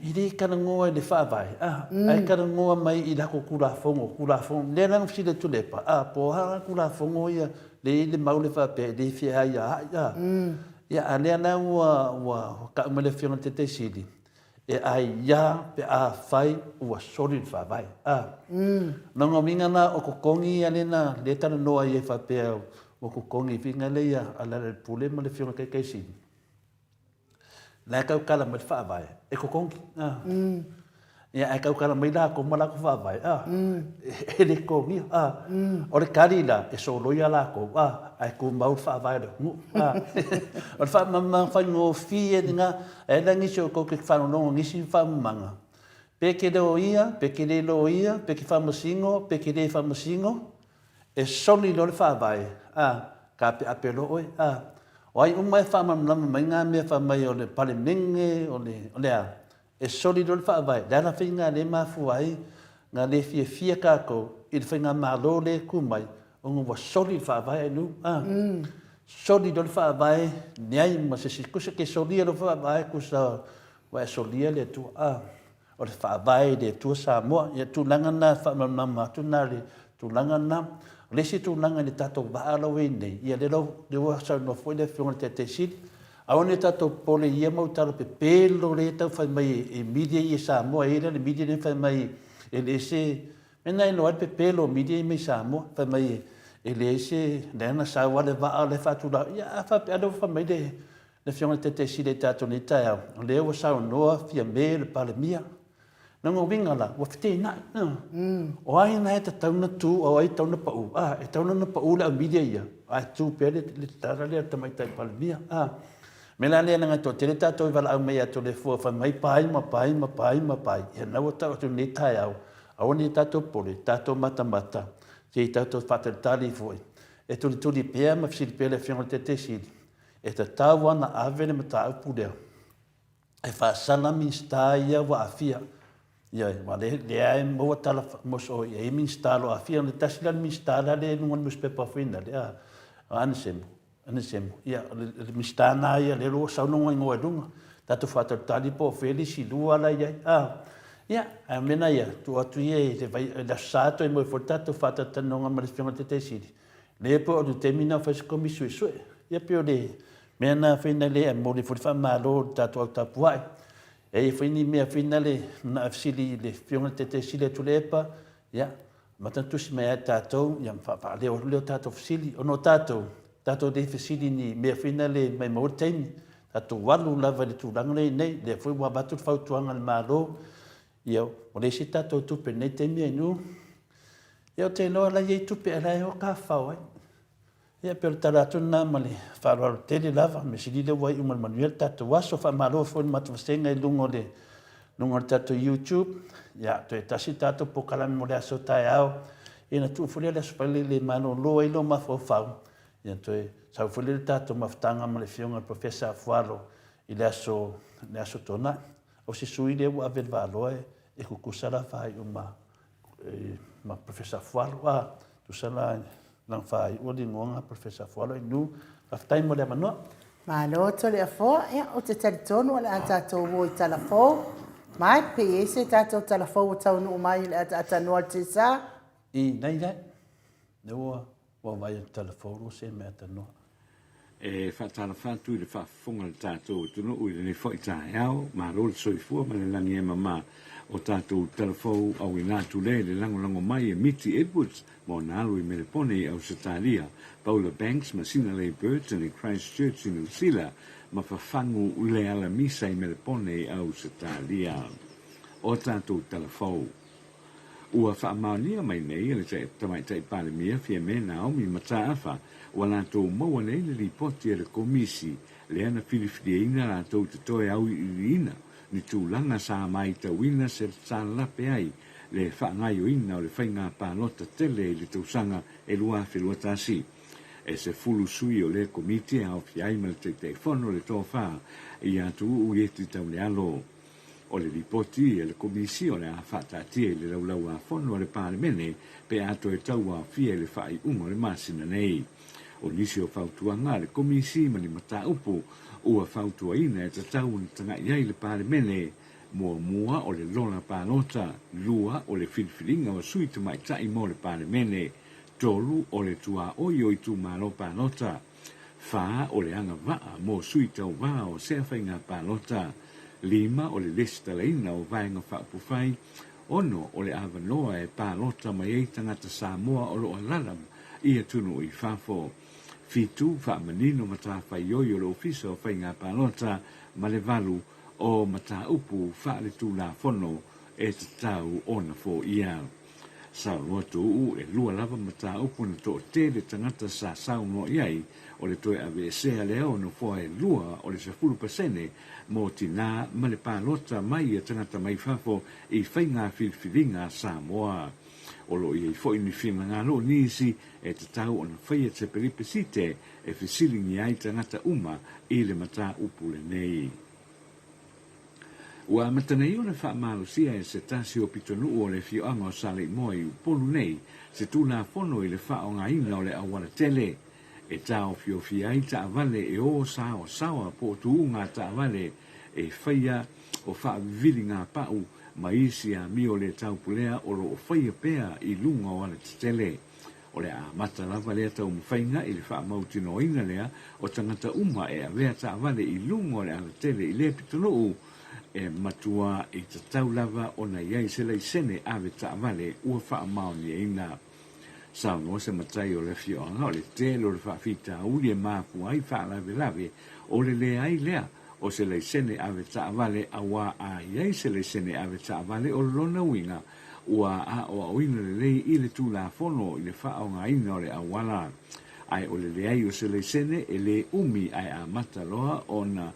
E le talanoa i le Faavae, a, ae talanoa mai i latou Tulafono, Tulafono. Lea la na fesili atu Tuilaepa, a, po o a Tulafono ia lea e i ai le mau lea faapea e le fia aiaai, a. Ia, a o lea la ua, ua tau mai le Afioga i le Taitai Sili, e aia pe afai ua soli le Faavae, a. Lona uiga la o totogi ia lea na, lea e talanoa ai faapea ua totogi foi lea ia a Lealailepule ma le Afioga i le Taitai Sili. La e tautala mai le Faavae, e totogi. Ia, ae tautala mai latou ma latou Faavae, a, e le totogia. A. O le tali la, e soloia latou, a, ae tumau le Faavae o le atunuu. A. O le faamalamalamaga faigofie lena, e i ai la nisi o tou te faalogologo i nisi faamalamalamaga, pe te loia, pe te le loia, pe te faamasino, pe te le faamasino, E soli loa le faavae, a, taapeape loa oe, a. O ai uma e faamalamalama mai ngā mea fai mai o le Palemene, o le, o le a, e soli loa le faavae, le ala faiga lea e mafua ai na le fiafia tatou i le faigamalo lea e tu mai, ona ua soli le faavae ainu, a. Soli loa le faavae, leai ma se isi, tusa e te solia lou faavae, tusa ua e solia le Atua, a. O le Faavae i le Atua Samoa. Ia, tulaga na e faamalamalama atu na le tulaga na. O le isi tulaga i le tatou vaa la ua i ai nei, ia lea la ua saunoa foi le Afioga i le Taitai Sili, aua ne i tatou popole i ia mau tala pepelo lea e tau fai mai e media ia i Samoa, e i ai la le media lea e fai mai e leai se mea na iloa ai le pepelo o media ia mai Samoa, fai mai e leai se, lea na sau lava le vaa lea e faatulaga. Ia a faapea lea ua fai mai le Le Afioga i le Taitai Sili i tatou nei taeao, o lea ua saunoa Fiame le Palemia. Lona uiga la, ua feteenai. O ai la e tatau ona tu a o ai e tatau ona pau? A, e tatau ona pau le au media ia, ae tu pea le tala lea a le Tamaitai Palemia. A, mea la lea leaga e toatele tatou e valaau mai ia Toleafoa fai mai pai ma pai ma pai ma pai, ia lena ua tau atu i lenei taeao, aua ne i tatou popole, tatou matamata, se i tatou faatalitali foi, e tulituli pea ma fesili pea le Afioga i le Taitai Sili, E tatau lava ona ave le mataupu lea e faasala Minisita ia ua aafia. Ioe, aua lea, lea e maua tala mosooi e i ai Minisita o lo o aafia. O le tasi la o le Minisita la lea i luga o le nusipepa foi lea, a, o Anesemo, Anesemo. Ia, o le, le Minisita lena ia lea ua sau lona igoa i luga. Tatou faatalitali po o fea le isi lua la e i ai. A, ia, ae o mea na ia, tuu atu ia i le, vai, i le Aso Sa toe moe foi le tatou faatalatalanoaga ma le Afioga i le Taitai Sili. Lea po o le taimi na fai se komisi suesue. Ia pei o le mea na fai na le momoli foi le faamalo i le tatou au tapuai. E i foi ni mea fai na le na fesili i le afioga i le Taitai Sili a Tuilaepa, ia amata na tusi mai ia tatou, ia faaleo atu lea o tatou fesili. Ona o tatou, tatou le fesili i ni mea foi na le maumau ai le taimi. Tatou alu lava i le tulaga lea i nei. Lea foi ua avatu le fautuaga a le Malo, ia ua leai se tatou tupe i lenei taimi ainu. Ia ou te iloa la e i ai tupe a o la e o tafafao ai. Ia pei o le tala atu lena ma le faaaloalo tele lava. Mea sili lea ua iu ma le manuia le tatou aso. Faamalo foi i le matou vasega i luga o le luga o le tatou YouTube. Ia toe tasi le tatou polokalame mo le aso taeao. Ia ona tuu foi lea o le Aso Faraile e malolo ai lou mafaufau. Ia toe sau foi lea le tatou mafutaga ma le Afioga i le Professor Afualo i le aso le aso Toonai. O se sui lea ua ave i le Valoa e tutusa la faaiu ma ma Professor Fualo, a, tusa la lana faaiua le igoa na Professor Fualo Inu. Faafetai mo le avanoa.
Malo Toleafoa, ia ou te talitonu o le a tatou o i tala fou. Mike, pe i ai se tatou tala fou ua taunuu mai i le ataatanoa o le Tesa?
I nei lea, lea ua Ua vaai atu tala fou lo se mea tanoa.
E faatalofa atu i le faafofoga a le tatou atunuu i lenei foi taeao. Malo le soifua ma le lagi e mama o tatou talafou auina atu lea i le lagolago mai e Miti Edwards ma ona alo i Melepone i Ausetalia, Paula Banks ma Sinalei Burton i Christchurch i Niu Sila, ma Fafagu Lealamisa i Melepone i Ausetalia. O tatou talafou. Ua faamaonia mai nei e le Tamaitai Palemia Fiame Naomi Mataafa ua latou maua nei le lipoti a le Komisi lea na filifiliaina latou te toe auiliiliina ni tulaga sa maitauina se sa lape ai le faagaioina o le faiga palota tele i le tausaga e 2021. E 10 sui o lea Komiti e aofia ai ma le Taitaifono le tofa ia Tuuu Ieti Taulealo. O le lipoti a le Komisi o le a faataatia i le Laulau-a-Fono a le Palemene pe a toe tauaofia i le faaiuga o le masina nei. O nisi o fautuaga a le Komisi ma ni mataupu ua fautuaina e tatau ona tagai ai le Palemene, muamua o le lola palota, lua o le filifiliga o sui tamaitai mo le Palemene, 3 o le tuaoi o itumalo palota, 4 o le agavaa mo sui tauva o sea faiga palota, 5 o le lesitalaina o Vaega Faaupufai, 6 o le avanoa e palota mai ai tagata Samoa o lo o alaala i atunuu i fafo, 7 faamanino matafaioi o le Ofisa o Faiga Palota ma le 8 o mataupu faaletulafono e tatau ona foia. Saunoa Tuuu, e lua lava mataupu na toatele tagata sa saunoa i ai, o le toe aveesea lea o nofoa e lua o le 10% mo tinā ma le palota mai a tagata mai fafo i faiga filifiliga a Samoa. O lo o i ai foi ni finagalo o nisi e tatau ona faia tepelipesite e fesiligia ai tagata uma i le mataupu lenei. Ua amata nei ona faamalosia e se tasi o pitonuu o le afioaga o Saleimoa i Upolu nei se Tulafono i le faaaogaina o le auala tele e taofiofia ai taavale e o saoasaoa po o tuuga taavale e faia o faaviviliga pau ma isi amio le taupulea o lo o faia pea i luga o alatetele. O le a amata lava lea taumafaiga i le faamautinoaina lea o tagata uma e avea taavale i luga o le alatele i lea pitonuu e matua i tatau lava ona i ai se laisene ave taavale ua faamaoniaina. Saunoa se matai o le afioaga o le tele o le faafitauli e mafua ai faalavelave o le leai lea o se laisene ave taavale auā a i ai se laisene ave taavale o lona uiga ua aoaoina lelei i le Tulafono i le faaaogaina o le auala. Ae o le leai o se laisene e le umi ae amata loa ona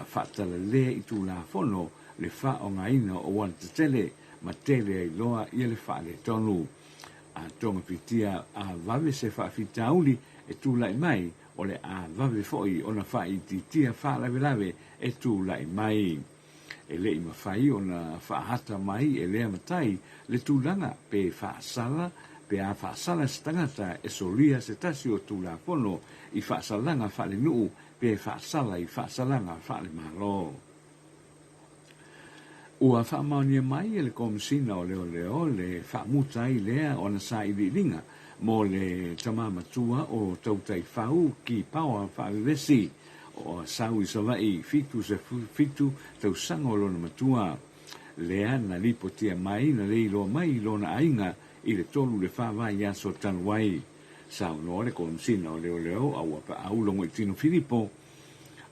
faatalale i Tulafono le faaaogaina o auala tetele ma tele ai loa ia le faaletonu. A togafitia a vave se faafitauli e tulai mai, o le a vave foi ona faaitiitia faalavelave e tulai mai. E le i mafai ona faahata mai e lea matai le tulaga pe faasala pe a faasala se tagata e solia se tasi o Tulafono i faasalaga faalenuu pe faasala i faasalaga faalemalo. Ua faamaonia mai e le Komesina o Leoleo le faamuta ai lea o ana sailiiliga mo le tama matua o Tautaifau ki Paoa Faavevesi o Asau i Savaii, 77 tausaga o lona matua. Lea na lipotia mai na le iloa mai i lona aiga i le 3 le 4 vaiaso talu ai. Saunoa le Komesina o Leoleo a ua paau Logoitino Filipo,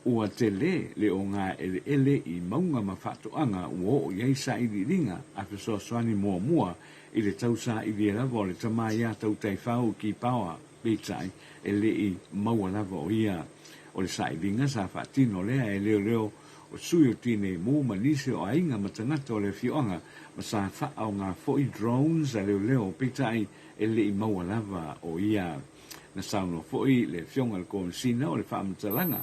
Ua tele le ogaeleele i mauga ma faatoaga ua oo i ai sailiiliga a fesoasoani muamua i le tau sailia lava o le tama iā Tautaifau ki Paoa, peitai e le i maua lava o ia. O le sailiga sa faatino lea e leoleo o sui o Tinei Mu ma nisi o aiga ma tagata o le afioaga ma sa faaaoga foi drones a leoleo peitai e le i maua lava o ia. Na saunoa foi le Afioga i le Komesina o le Faamatalaga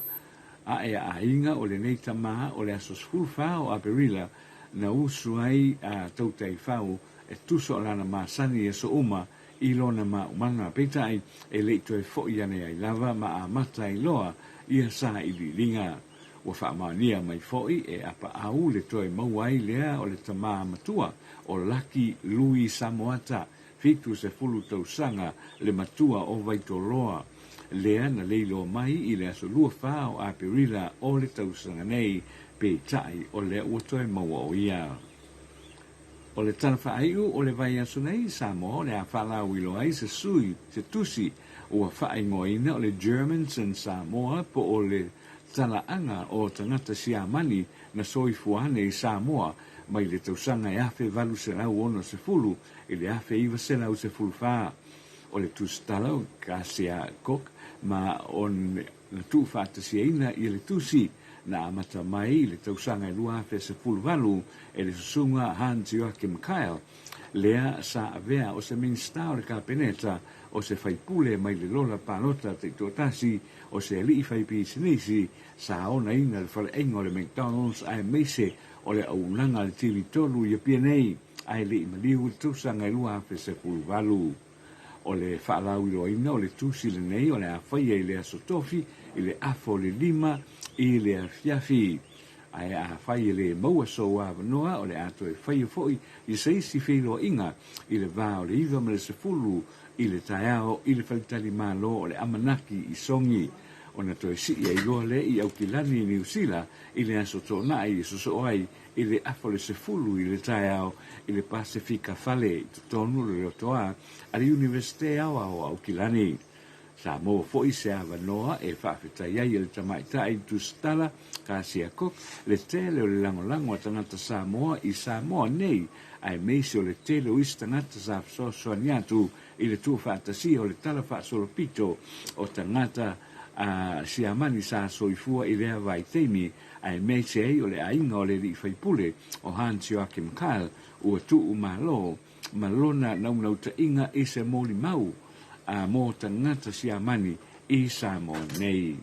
ae a aiga o lenei tama o le aso 14 o Aperila na usu ai a Tautaifau e tusa o lana masani i aso uma i lona maumaga. Peitai e le i toe foi ane ai lava ma amata ai loa ia sailiiliga. Ua faamaonia mai foi e Apaau le toe maua ai lea o le tama matua o Laki Lui Samoata 70 tausaga le matua o Vaitoloa, lea na leiloa mai i le aso 24 o Aperila o le tausaga nei, peitai o lea ua toe maua o ia. O le tala faaiu o le vaiaso nei i Samoa o le a faalauiloa ai se sui, se tusi ua faaigoaina o le Germans in Samoa po o le talaaga o tagata Siamani na soifua ane i Samoa mai le tausaga e 1860 i le 1914. O le tusitala o Kasia Cook ma na tuufaatasiaina ia le tusi na amata mai i le tausaga e 2018 e le Susuga Hans Joachim Keil, lea sa avea o se Minisita o le Kapeneta, o se faipule mai le lola palota taitoatasi, o se alii faipisinisi sa onaina le faleaiga o le McDonald's aemaise o le auaunaga a le TV 3 i Apia nei, ae le i maliu i le tausaga e 2018. O le faalauiloaina o le tusi lenei o le a faia i le Aso Tofi i le afa o le 5 i le afiafi. Ae afai e le maua sou avanoa o le a toe faia foi i se isi feiloaiga i le va o le 9 ma le 10 i le taeao i le faletalimalo o le Amanaki i Sogi, ona toe sii ai loa lea i Aukilani i Niu Sila i le aso Toonai e sosoo ai i le afa o le 10 i le taeao i le Pasefika Fale i totonu o le lotoa a le Iunivesite Aoao o Aukilani. Sa maua foi se avanoa e faafetai ai e le tamaitai tusitala Kasia Cook le tele o le lagolago a tagata Samoa i Samoa nei aemaise o le tele o isi tagata sa fesoasoani atu i le tuufaatasia o le tala faasolopito o tagata a Siamani sa soifua i lea vaitaimi aemaise ai o le aiga o le alii faipule o Hans Joachim Keil ua tuumalo ma lona naunautaiga i se molimau a mo tagata Siamani i Samoa nei.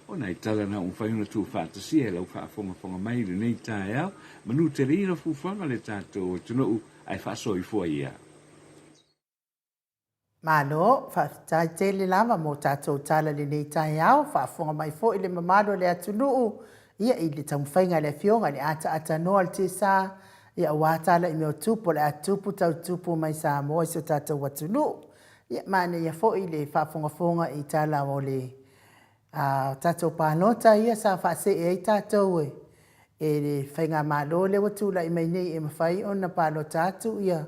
O nai tala na ua mafai ona tuufaatasia e lau faafogafoga mai i lenei taeao, manu tele ia fuafuaga le tatou atunuu ae faasoifua ia.
Malo, faafetai tele lava mo tatou tala i lenei taeao, faafofoga mai foi le mamalu o le atunuu ia i le taumafaiga a le Afioga i le ataaatanoa o le TSA, ia aua tala i mea o tupu o le a tupu tau tupu mai Samoa i si o tatou atunuu. Ia manaia foi le faafogafoga i tala o le a tatou palota ia sa faasee ai tatou e e le faigamalo lea ua tulai mai nei e mafai ona palota atu ia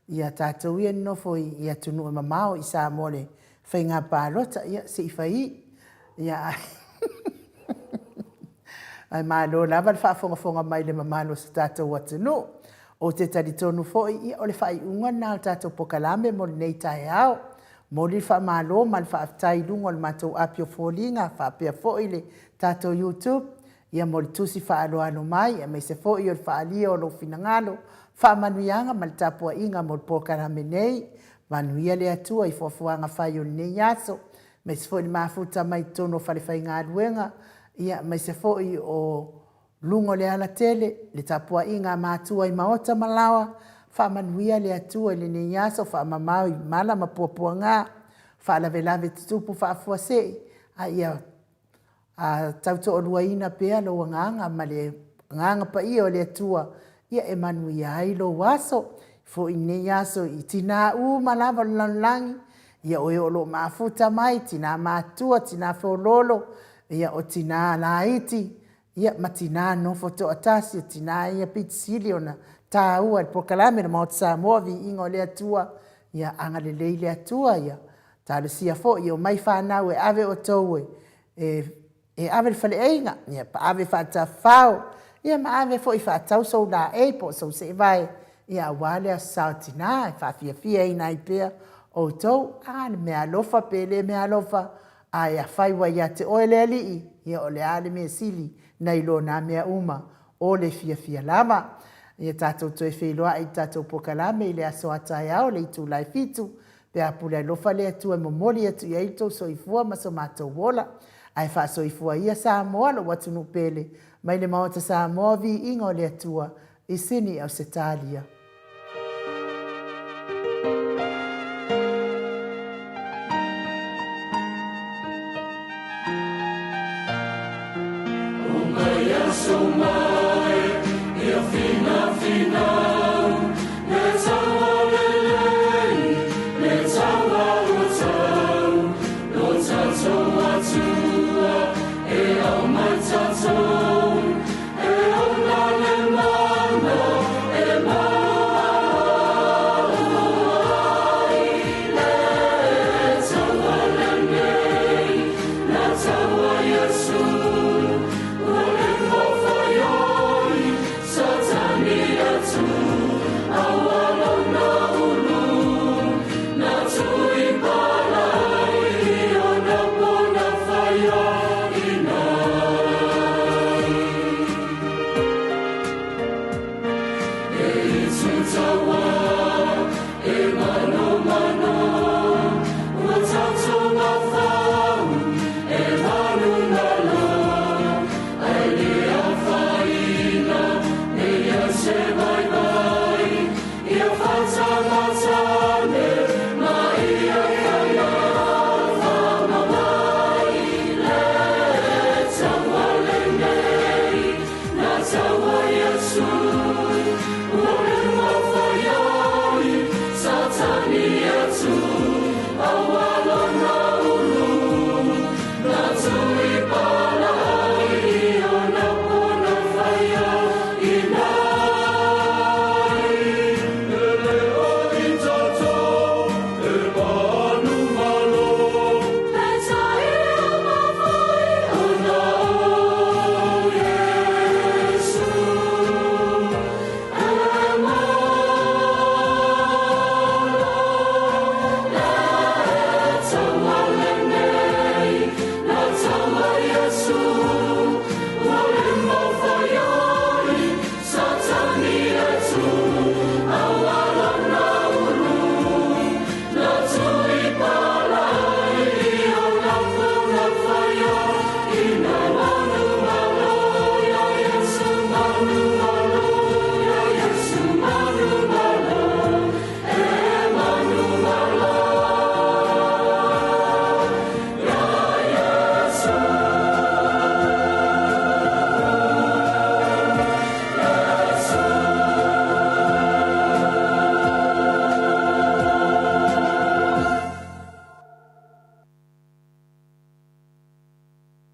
ia tatou ia nonofo i atunuu e mamao i Samoa le faiga palota ia se i fai ia ae malo lava le faafogafoga mai i le mamalu o si tatou atunuu. Ou te talitonu foi ia o le faaiuga lena o le tatou polokalame mo lenei taeao. Momoli le faamalo ma le faafetai i luga o le matou api o foliga faapea foi le tatou YouTube ia mo le tusi faaaloalo mai aemaise foi o le faaalia o lou finagalo, faamanuiaga ma le tapuaiga mo le polokalame nei. Manuia le Atua i fuafuaga fai o lenei aso, aemaise foi le mafuta mai totonu o falefaigaluega, ia aemaise foi o luga o le alatele, le tapuaiga a matua i maota ma laoa, faamanuia le Atua i lenei aso, faamamao i mala ma puapuaga, faalavelave tutupu faafuasei, a ia a tautoaluaina pea lou agaga ma le agaga paia o le Atua, ia e manuia ai lou aso. Foi lenei aso i tinā uma lava o le lalolagi, ia oe o lo o mafuta mai, tinā matua, tinā feoloolo, ia o tinā laiti, ia ma tinā nofo toatasi, o tinā ia pito sili ona tāua i le polokalame o le Maota Samoa, viiga o le Atua, ia agalelei le Atua, ia talosia foi e omai fanau e ave outou e, e, e ave le faleaiga, ia pa ave faatafafao, ia ma ave foi faatau sou laei po o sou seevae, ia aua le aso sa o tinā e faafiafiaina ai pea outou, a le meaalofa pe le meaalofa, Ae afai ua ia te oe le Alii, ia o le a le mea sili nai lo nā mea uma, o le fiafia lava. Ia tatou toe feiloai i le tatou polokalame i le aso a taeao i le itula e fitu, pe a pule alofa le Atua e momoli atu i ai lo tou soifua ma so matou ola. Ae faasoifua ia Samoa, lou atunuu pele, mai le Maota Samoa, viiga o le Atua, i Sini, Ausetalia.